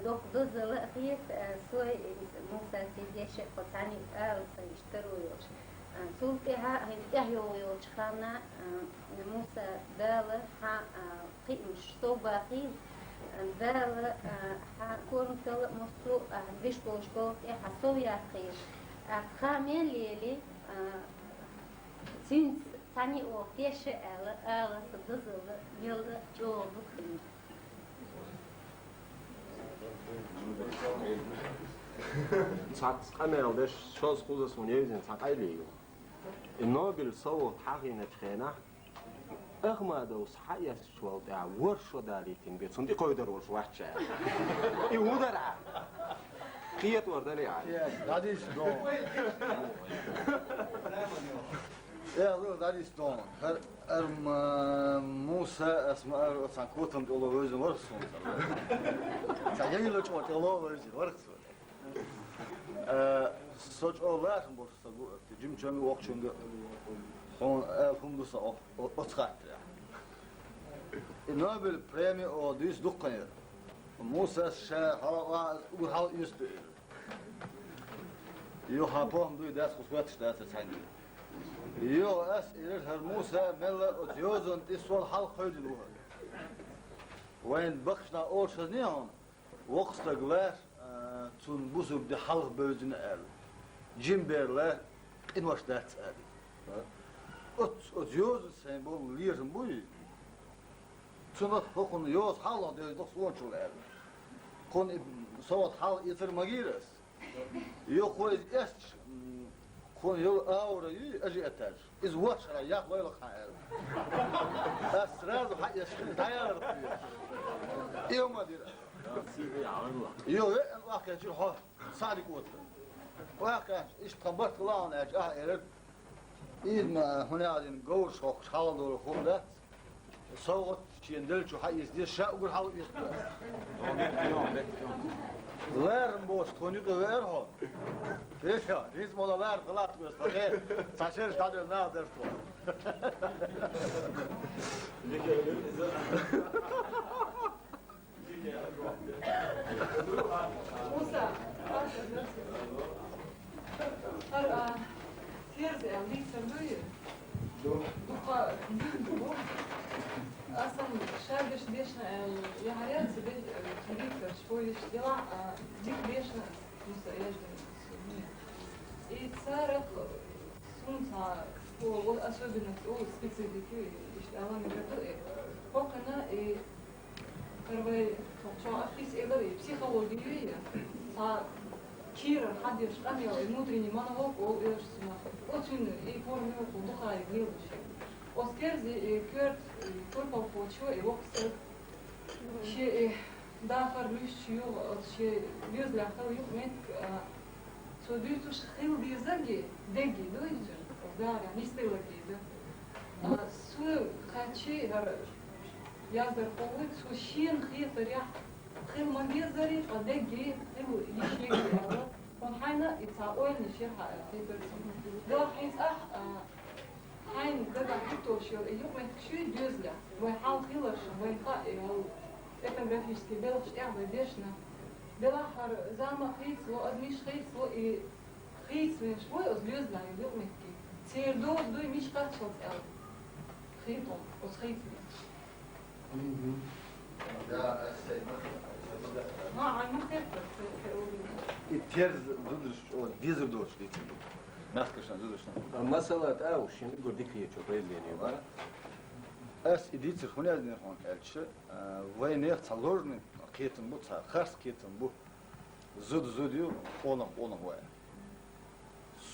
доккха дозалла а хета, э, со, э, Муса цига деши а кхо цхьаьна ала сан иштта таро йолуш. Э, цул тӀаьхьа, хӀинца тӀаьхьа йогӀу йолчу ханна, э, Муса Дала хьан, а, кхиамаш совбахийла, Дала, а, хьан корматалла а, массо а, а, виш болуш болу тӀе хьан сов яккхийла. А, хан мел лели, а, цуьнца цхьаьна оха теша аьлла, ала сан дозалла, мелла чӀогӀа ду хилла. Цхьацца къамел деш, шозза-кхузза суна евзина цхьа къайле ю. И Нобель совгӀат хьахийначу хенахь, Ахмадовс хьаэцначул тӀаьхьа ворхӀ шо далийтина бен, цунна тӀекхойдар волуш вац ша. И хӀун дара? Кхетор дара ахьа? ДӀадийша догӀу. Э, лур, дӀадийша догӀу. ХӀара, ар-, м-, Муса, ас ма-, ар-, оцхьан котам тӀе ло вевзина варх суна. Цхьа яйла чӀо тӀе ло вевзина варх суна. Э, со чӀогӀа ларам болуш ца гу, жимачуьнга а, воккхачуьнга а хьуна аьлла хӀума ду сан о-, о-, оцу хаттарехь. И Нобель преми оха дуьйцу дуккханера. Мусас ша хьала-, угар хьала оьцу ду ира. Юха хьан похӀма дуй, дац, кху соьтташ дацара цхьаьнгге. Юха ас ирар хӀара Муса мелла оцу йозанна тӀе сол хьалха кхевдина ву хӀара. Вайн бакхашна олуш хазне хьуна, воккха стаг лар, а, цунна бусург де хьалха бевзина аьлла. Жима бер лар, къинош дац аьлла. Оц-, оцу йозанца сайн болу лерам буй? Цунах хӀокхунна йоза хьалха девза ду-кх сончул аьлла. Кхунна и совгӀат хьалха эцар ма гира ас. Юха иза эцча, м, кхунна йолу аура юй, ажиотаж. Иза вочара яхлойла хьан аьлла. Ас сразу хьаэцча, дӀаялар кхуьйра. И хӀума дира. Юха веана охьакхечира хьо, схьа дика оцу. Охьакхаьчча, иштта тхан барт хила хьуна аьлча, ахьа элира. Иза ма хӀун яхьа дина говраш хӀокхуш хьалха долу хӀума дац. СовгӀат шена деллачу хьаэца деза, ша угар хьала эца. Ларам боцу тхуна юкъа веара хьо. Эша, хӀинца молла ларам хилла тхоьца тхо хе, цхьа шераш дӀадоьлла наха дара тхо. Муса, хӀара, а, Ферза аьлла дийцар дуй? Ду. Дукха, ду. Аса ша дешна аьлла, яхьаря ца деш, э, дийцарш, повесть, дела, а, дика дешна аса, Муса, яждина. И царах, сунца, по, вот особенность, о, специфики, иштта аьлла мегар ду, э, хӀокхуьнан, э, Вай тхо чӀоагӀа ахча элира, и психологи ю, цхьа кийрара хьадеш къамел, и внутренний монолог олу уьш цунах. Оцуьнан и форма ю кху дукхаиг лелаш. Оцу керзе и коьрта, и турпалхочо, и воккха стаг, шен и дахар луьстуш ю, оцу шен доьзалехь хилла юкъаметтиг, а, цо дуьйцуш хила дезарг, дерг ду иза, оцу дахарехь нисделларг ду. А, цо хаьттича, хӀара яздархо вуй, цо шена хетарехь, хила ма-деззара, ткъа дерг хила йиш йегӀий аьлла, хьуна хьайна и цхьа ойланаш яра хьан аьлла хетара цунна. Делахь хӀинца ахь, а, хьайна дагахь хӀиттош йолу и юкъаметтигаш ю доьзалехь, вайн хьал хиларш, вайн хаьа и хьал, этнографический белхаш тӀехь вай дешна. Делахь хӀара зама хийцало, адамаш хийцало, и хийцалуш вуй оцу доьзалехь йолу юкъаметтиг. Церан доза дуй, мича кхаччалц аьлла. Хийцало, оцу хийцалуш. Мгм. Да, ас сайна, сайна. Ма, ай, ма хетта, хе-, хе-, И терза зударшна чӀогӀа дезар доцуш дийцина ду. Мехкашна, зударшна. А масала тӀе а уьш шина гур дика хетачо проявление бара. Ас и дийцар хӀунда яздина хьуна аьлча, а, вайнех цхьа ложный кхетам бу, цхьа харц кхетам бу. Зуда зуда ю, къонах къонах ву аьлла.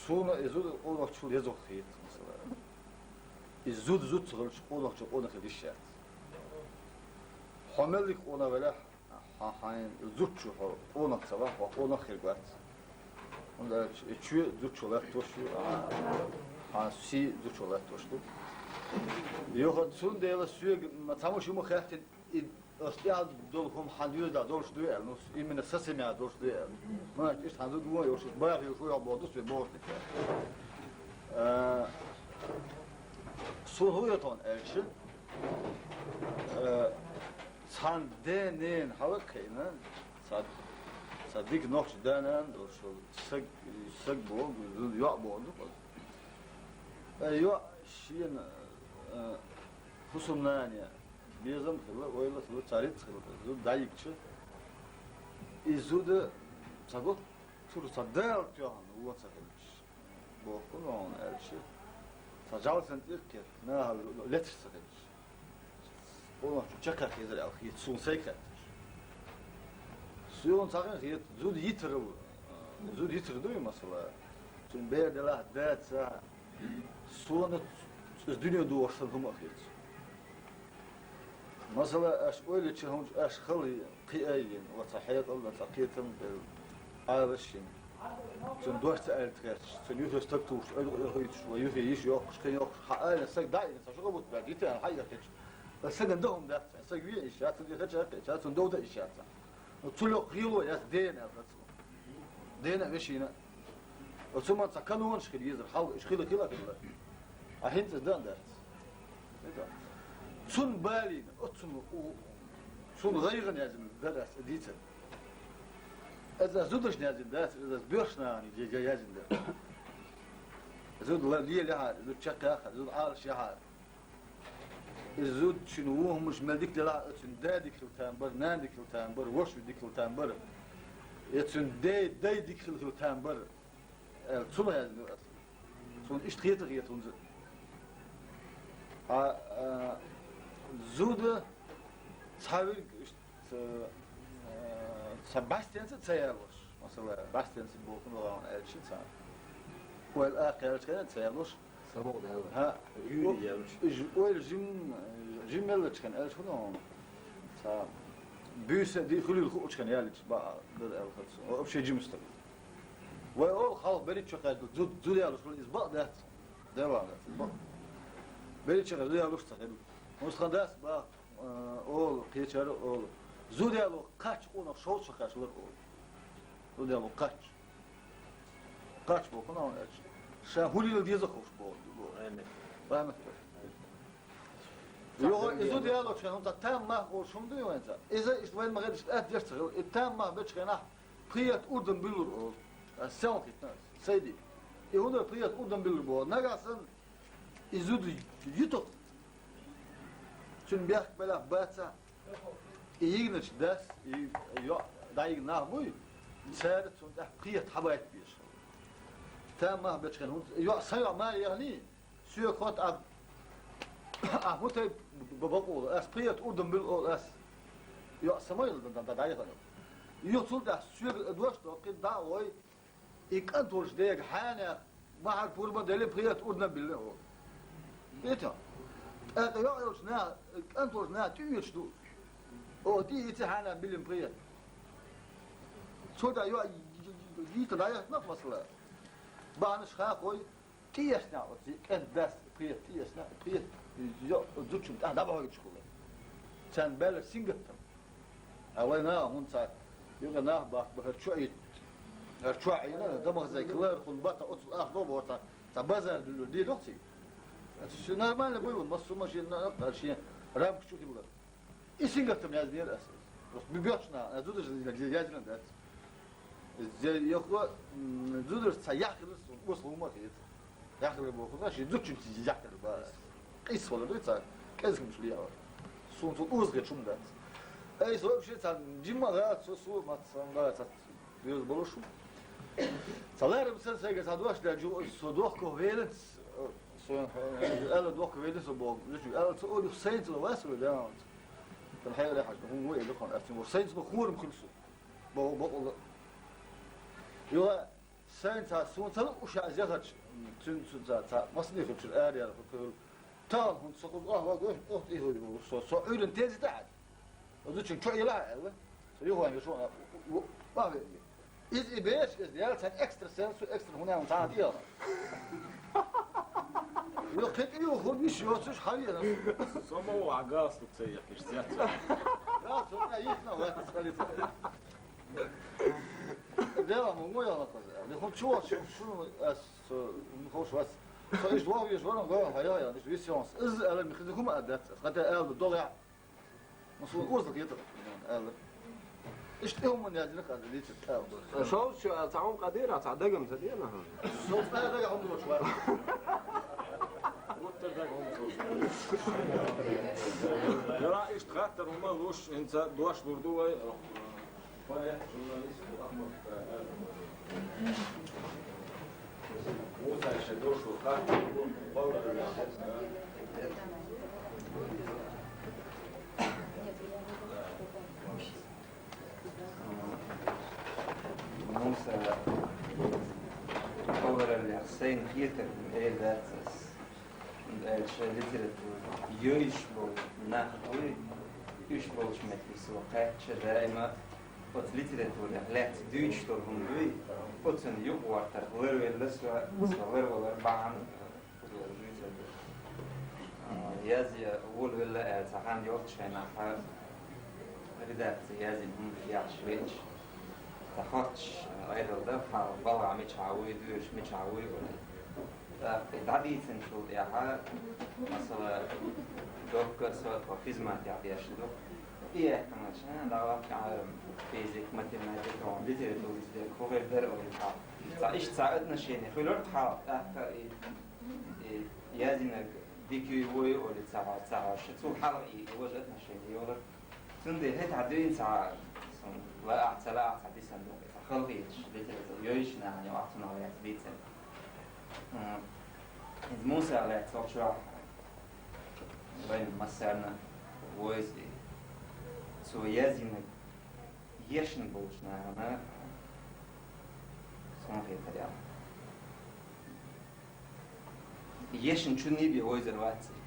Суна и зуда къонахчул еза хета, масала. И зуда зуда ца хилча, къонахчо къонах хила йиш яц. Хьо мел дика къонах велахь, хьан, хьайн зудчо хьо къонах ца вахь, хьо къонах хир вац. ХӀунда аьлча и чоь зудчо латтош ю, а, хьан сий зудчо латтош ду. Юха цундела соьга ма цхьаммо шиммо хаьттина, и ас тӀехь долу хӀума хьан доьзалехь долуш дуй аьлла, ну, именно сан семья долуш дуй аьлла. Ма, иштта хьан зуда вон йолуш, бахе йолуш ву хьо боху ду, соьга бохуш дика. Э, суна хӀун хета хьуна аьлча, э, цхьана ден-ненан хьала а кхиъна, цхьа, цхьа дика нохча да-нана долуш волу саг, саг боху, йоӀ боху ду. Э, йоӀ шена, э, хӀусамнане безам хилла, ойла хилла, цхьа рицкъ хилла, зуда дӀайигча, и зуда ца го, цуьра ца дала тоьхна вон ца хилча, боху хӀун ву хьуна аьлча, цхьа жӀаьла санна тӀе а кхетта, нахала леташ ца хилча. Къонахчун чекхъяхьа хезар аьлла хета, суна сайга хаьттича. Суна цхьа хӀун хета, зуда йитар ву, зуда йитар дуй, масала. Цуьнан бер делахь, дац, Суна ц-, ц-, дуьне дохуш санна хӀума а хета. Масала, аша ойла йича хӀунча аша хала кхиа а йина, оцу хьекъал а, цхьа кхетам а, Ӏалаш а йина. Цуьнан дош ца аьлла тхаьш, цуьнан юххе стаг тухуш, ойла а хуьйтуш, вай юххе йиш йоккхуш, кхин йоккхуш, хьан айна саг дӀа а йина, сан шуга бутт баьлла, йита аьлла, хьан а яхкхича, аса сагана дан хӀума дац, сан саг вен йиш яц, сан хеча а хеча, цунна дов дан йиш яц. Цул йоккха гӀело яц дена аьлла цо. Дена а, вешина а. Оцу ма цхьа канонаш хила езар, хьал, уьш хила, хила, хила. А хӀинца дан дац. Цунна балийна, оццунна у-, цунна гӀайгӀана яздина дан дац, дийцар. Иза зудашна яздина дац, иза боьрша нахана я-, я-, яздина дан. Зуда ла-, лелехьара, зуда чекхъяххара, зуда Ӏалаш яхьара. Иза зудчун вон хӀуманаш мел дика делахь а, оцуьнан да дика хила там бара, нана дика хила там бара, ваша дика хила там бара. Я цуьнан дей, дай дика хила, хила там бара. Аьлла, цунах яздина ду аса. Суна иштта хета а хета хӀунза. А, а, зуда цхьаверг иштта, а, цхьа бӀаьстенца а ца ялош. Масала, бӀаьстенца боху нагӀана аьлча цхьа. Ойла а кхаьллачу хенахь а ца ялош. Самукъадаьлла. ХӀаъ. Юьйре яьлча. Уьш ойла жим-, жиммеллачу хенахь аьлча хӀун хьуна? Цхьа буьйса а ди-, хуьлийла хуучу хенахь яллачу бакъ дара аьлла хаза. Вообще жима стаг. Вай олу хьалха берриг чу кхаьчна зуд-, зуда ялош хуьлу, иза бакъ дац. Делахь дац, иза бакъ. Берриг чу кхаьчна зуда ялош ца хилла. ХӀунда хан дац бакъ, а, олу, кхечара а олу. Зуда яло кхаччалц къонах шовзткъа шо кхаьчнарг олу. Зуда яло кхаччалц. Кхаччалц боху нагӀана аьлча. Ша хӀун лела деза ховш боху. Рахьмат. Йо, и зуда ялочу хенахь хӀунда там мах олуш хӀума дуй вайна цхьа? Иза иштта вайна ма-хиллара иштта атта деш ца хилла. И там мах бечу хенахь пхи етт урдам буьллур олу. Ас сел хӀиттина ас, сайди. И хӀунда пхи етт урдам буьллур боху? Нагахь санна и зуда юту. Цуьнан бехк белахь бацахь, и йигначу дас, и йоӀ дӀайигна нах буй, цара цунна тӀехь пхи етт хьабайта безаш. Там мах бечу хенахь хӀунда, йоӀ, сан йоӀ мара яхний, соьга хотту, а, а хӀун тайпа б-, б-, бакъо олу ас, пхи етт урдам буьллу олу ас. Йо, Самойло да, да, да, дӀаяхана. Йо, цул тӀехьа соьга дош доккхи, дӀа а вой, и кӀантолча дега хьанех бахьар пурба делли, пхийтта урдам биллина оха. Бетон. ТӀаккха йоӀ йолча наха, кӀантолча наха тӀуьйраш ду. Оха тӀе йици хьанех биллина пхийтта. Цул тӀехьа йо, йита дӀаяханах масала. Бахьанаш хьакхой, тӀеэцнехь оцу кӀант дас пхийтта тӀеэцнехь, пхийтта йо, зудчун тӀехь дӀабахьуьйтуш хилла. Царна баьллар сингаттам. Хьа вай наха хӀунда цхьа юкъа нах баккха бахара чу Ӏийта. ХӀара чу Ӏийна, дамах зайка лара хӀунда бата оцу ах до боху цхьа, цхьа базар дуьллур дийр ду цига. Цу нормально буй вон, массо а машина, а, шен рамка чу хилла. И сингаттам яздира аса. Просто бу-, боьхча наха, а, зудаш яздина дац. Зе йохо, м, зудаш цхьа яхь хилла, сон осла хӀума хета. Яхь хилла боху, ши зудчуьнца яхь хилла бац. Къийса хилла дуй цхьа, кӀезигмаш лехьа. Суна цу уза хеташ хӀума дац. Ай, со вообще цхьа жимма гӀа, со, со, ма, сан гӀа, цхьа, беза болуш хӀума. Цхьа ларам сан сайга цхьа дош даьлча, со дохко веланц, со, э, аьлла дохко веланц боху, зудчуьнга аьлла ца олуш, сайнца ла вас вай даьнца. Тан хьайра хьажа, хӀума ву элира хан, аьлла, цуьнан вара сайнца бу хурам хуьлу со. Бо-, бокъала. Юха сайна цхьа суна ца лууш яа зехарч, цуьнан цу ца, ца массане хуьлучуьра ара яра хӀу кхуьлу. Тахана хӀунда со кхуза охьа вагош, охьа тӀе хӀуьйру ву со, со Ӏуьйранна тезита хьаьта. Оцу чуьнга чу Ӏела хьа аьлла. Со юхаван йо шуна, охьа веъли. Иза и беш, иза ял цхьа экстрасенс, экстра хӀуна цхьа тӀе яла. Йо, кхин тӀе юха хӀума йиш йоцуш хьавена. Со ма ву, а галстук ца яхкаш, цец. Галстук, а, йитна, вац, цхьа лица. Дела, мо, мо, яла коза. Де хун чуо, шу, шу, ас, м, хош вас. Со иш вов, иш вон, го, ха, я, я, иш висёнс. Из, ала, ми хизу хума адат. Хата эл, дол, я. Мо, су, уза, кета. Эл. Иш, те, уман, я, дина, коза, личит, эл. Шоу, шу, а, цаун, кадира, ца, дагам, ца, дина, ха. Шоу, ста, дага, хун, дочь, ва. Гуттар, дага, хун, дочь. Яра, иш, хаттар, ума, луш, инца, дош, лурду, вай. Поэт, журналист Ахмад Кагаев. Муса ещё дошел, как он, он, он, Муса, хӀаллалехь, сайн хетарг эр дац ас. ХӀунда аьлча литература йойуш болу нах дуй, уьш болчу метте со кхаьчча даима оцу литературехь лаьцна дуьйцуш долу хӀума дуй, оцунна юкъагӀортарх ларвелла со, со ларвалар бахьана, хӀун дуьйцур ду. А, язъян волавелла аьлла, цхьа хан йолчу хенахь, редакци яздина хӀума яхьаш веача, цхьа хоттуш, Ӏедал дан, хьан балхахь мичахь вуй, доьшуш мичахь вуй, олий. ТӀаккха и дӀадийцинчул тӀаьхьа, масала, доккха а со тхо физматехь дешна ду. И яьккхинарш, а, дӀаваккха, а, физика, математика, литература, литература, хӀун хир дара, олий, цхьа. Цхьа иштта цхьа отношение хуьлура тхьа, тӀаккха и, и яздинарг дика юй, вуй, олий, ца хьо-, ца хьоьжуш, цул хьалха и важа отношение йолура. Цундела хӀетахь дуьйна цхьа, сан лаахь, ца лаахь, цхьа дисан ду, цхьа халхеташ, литература йойуш нахана юкъахь цунах лаьцна дийцина. М, иза Мусах лаьцна чохь вайн массарна войза и. Цо яздинарг ешна болчу нахана суна хетарехь. Ешначунний бен войзар вац и.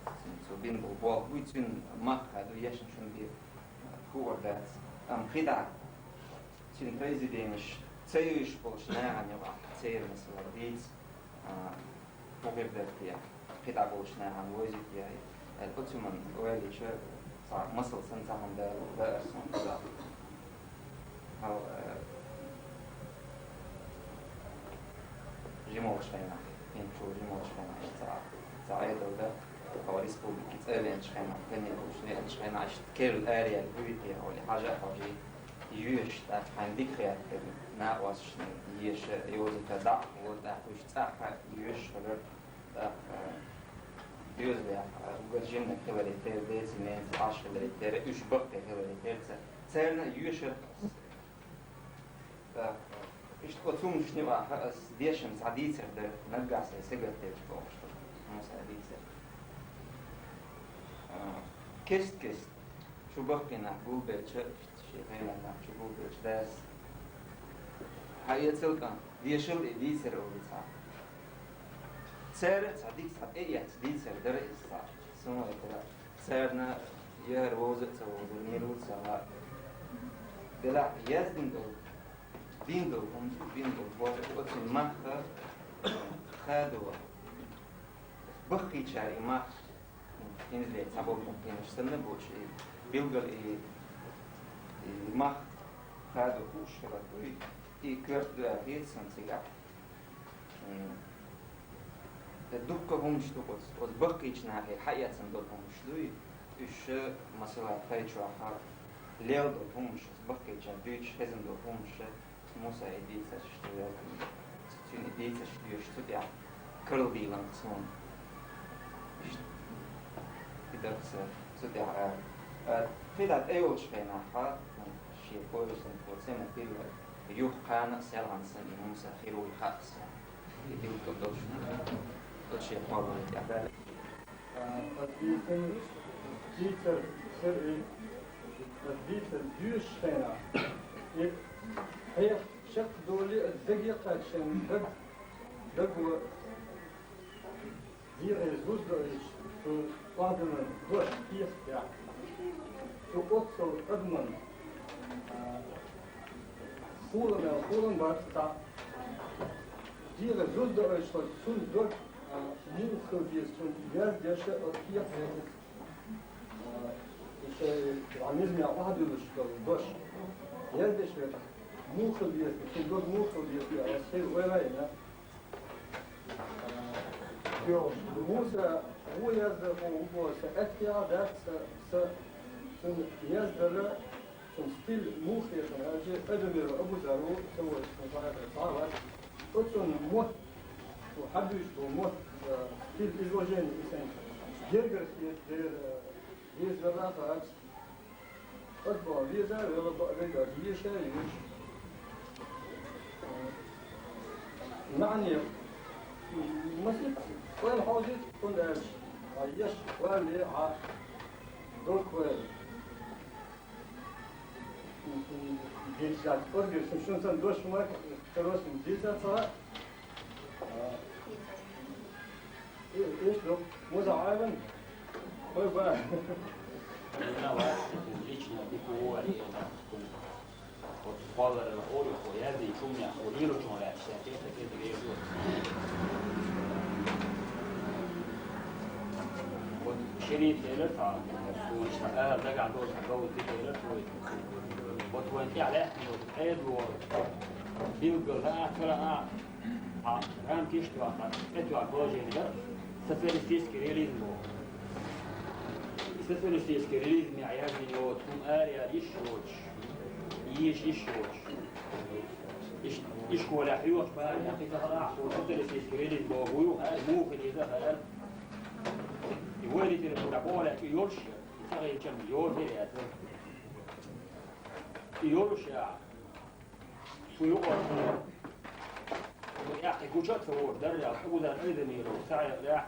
Цуьнан цо бина болу болх буй, цуьнан мах а ду, ешначунний бен хуур дац. Амма кхидӀа цуьнан произведенеш ца йойуш болчу нахана юкъахь церан масала дийца, а, хӀун хир дара те, кхидӀа болчу нахана войзий те, аьлла, оцу хӀуманна ойла йича, цхьа масал санна цхьа хӀума дала, дара суна кхидӀа. Хьал, э, жимолчу хенахь, хӀинца чу жимолчу хенахь, цхьа, цхьа Ӏедал дан, хьо республикин цӀа веанчу хенахь, кане лууш веанчу хенахь, иштта керла араяьлла буьйти хьо, и хьажа а хьожий, йоьшуш, тӀаккха хьайна дика хетта, накъосташна еша, йозийта дӀа а хӀора, тӀаккха уьш цӀахь йоьшуш хилар, тӀаккха, э, доьзалехь, э, уггар жиманиг хиларе терра, деца-ненаца Ӏаш хиларе терра, уьш баккхий хиларе терра, ца-, царна а йоьшура ас. ТӀаккха иштта оцу хӀуманашна юкъахь ас дешна цхьа дийцар дара, наггахь сайн сагатделча бохуш ду. Муса дийцар. А, кест-кест. Чу баккхий нах гулбелча, шен хенахь нах чу гулбелча дас. Хьан эцал кӀант, дешал и дийцар олу цхьа. Цара цхьа дика цхьа тӀеэцна дийцар дара иза цхьа. Суна а тера, царна яхар вовза а ца вовзар, мила ву ца хаьа. Делахь яздина долу, дина долу хӀума, дина долу боху, оцу махка хадо. Баккхийчара и мах, хӀинца цхьаболу баккхийнаш санна боцуш, и билггал и, и мах хадо хууш хилар дуй, и коьрта дуьхьа хета сан цигахь. М, дуккха хӀуманаш ду оцу, оцу баккхийчу нахе хьаэцна долу хӀуманаш дуй, уьш, масала, тхай чохь лелла долу хӀуманаш, оцу баккхийчара дуьйцуш хезна долу хӀуманаш, Муса и дийцарш ду яздина. Цуьнан и дийцарш доьшуш цу тӀехь карладийланга суна. Иштта и дара сан цу тӀехь ара. А, кхидӀа тӀейолчу хенахь, шен поясанхо цӀена тилла юха кхана а селхана санна и Муса хир вуй хаьа сан. И билггал долуш, долуш шен кхоллам тӀехь. А, ас дийцина, дийцар хир и, ас дийцар доьшуш хенахь, и хьех чекхдолий, ас даге кхаьчча шайн даг, даго дегӀе зуза доуьйтуш, цу охьадинарг дош кхетахь. Цу оццул адаман, а, хӀуламел хӀулам бац цхьаъ. ДегӀе зуза доуьйтуш, цунна дог, а, муха хила деза, цунна яздеш а, оцу кехат яздеш. А, и шайн ван низамехь охьадуьллуш долу дош. Яздеш веза, муха хила деза, цунна дог муха хила деза, ас хӀара ойла а йина. Йо, Муса, вон яздархо ву боху, сан аьттехьа дац, сан, сан, цуьнан яздар, цуьнан стиль муха хетара аьлча, Адамиров Абузар ву, сан вайша, сан бахьара цхьа а вац. Оцунна мотт, цо хьабуьйцуш болу мотт, э, стиль изложения и сайн гергара хета дера, э, веза велла а хаьа. Аса боху, веза а велла, бакъдерг а, еша а еш. МаьӀне, масийтта, ойла хьовзийта, хӀунда аьлча, хьан еш валле, хьан доккха вайла. Дийцача, оргир, шун санна дош хӀума, карош, дийца ца хаьа. Э, эш ду. Муза Ӏалам. Ой, ба. Вина вац, лично дика ву аьлла, оцу кхолларал хьо ю, хьо яздина хӀуманех, хьо лелочун лаьцна, шен кхета, кхета гӀерташ. Вот шерийн элира цхьа, суна ала дагахь долчу хьан говза дика элира цо. Вот вайн тӀехь лаьттина йолчу Ӏедало билггал лаа а, ца лаа а, хьан рамкаш тоьхна, тӀе тоьхна положение дара, социалистический реализм боху. И социалистический реализмехь яздина йоцу хӀума араяла йиш йоцуш, еша йиш йоцуш. Иш-, ишколехь хьоьхуш бара, кхин ца хала ахь, суна социалистический реализм боху ю, хьан муха хила иза хаьара. И вай литература боху лаьцна и йолуш яра, и ца хилчам йолу хир яцара. И йолуш яхь. Цу юкъара, цу тӀехь и гуча а ца вогӀуш, даржехь Абузар Айдамиров ца хьекъалехь,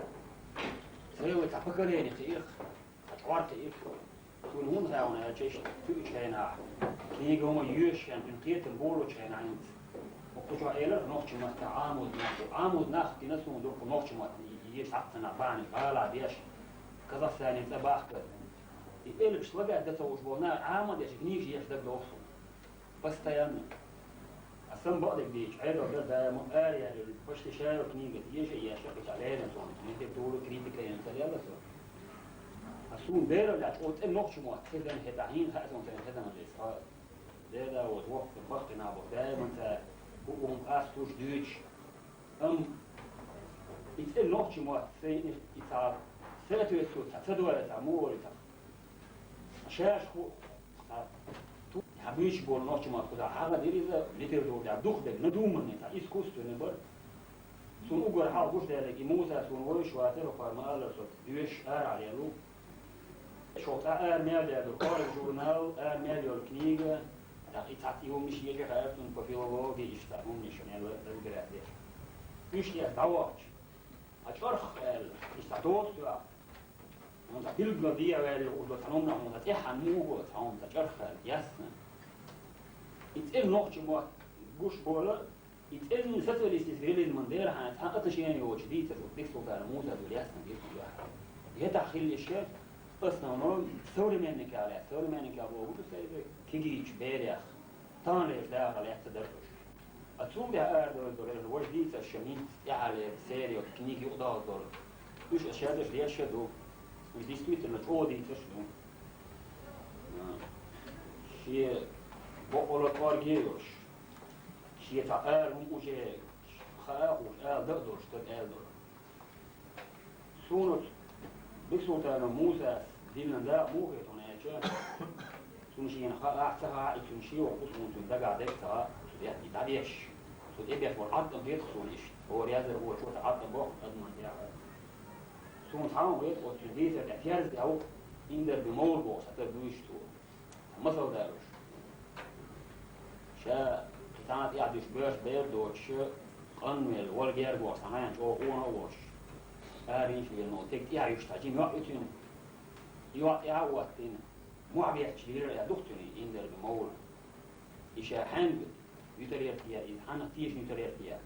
цхьа вай цхьа поколение кхиира, цхьа чкъор кхиира. Цунна хӀунда хаьа аьлча, иштта туьучу хенахь, книга хӀума йоьшуш хенахь, цуьнан кхетам болучу хенахь хӀинца. Кху чохь элира нохчийн маттахь Ӏамоз нах ду. Ӏамоз нах гина суна дуккха нохчийн мотт, и, и, и схьа ца нах бахьана, гӀала деш, Казахстане цӀа бахка. И элпаш лагаьтта ца хууш болу нах Ӏама а деш, и книгаш еш дагадогӀу суна. Постоянно. А сан бакъдерг дийча, Ӏедал дара даима араяьлла, почти шайла книга еша а еш, кхин цхьа лерина суна, литература, критика а йина ца лелла со. А суна бераллехь чӀогӀа цӀена нохчийн мотт хезна хӀетахь, хӀинца хаьа суна церан хезна деза. Ткъа дера а волчу воккхачу баккхий нах бу, даиман цара хӀуъу хӀума къастуш, дуьйцуш. Амма и цӀена нохчийн мотт сайна и цхьа соответствует цхьа ца дойла цхьа, муха олу цхьа. Шаьш хӀу, цхьа, ту-, хьан буьйцуш болу нохчийн мотт кхузахь хьагӀ дира иза литература тӀехь дукха дерг, надуманный, цхьа искусственный бара. Суна уггар хьалха гуш даьлларг, и Муса суна вовзаш вацара, хӀокхара ма-аллара, со доьшуш арахь лелла ву. Шо цкъа ара мел даьлла, кӀорга журнал, ара мел йолу книга, тӀаккха и цхьацца и хӀуманаш еш а хаьара цунна по филологии, иштта цхьа хӀуманаш мел разбирать деш. Уьш тӀе дӀавахча, хьан чӀорх аьлла, иштта доцу тоьхна. Хьуна цхьа билггал дехьаваьлла, хьуна цхьа номна, хьуна цхьа тӀехьа муха, хьуна цхьа чӀархал яьсна. И цӀена нохчийн мотт гуш бола, и цӀена социалистический реализм дера хьуна цхьа отношение йоцуш дийцар, вот Бексултанов Мусас дуьйцуш яьсна, дийцар дуьйцур. ХӀетахь хилла иштта, основном современниках лаьцна, современниках бохург ду сайга, кегийчу берех, таханлерчу дахар лаьцна дара уьш. А цул тӀаьхьа арадовла долу важа дийцарш ша хӀинца тӀаьхьа лерчу серио книги юкъадолу долу. Уьш аса шаьш деш а ду. Уьш действительно чӀогӀа дийцарш ду. А, шен бакъволу кӀорге а йолуш, шен цхьа ала хӀума уже хаа а хууш, ала дан а долуш, стаг ала долу. Суна оцу Бексултанов Мусас диллина дакъа муха хета хьуна аьлча, цунна шена хаахь а, ца хаахь а, и цуьнан шен воккху а суна цуьнан дагахь дерг а ца хаьа, цу тӀехь и дӀадеш, цу тӀе беш болу Ӏаткъам хета суна иштта. ХӀора яздархочо цу Ӏаткъам боккху адаман тӀехь. Суна цхьа хӀума хета оцу цуьнан дийцар тӀехь, терза тӀехь ву Индарбиев Мовла боху цхьа стаг, вуьйцу цо. Масал далуш. Ша кхин цхьана тӀехь дуьсуш боьрша бер доцуш, къанвелла, вала гергахь цхьа хьайна чӀогӀа къона а волуш, аренаш лелано, тӀе тӀехь юьсуш цхьа жима йоӀ ю цуьнан. И йоӀ тӀехь а хӀоттийна, мохь бетташ лелара аьлла ду-кх цуьнан Индарбиев Мовла. И ша хьаьнга вуьтур яра те, иза хьанна тешна вуьтур яра те,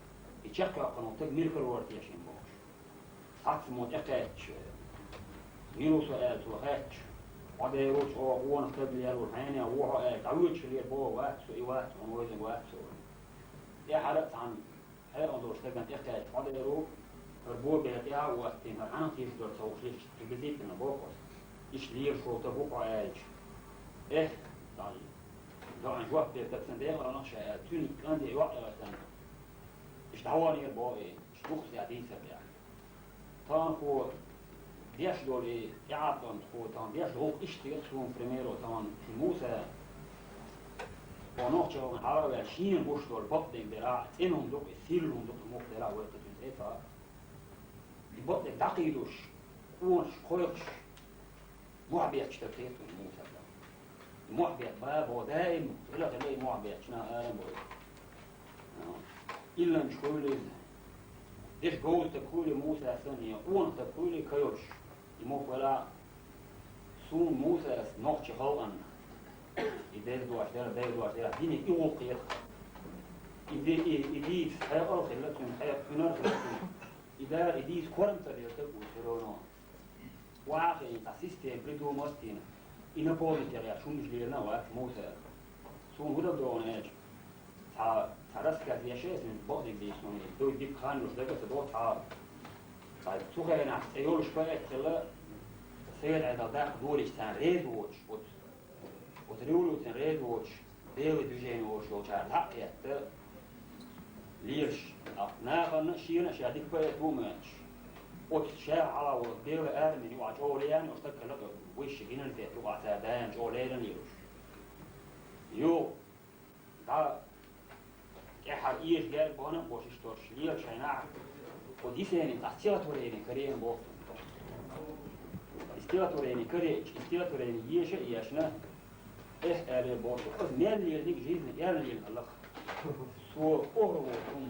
и чекхйоккхуш волу стаг мила карор яра те шена бохуш. Цхьацца мо тӀекхаьчча, мила ву со аьлла цо хаьттича, хьо дера ву, чӀогӀа къона стаг лелавелла, хьенех ву хьо аьлча, дӀавоьдуш хилира боху, вац со, и вац, хьуна вевзина вац со. ТӀаьхьара а цхьана хьекъал долчу стагана тӀекхаьчча, хьо дера ву, хӀара бо бер тӀе а хӀоттийна, хӀара хьанах тийшадора ца хууш, иштта приблизительно боху аса. Иштта лелаш волу стаг ву хьо аьлча. Эх, дӀа, доӀана жоп дерг сан декъалнах ша аьлла, цуьнан кӀанте йоӀ а хӀоьттина. Иштта дӀаваханера боху и, иштта дукхаза дийцар тӀехь. Тахана хьо деш долу и тӀеӀаткъам, хьо тахана деш долу гӀуллакх иштта хета суна, к примеру, тахана шун Муса, хьо нохчаллина хьала а ваьлла, шена гуш долу бакъдерг делахь а, цӀена хӀума ду-кх и, сирла хӀума ду-кх и, муха делахь а вай кхин цуьнца эцахь а. И бакъдерг дӀакхийдош, къонахаш кхойкхуш, мохь бетташ стаг хета суна Муса тахана. Мохь бетта бан боху, даим хила хила и мохь бетташ нах ара а бой. Илланча хуьлу иза. Деш говза стаг хуьлу Муса санна, я къонах стаг хуьлу ка йолуш. И муха велахь а, суна Мусас нохчийн халкъана, и деза дош дара, деза дош дара, динан и гӀуллакх хета. И де-, и, и дийца хьекъал а хилла цуьнан, хьекъал, хьуьнар а хилла цуьнан. И дара, и дийца корам ца дерг стаг ву всё равно. Охьа а хиъна, цхьа система придумать а йина, и наполнить ян гӀерташ хӀуманаш лелийна а вац Муса. Суна хӀун дара догӀу аьлча, цхьа, цхьа рассказ еш а, иза бакъдерг дийцина, дуй дика хан луш дага а ца догӀу цхьа. Ткъа цу хенахь цӀе йолуш поэт хилла, Совет Ӏедал даккха дорийча царна реза воцуш, оцу, оцу революцина реза воцуш, белый движение волуш йолчара лаьа а кхетта, лелаш, а нахана а, шена а ша дика поэт ву моьттуш. Оцу ша хьала волу белый армина юкъахь чӀогӀа лерина, оцу стаг хилла высший генералитет юкъахь цара даим чӀогӀа лерина лелаш. Юха, дӀа, тӀаьххьара эша герга бахана а бохуш, иштта долуш лела шайнахь, кху дисенин тӀе стихотворение карийна боху цунна. И стихотворение карийча, и стихотворение еша а ешна, эх, аьлла боху, аса мел лелийниг жизни эрна лелина хилла-кх. Со охьа волу хӀума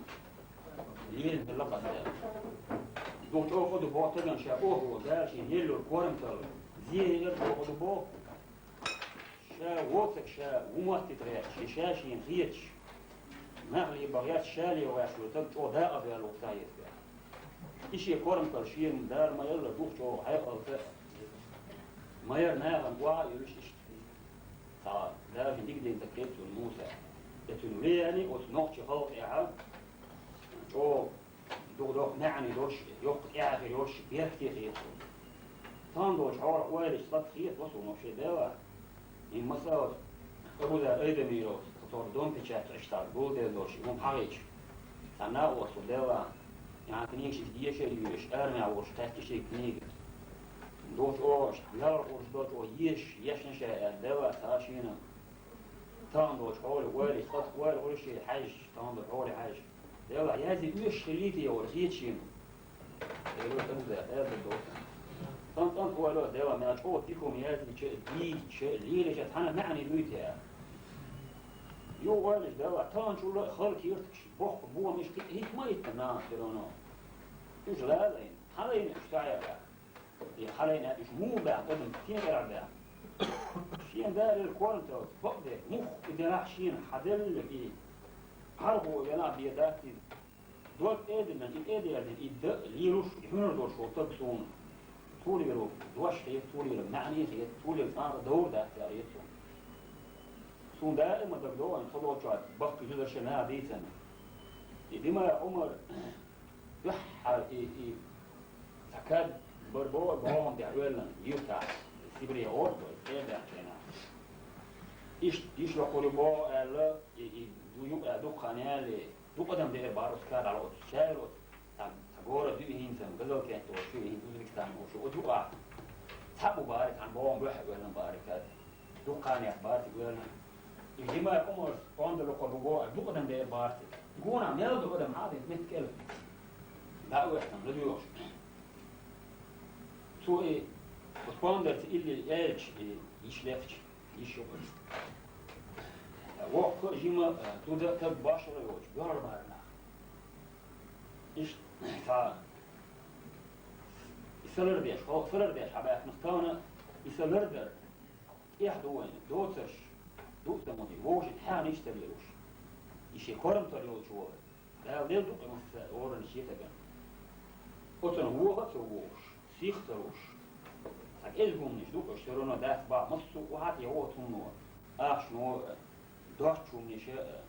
лелина хилла-кх аса аьлла. Дукха чӀогӀа ду боху стагана ша охьа волу, Дала шена елла йолу корматалла, зен яра чӀогӀа ду боху. Ша воцург ша ву моттийта гӀерташ, я ша шена хеташ, нах лебан гӀерташ, ша лева гӀерташ волу стаг чӀогӀа дакъа а ваьлла ву ца еза бехк. И шен корматалла шена Дала ма-яллара дукха чӀогӀа хьекъалца, ма-ярра нахана охьа а йолуш иштта. Цхьа Дала шен дика дина стаг хета цунна Муса. Я цуьнан влияние оцу нохчийн халкъехь чӀогӀа дукха-дукха маьӀне долуш, йоккха тӀаьхье хир йолуш, беркате хета суна. Тахана долчу хьолах ойла йича, цкъа хета бо суна вообще делахь. И масала, Абузар Айдамировс, который Дом печати Ӏиштта гулделла долуш, и хӀума хьахийча, цхьа накъосталла делахь, и книгаш иштта деша а йоьшуш, армехь волуш кхаьчча и книга. Духучу оха, ялх гӀурш долчу оха езаш, ешна ша аьлла, делахь цхьа шена. Тахана долчу хьоле ойла йича, цкъа ойла гӀур шен хьаьжча, тахана долчу хьоле хьаьжча. Делахь, язде оьшуш хилийта вара хета шена. Эло тӀе уза, эло до. Цкъа-цкъа ойла, делахь, мел чӀогӀа дика хӀума яздича, дийцича, лелийча, цхьана маьӀне дуй те? Юха ойла йича, делахь, таханачул а хала керташ, боккха бохамаш, кхин хӀинца ма хӀиттина нахана все равно. Уьш лалайна, хьалайна уьш цхьаъ яра. И хьалайна уьш муха баьхна, адам сен тӀера баьхна. Шен Дала корам тӀера бакъдерг, мух и делахь шена хьаделларг и, хьархо велахь бен дац иза. Дог тӀедиллина, и тӀедиллина, и дан лелуш, и хьуьнар долуш волу стаг суна. Цо лело дош хета, цо лело маьӀне хета, цо лело цӀахь а довр дац аьлла хета суна. Суна даима дагадогӀу, вайн тхо долчохь баккхий зударша наха дийцина. И Димаев Ӏумар дуьххьара и, и цхьа кад бар боху, бохам тӀехь оьллина, юьртахь, Сибре гӀорта вай, цӀе баьхкина. Иштта йиш йоккхур ю боху аьлла, и, и ду юкъа дукха хан яьлла, дукха адам деара бара оцу кадахь, оцу чаьра оцу, цхьа, цхьа город ю и хӀинца, Газалкент олуш ю и хӀинца, Узбекистан олуш ю, оцу юкъахь цхьаъ бу бара, цхьана бохам дуьххьара оьллина бара и кад. Дукха хан яц бара цига оьллина. И Димаев Ӏумарс онда локхур бу боху, дукха адам деара бара цига. Гонах мел ду адам хьан а дина, меттиг кӀел. ДӀа а оьхтина, ладоьгӀуш. Цо и, оцу пондарца илли аьлча, и йиш лехча, йиш ю-кх иза. Воккха а, жима а, дуда а, таг башхалла йоцуш, боьрхамар нах. Иштта, цхьа, и са лардеш, хьо-, са лардеш хьабаьхкинарг тахана, и са лардар, эхь ду вайна, доцурш, ду а ца ма дий, вовшийн хьехам иштта лелош. И шен корматалла йолчо, Дала делла ду-кх и массо а оранаш шен стагана. Оцунах воха а ца вогӀуш, сих а ца луш. Цхьа кӀезиг хӀуманаш ду-кх уьш, всё равно дац боху, массо а охьа а тӀе вогӀу хӀумано, ахчано а, доцчу хӀуманаша а,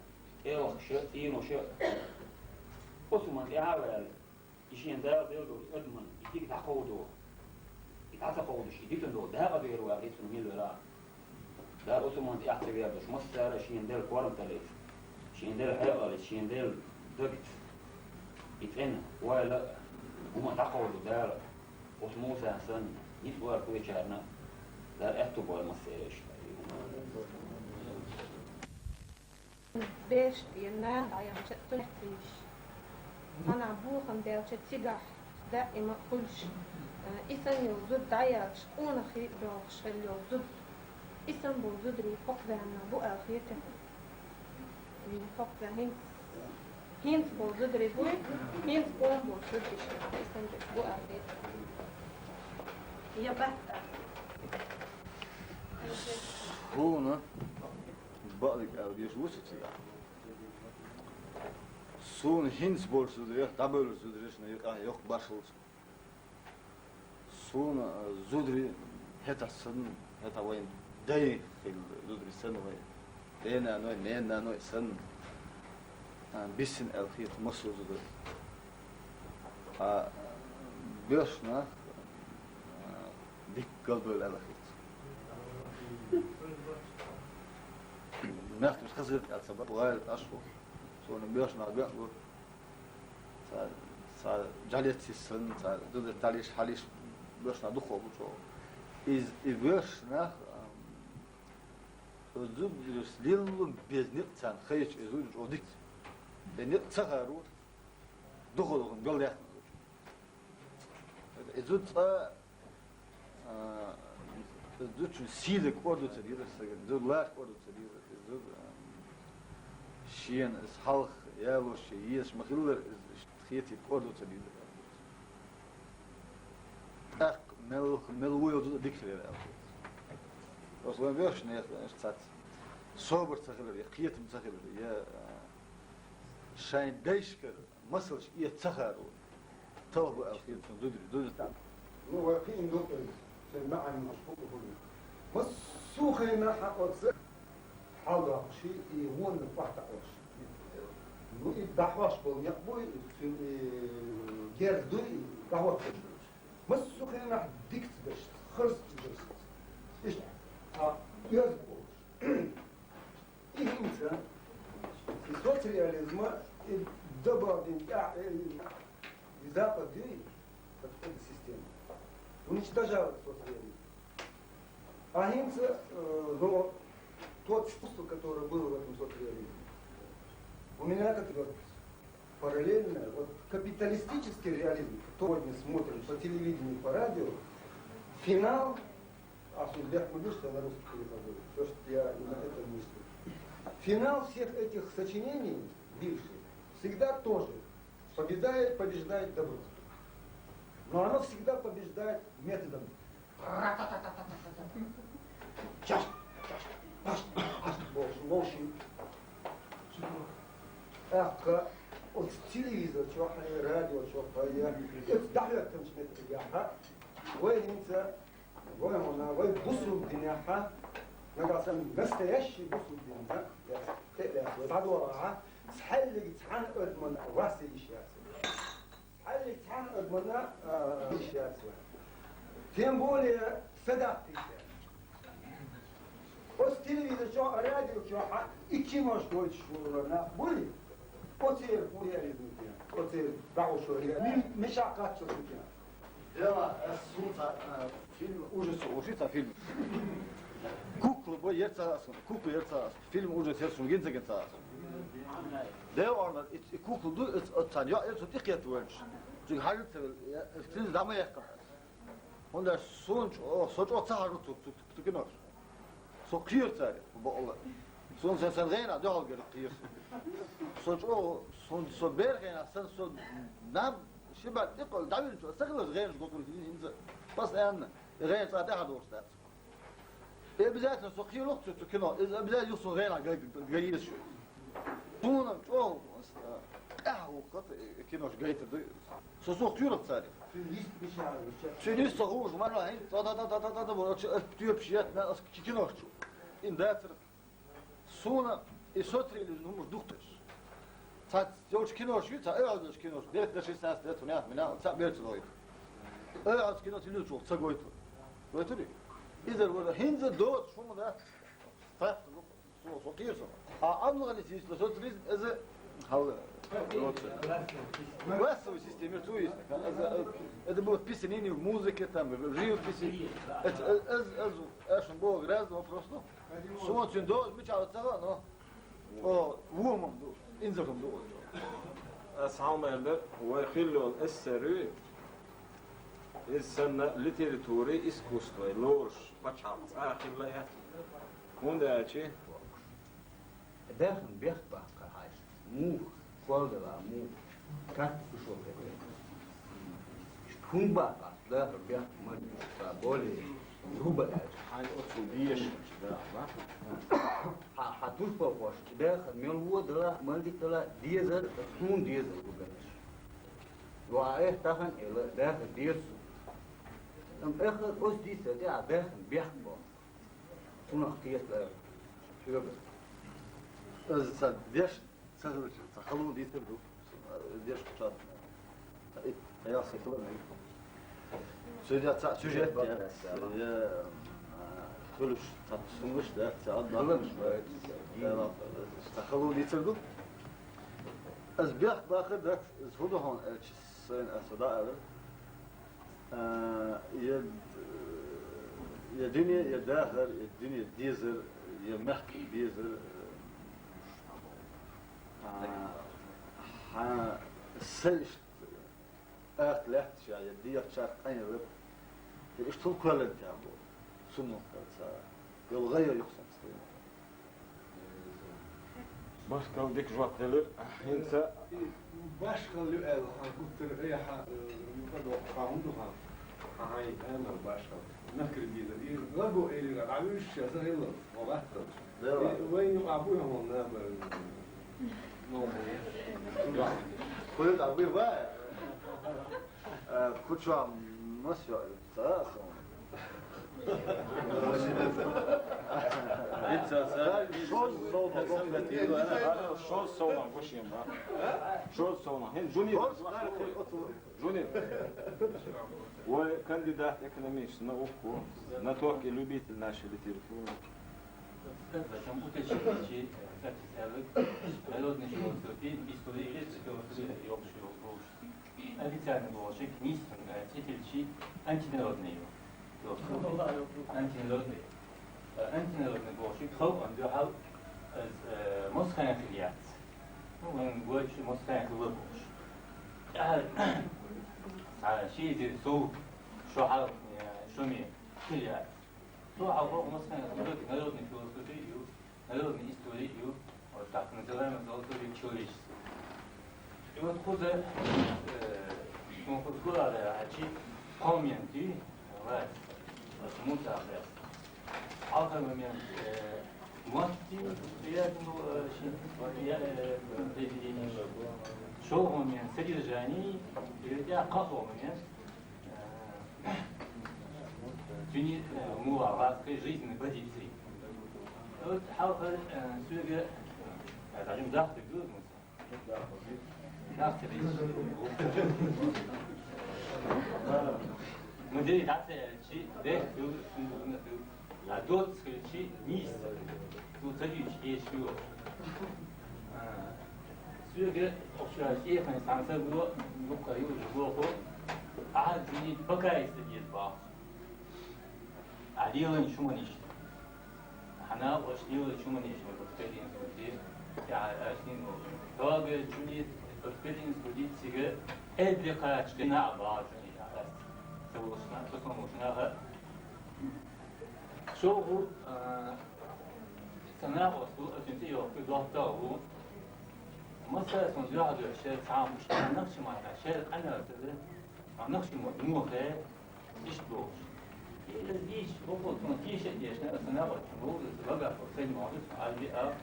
кӀелхаша а, цӀеноша а. Оцу хӀуманна тӀаьхьа а ваьлла, и шена Дала делла долу адаман и дика дӀакховдо. И дӀа ца кховдуш, и дитина долу дакъа дера ваьлла, и цунна мила велахь. Дала оцу хӀуманна тӀаьхьа ца верзош, массара а шена делла корматаллица, шена делла хьекъалица, шена делла дагца, и цӀена ойла а, хӀума а дӀакховдо Дала. Оцу Мусан санна, ницкъ лоракхочарна Дала аьтту бойла массеран иштта. Бераш бен нана дӀаяхча а цунах тийша. Цхьанхьа бохам баьлча цигахь даима а хуьлуш, и санна йолу зуда дӀаяьлча, къонахий а догӀуш хилла йолу зуда. И санна болу зударий хӀокху заманахь бу аьлла хета. ХӀокху заманахь хӀинца, хӀинца болу зударий буй, хӀинца къона болу зударий шаьш и санна бу аьлла хета. Я баттахь. Хьуна бакъдерг аьлла дезаш ву со цигахь. Суна хӀинца болчу зударех, дӀабевллачу зударшна юкъахь йоккха башхалла ца. Суна, а, зударий хӀетахь санна, хӀетахь вайн дай хилла зударий санна вай. Денаной, ненаной санна, а, биссина аьлла хета массо а зударий. Ткъа боьрша нах, а, дика галбевлла аьлла хета. Мехкаш хазар аьлла ца бара, вай, аш ву. Суна боьрша нах бен а бу. Цхьа, цхьа жӀалецци санна, цхьа зударий талиш, хьалиш боьрша нах дукхах бу чӀогӀа. Иза, и боьрша нах, ам, зударшца лелла беза некъ царна хезча, и зуда чӀогӀа дика. И некъ ца харо, духаллахана гал яхна. И зуда цкъа, а, зудчун сийдиг кӀордо ца дийр, сага зуда лаша кӀордо ца дийр, зуда, а, шена иза хьалха ялош, езаш ма-хиллара, иза хетийта кӀордо ца дийр. ТӀаккха мел, мел вуй йолу зуда дика хилира аьлла. Просто вайн боьрша нехан цаьрца собар ца хилар, я кхетам ца хилар, я, а, шайн дайшкара масалш эца ца харо. Талха бу аьлла хета суна зударий, зударий тӀаккха. Ну, вай кхин ду, шайн маьӀна ма аша хӀуъа хуьлу. Массо а хенахь оцу хьал доккхуш и вонна охьатаӀош. Ну, и дӀахьош болу некъ буй, и герз дуй, и дӀахӀоттуш. Массо а хенахь дикаца дашца, харцца дашца. Иштта, а, оьзда болуш. И хӀинца и соцреализма и дабагӀдин тӀехь, и, и Запад дуй, вот эта система, уничтожала соцреализм. А хӀинца, э, но тот смысл, который был в этом соцреализме, у меня как идёт параллельно, вот капиталистический реализм, который сегодня смотрим по телевидению, по радио, финал, а, Сулбех Мудиш, я на русский перехожу, всё, что я и на этом мыслю. Финал всех этих сочинений бывших всегда тоже: побеждает, побеждает добро. Но оно всегда побеждает методом. Чаш, чаш, чаш, чаш, волши, волши. Ах, вот телевизор, чё, радио, чё, я, это дохлёб там шмет, я, ха? Вай хинца, вай она, вай бусулба динехь, нагахь санна настоящий бусулба дин, да? Я, э, э, задора, а? Цхьаллиг цхьана адаман васе йиш яц. Цхьаллиг цхьана адаманна, а, йиш яц вай. Тем более, садаккхийта. Оцу телевизор чохь а, радио чохь а и кинош гойтуш волу нах буй? Оцеран хӀун яьлла ду те? Оцеран дӀахьуш вара, ми-, мичахь кхаччалц ду те? Дела, ас суна цхьа, а, фильм, ужас, ужас, цхьа фильм. Кукла бо, яра ца ас, кукла яра ца ас. Фильм ужас яра, суна гин ца гин ца ас. Дела, и, и кукла ду, оцу царна йоӀ яра, цо тӀекхетта вайнаш. Цуьнга хьажа ца велла, я, цуьнца дӀа ма яьккхина ас. ХӀунда аьлча суна чӀо-, со чӀогӀа ца хьажа цу, цу, цу кинош. Со кхера цаьрга, бакъалла. Суна сан, сан гӀенах дуьхьал гира кхера. Со чӀогӀа, сон, со бер хенахь сан, со наб, ши бӀаьрг тӀекхолла, дӀавина чу, сан хиларш гӀенаш гокур хӀинца. Постоянно. И гӀена цкъа тӀаьхьа долуш дац. И обязательно со кхералахь цу, цу кино. Иза обязательно юха сон гӀенах гай, гай, гай еза шу. Суна чӀогӀа, а, тӀаьхьа ву хата, и кинош гайтар ду. Со, со кхералахь цаьрга. Цуьнан йист ца хууш, марла хӀинца, та-та-та-та-та-та, бо, ачу, ас тоьпаш етта, ас ки-, кинош чу. Ин дацара. Суна и соцуьйлуш хӀумаш духташ. Цхьацца йолчу кинош ю, цхьа оьгӀаз йолчу кинош, беркат дан ши сас дет, хӀун яхь, мина, цхьаъ берца лойту. ОьгӀаз кино тилуьлчух ца гойту. Гойтури? Иза вара, хӀинца доцуш хӀума дац. Факт ду. Со, со кхера со. А Абдулгъани Сийсла соцуризм, иза хьал-, классовая система, цу йист. Иза, это было в писанине, в музыке, там, в живописи. Это, э, эз, эз, эшан боху, разный вопрос, ну. Суна цуьнан доза мичахь ца хаьа, но, о, вон-м ду, инзарам ду. Ас хьалмер дар, вай хилла йолу эс сари, иза санна литературий, искусствой лоруш пачхьалкх цкъа а хилла яц. ХӀунда аьлча, дахана бехк баккха хьайша, муха, кхолдала муха, кат кушо хетара. ХӀунда баккха, дахар бехк ма ца боле, грубо аьлча. Хьайн оцу дешача даха. Хьан, хьан турпалхош, дахар мел вон дала, мел дитала, дезар, хьуна дезар ву гаташ. Ва а эхь тахана эла, дахар деза. Ам эххар оцу дийца тӀе а дахана бехк бо. Цунах кхета хьоьга. Иза ца деш, ца хилча, ца халон дийцар ду. Деш кхуча. Ца ит, ца ял ца хилар ма ю. Цуьнан ца сюжет я, я, а, хуьлуш, ца сумаш да, ца адманаш да. Ца халон дийцар ду. Ас бехк бахар дац, иза хӀун ду хьуна аьлча, сайна аса дӀа аьлар. А, я, я дуьне, я дахар, я дуьне дезар, я мехкан безар, а, хьан са иштта атта лаьтташ, я дегӀачарах къайлар, я иштта хӀун кхоьллина тӀехь бу, цунах ца йолу гӀайо юха санна ца хилла. Баркалла, дика жоп делира. ХӀинца башхалла ю аьлла, хьан гуттара, э, хьан, э, юкъа доккху, хьан хӀун ду хьан? Хьан хьайн амар башхалла. Нахкара дийла, и гӀаго элира, дӀавуьйш ша, сан хилла, ма ваттал. Дела. И вайн юкъа буй хьуна, набар. Кху юкъа буй вай? Э, кху чохь мас йоӀ ю? Ца а сов. Ца, ца. Шозза сов, шозза сов гуш ю, ма. Шозза сов. ХӀин жуни. Жуни. Вай кандидат экономических наук, знаток и любитель нашей литературы. Зачем уточнить, э, как это, народный философия, история, философия, и общий вопрос. Официальный бохучу, нийсонга, э, цӀе тилличи антинародный ю. Антинародный. Э, антинародный бохучу халкъана дуьхьал, э, э, массхана хир яц. Ну, вайн гойтуш массхана хир вара бохуш. ТӀаьхьа, а, ши эзар сов шо хьалха, э, шо ме хир яц. Цо хьалха массхана хир вара, народный философия ю. Народный историк ю, вот так называемый золотой век человечества. И вот кхуза, э, Шуна хӀуз гур ара, хьачи, кхо момент ю, ва, муса бес. Алхар момент, э, мотти, приятно, э, ши, вот, я, э, произведение. ШолгӀа момент, содержание, и вот я кхо момент, э, цуни, э, мула васкай жизненной позиции. Вот, хьалхар, э, суга, э, даже мдахты гур, муса. Мадри дацелчи дехту, а доцелчи нис. Ту цадич ешио. Суга охча эхан санса гуро, нука южу гохо. А дини пока истадет бах. А делаем шуманиш. Хьана ош делаем шуманиш, вот перед институтом. Я, а с ним, вот. Тогда чули, вот перед институтом, сига, эдли качки на обалчуни, а, савушна, то самушна, ха. ШолгӀа, а, сана осу, а тинти йохки дохталу. Маса сон дюхадур, шер цам, шер нахчимата, шер анартыды. А нахчимат, мухе, Ишт болуш. И из дийш, бокъо тун тийша дешна, аса нагъа чумул, из бага фо сен модус, алби а,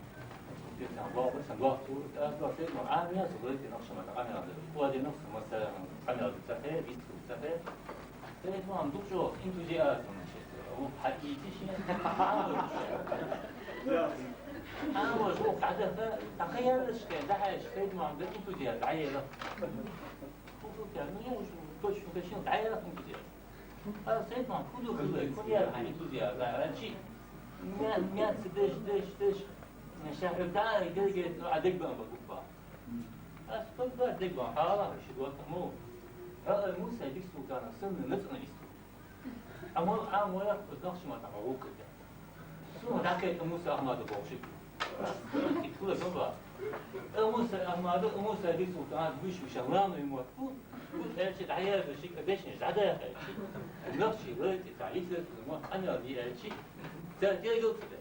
бирсан богъу, сан богъу, аз богъу сен модус, а, мя сулай ди нахша мата, къамяда. Къуа ди нахша маса, къамяда цахе, висту цахе. Сен ман дук жо, энтузиазм, значит. О, хакити ши. Ама жо, хадата, такая лишка, да, хай, сен ман, да, энтузиазм, да, я. Худо кя, ну, я уже точно уточнил, да, я энтузиазм. А, сен ман, худу хиле, куни яр хани туз яр, да, чи. Ня, ня, деш, деш, деш. Шахр да, гел, гел, адек бан ба гуппа. А, спот ба адек бан, ха, ши гуат му. А, Муса бик султана, сын, нацна исту. Амма, амма я, нахши мата, ма гукка. Су дакай Муса Ахмада болши. Кула гомба. Муса Ахмада, Муса бик султан, гуш, гуш, главный мот. Бу, бу, элчи, даяр, шик, бешни, жада, элчи. Нахчи, лэти, та, исер, мо, ана, ди, элчи. Та, те, гыл, тебе.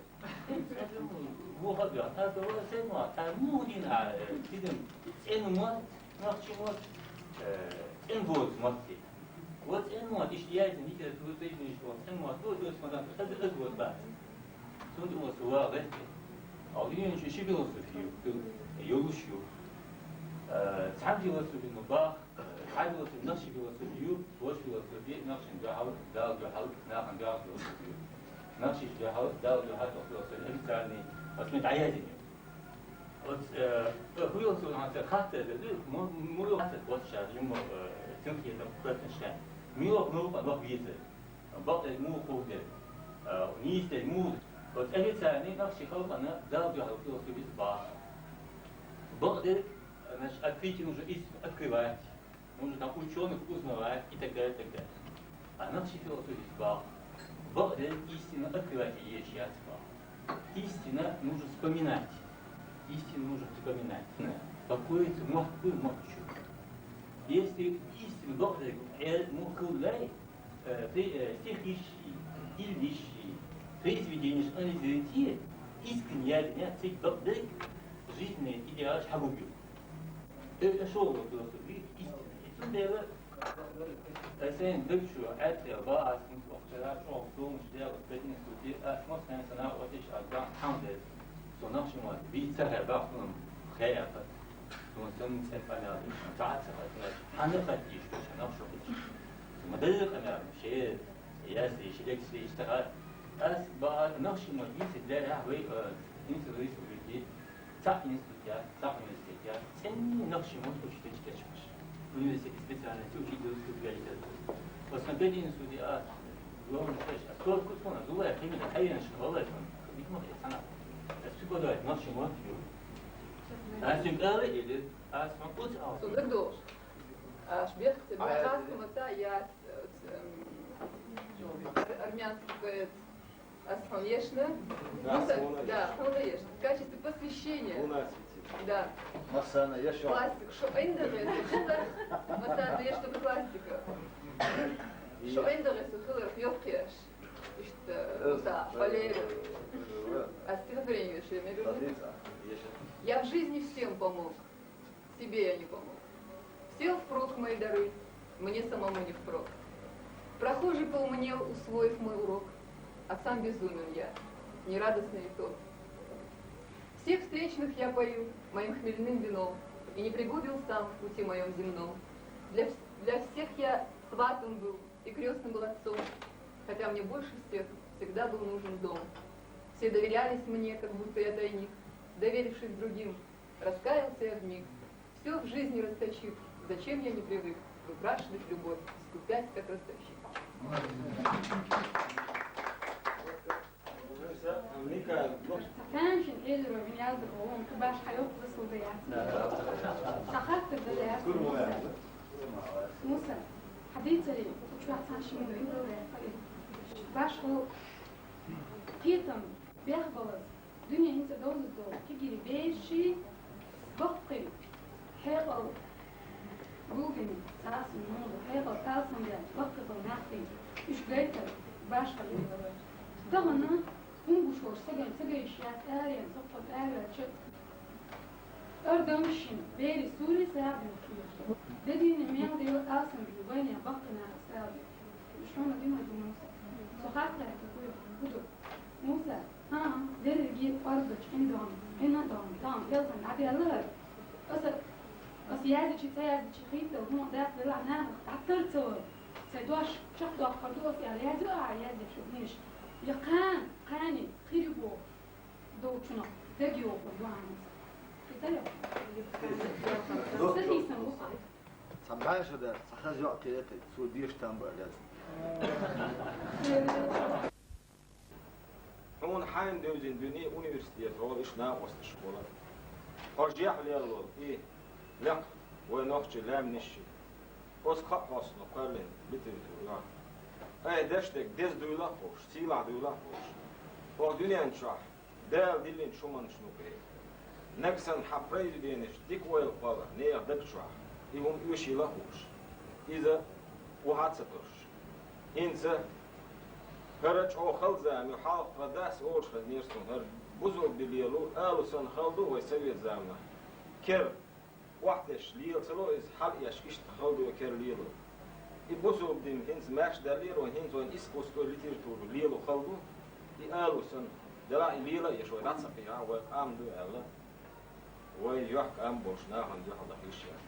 Бу, ха, бя, та, то, се, мо, та, му, дин, а, э, дидим, эн, мо, нахчи, мо, э, эн, вот, мо, ти. Вот эн, мо, иш, я, это, литература, ты, иш, вот, эн, мо, то, то, смотри, это, это, вот, да. Сунт, мо, сува, лэти. А, у, дин, ши, ши, философию, ты, юлушью. Э, сам философию, ну, бах. Хьай философи, нахчи философи ю, вож философи, нахчин дуьхьал, Дала дуьхьал, нахан дуьхьал философи ю. Нахчи дуьхьал, Дала дуьхьал, тох философи, официальный, вот мы даяжим. Вот, э, э, философи, он, хатта, да, да, му-, му-, хатта, вот сейчас, ему, э, тем, кто это, кто это считает. Мило, ну, вот, визы. Бакъ, э, му, худе. Э, нисте, му. Вот официальный, нахчи, халк, она, Дала дуьхьал, философи, бах. Бакъ, э, Значит, открытие нужно из-, открывать, нужно там ученых узнавать и так далее, и так далее. А нахчи философи бах. Бах, э, истина открывать и есть я бах. Истина нужно вспоминать. Истину нужно вспоминать. Покоится мохку мочу. Если истина бах, э, мохку лай, э, при-, э, стихищи, иллищи, произведениш анализируйте, искренне я, цик бабдык, жизненный идеал шагубил. Э, э, шо вот просто, видите, истина. И тут я, э, сен дырчу, это, ба, а, смысл, вчера шёл, солнце, я, вот, пятницу, а, смотрим, она, вот, ещё, а, да, там, да, что наш, вот, видите, я, да, ну, хэ, это, ну, сын, сын, понятно, да, это, значит, она, хотишь, что она, что, Мадалла къамаьл, шер, ясли, шилексили иштагьар. Ас багьа нахши мад инсит лерхӀя вай, э, инсит вай субъекти, цхьа институт я, цхьа университет я, цӀени нахши мад учительский чумаш. Университет специальности учительская литература. Посмотрите институт, а, главный, а, сколько кусона, зулай, химия, хайван, школа, там, битма, я, сана. Ас преподавать нахши мад ю. Ас им кӀала или, ас ман куц ал. Сундаг дош. Аш бехте, а, бахас, э, мата, я Э, м, ар-, армянский поэт Аслан Ешна. Да, Муса, Аслан, да, Ешна. Аслан Ешна. В качестве посвящения. Луна светит. Да. Масана Ешна. Классик. Шо эндагъе сухилар. Масана Ешна классика. И Шо эндагъе сухилар, ёхкеш. Ишта, э, Муса, э, Валерий. Э, э, а стихотворение, что я имею в виду? Смотрите, а, Ешна. Я в жизни всем помог. Себе я не помог. Все впрок мои дары. мне самому не впрок. Прохожий поумнел, усвоив мой урок, а сам безумен я, нерадостный и тот. Всех встречных я поил моим хмельным вином и не пригубил сам в пути моем земном. Для, вс- для всех я сватом был и крестным был отцом, хотя мне больше всех всегда был нужен дом. Все доверялись мне, как будто я тайник, доверившись другим, раскаялся я вмиг. Все в жизни расточив, зачем я не привык выпрашивать любовь, скупясь, как ростовщик. Цхьаькханчун элира вин яздакъо вон кхы баш хьайоп засулда яц. Сахаттар да яц. Муса. Муса. Хьадийцари, чуяхсан шимда индал яц. Баш хо кхетам бех балаз. Дуьне хӀинца довза долу кегийрхой бераш, баккхий, хьекъал, гулгина, цацахь муха хьекъал, алсамден, баккхий болу нах бен, уьш гайтар башха лелла. Тахана хӀун гуш волуш, ца гайта, ца гайта яц, аренца, хӀокхо аренца, ардамашна, берийн суре сагӀина хир. Де дийна мел дела алсамден, вайна баккхий нахе сагӀина. Уьш хьуна дина ду, Муса. Со хаттар даьлла, хӀун ду? Муса. ХӀан, дерриге кӀоргачу Ӏиндон, Ӏинадон, тахана пӀелгӀан дӀадаьлла хӀара. Аса, аса яздича, ца яздича хийтта, хӀун даккха делахь нахах дӀатар ца вара. Сайн дош чекхдоккхур ду аса аьлла, яздо ахьа, яздеш шу дийша. Я кхана, кхане, хир ю боху долчунах, дага йохур ду ахьа. Ца дийсан бу хьан. Цхьа бӀе шо даьлча, цхьа хаза йоӀ кхетий, цо дийша там бан леза. Хьуна хьайна девзина дуьне университетехь иштта накъосташ хуьлу. Хьо жехь лелла волу и лекха вай нохчийн лаьмнаш. Оцу кхаа хьостано кхоьллина литература ю. Айхьа деш дерг деза дуйла а хууш, сийлахь дуйла а хууш. Оха дуьнен чохь Дала диллинчу хӀуманаш ду-кх и. Нагахь санна хьан произведенеш дика ойла кхоллахь нехан даг чохь, и хӀума оьшийла а хууш, иза охьа а ца туьллуш. ХӀинца хӀара чӀогӀа хала зама ю, хьалха тхан дас олуш хезнера суна, хӀара бусалба дин лело алу санна хала ду вай совет заманахь. Кер охьадеш лела ца ло иза, хьала еш иштта хала ду кер лело. И бусалба дин хӀинца маьрша даьллера вайн, хӀинца вайн искусство, литература лело хала ду, и алу санна, делахь и лела а еш вай дӀа ца кхехьа, вай къам ду аьлла, вай юьхькӀам болчу нахана дуьхьал даха йиш яц.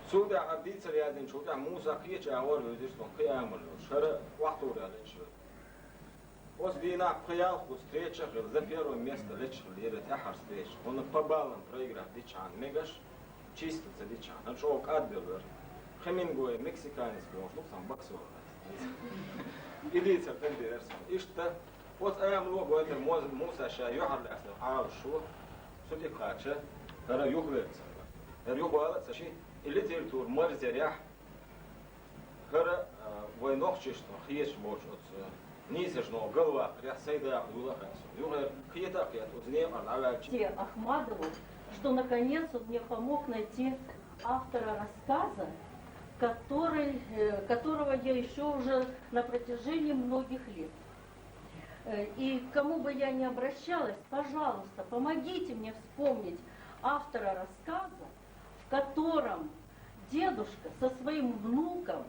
Цул тӀаьхьа дийцар яздинчул тӀаьхьа Муса кхечу агӀор вевзира суна кхин а амал йолуш, хӀара охьатур аьллачу. Оцу дийнахь пхи-ялх кхуза встреча а хилла, за первое место лечкъалера тӀаьххьара встреча. ХӀунда по баллам проиграть дичахьана мегаш, чисто ца дичахьана, чӀогӀа кӀадбеллера. Хемингуэй, мексиканец бохуш ду-кх цхьана боксер. И дийцар тӀедирира суна. Иштта, оцу амало а гойтура Моз-, Муса ша юьхьарлаьцна Ӏалашо шу, цу тӀе кхача, хӀара юхавер ца хилла. ХӀара юхавала а ца ши, и литература марзъярехь, хӀара, а, вай нохчашна хеташ болчу оцу нийсачу нохчашна галваккхарехь сайн даха дуйла а хаьа суна. Юххера кхета а кхета, оцу некъара дӀаваьлча. Те Ахмадову, что наконец он мне помог найти автора рассказа, который, э, которого я ищу уже на протяжении многих лет. Э, и к кому бы я ни обращалась, пожалуйста, помогите мне вспомнить автора рассказа, в котором дедушка со своим внуком,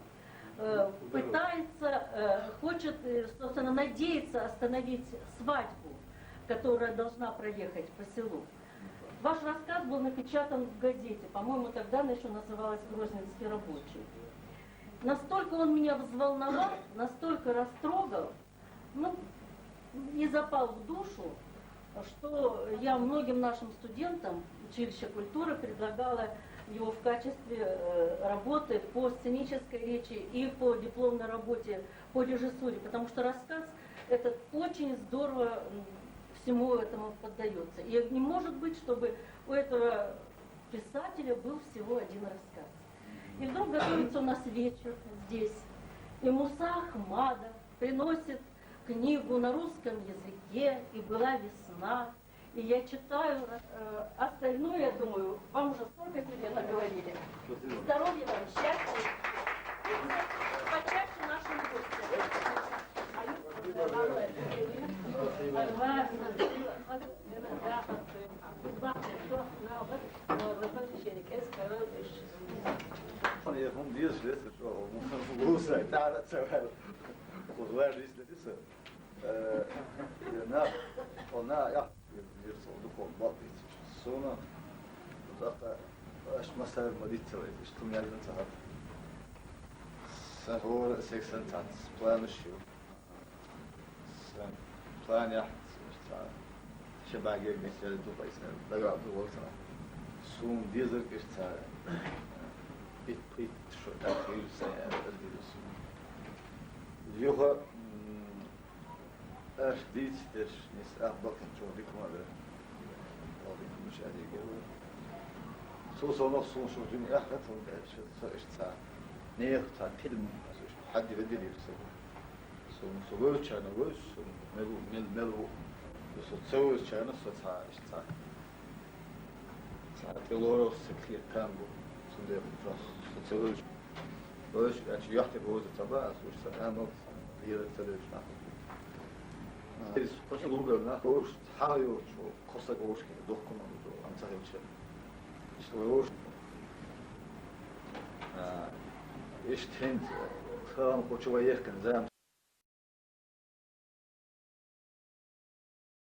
э, пытается, э, хочет, э, собственно, надеется остановить свадьбу, которая должна проехать по селу. Ваш рассказ был напечатан в газете, по-моему, тогда она еще называлась «Грозненский рабочий». Настолько он меня взволновал, настолько растрогал, ну, и запал в душу, что я многим нашим студентам училища культуры предлагала его в качестве, э, работы по сценической речи и по дипломной работе по режиссуре, потому что рассказ этот очень здорово, м, всему этому поддается. И не может быть, чтобы у этого писателя был всего один рассказ. И вдруг готовится у нас вечер здесь, и Муса Ахмадов приносит книгу на русском языке, и была весна, и я читаю, э, остальное, я думаю, вам уже столько сегодня наговорили. Здоровья вам, счастья, и почаще нашим гостям. ТӀаьхьа ца ваьлла. Кхуза ваьлла дицлуш ди со. Э, я нах, хьо на, я, я, я со духовно бакъ дийцича. Суна, тӀаккха, аш масар ма диццалайта, иштта хӀума яьлла ца хӀама. Сан хӀора а сексен цхьацца планаш ю. Сан планехь цхьа шабагер мисел ду пайсна, дагахь ду вол цхьа. Сум дезар киш цхьа. Ит-, ит шо так вирус, э, вирус. Юха, м, аш дийц деш, нис ах бакин чо дик ма бе. Ол дик муш а дик. Су со нох сум шо дин ах хат он деш, со иш цхьа. Нех цхьа тилм, аш иш хадди веди вирус. Сум со вёлчана вёс, сум мел, мел, мел ву. Со ца вёлчана, со цхьа, иш цхьа. Ца тилорох се клир кан бу. Сум де со ца вёлч. Вёс, а чи яхте гоза ца ба, а слуш ца амал, лира ца вёлч нах. Ис, хош лугар нах, хош, ха ё, чо, коса гош ке, дох команду, ам ца вёлча. Иш лош. А, иш тент, хан хоча ваехкан зам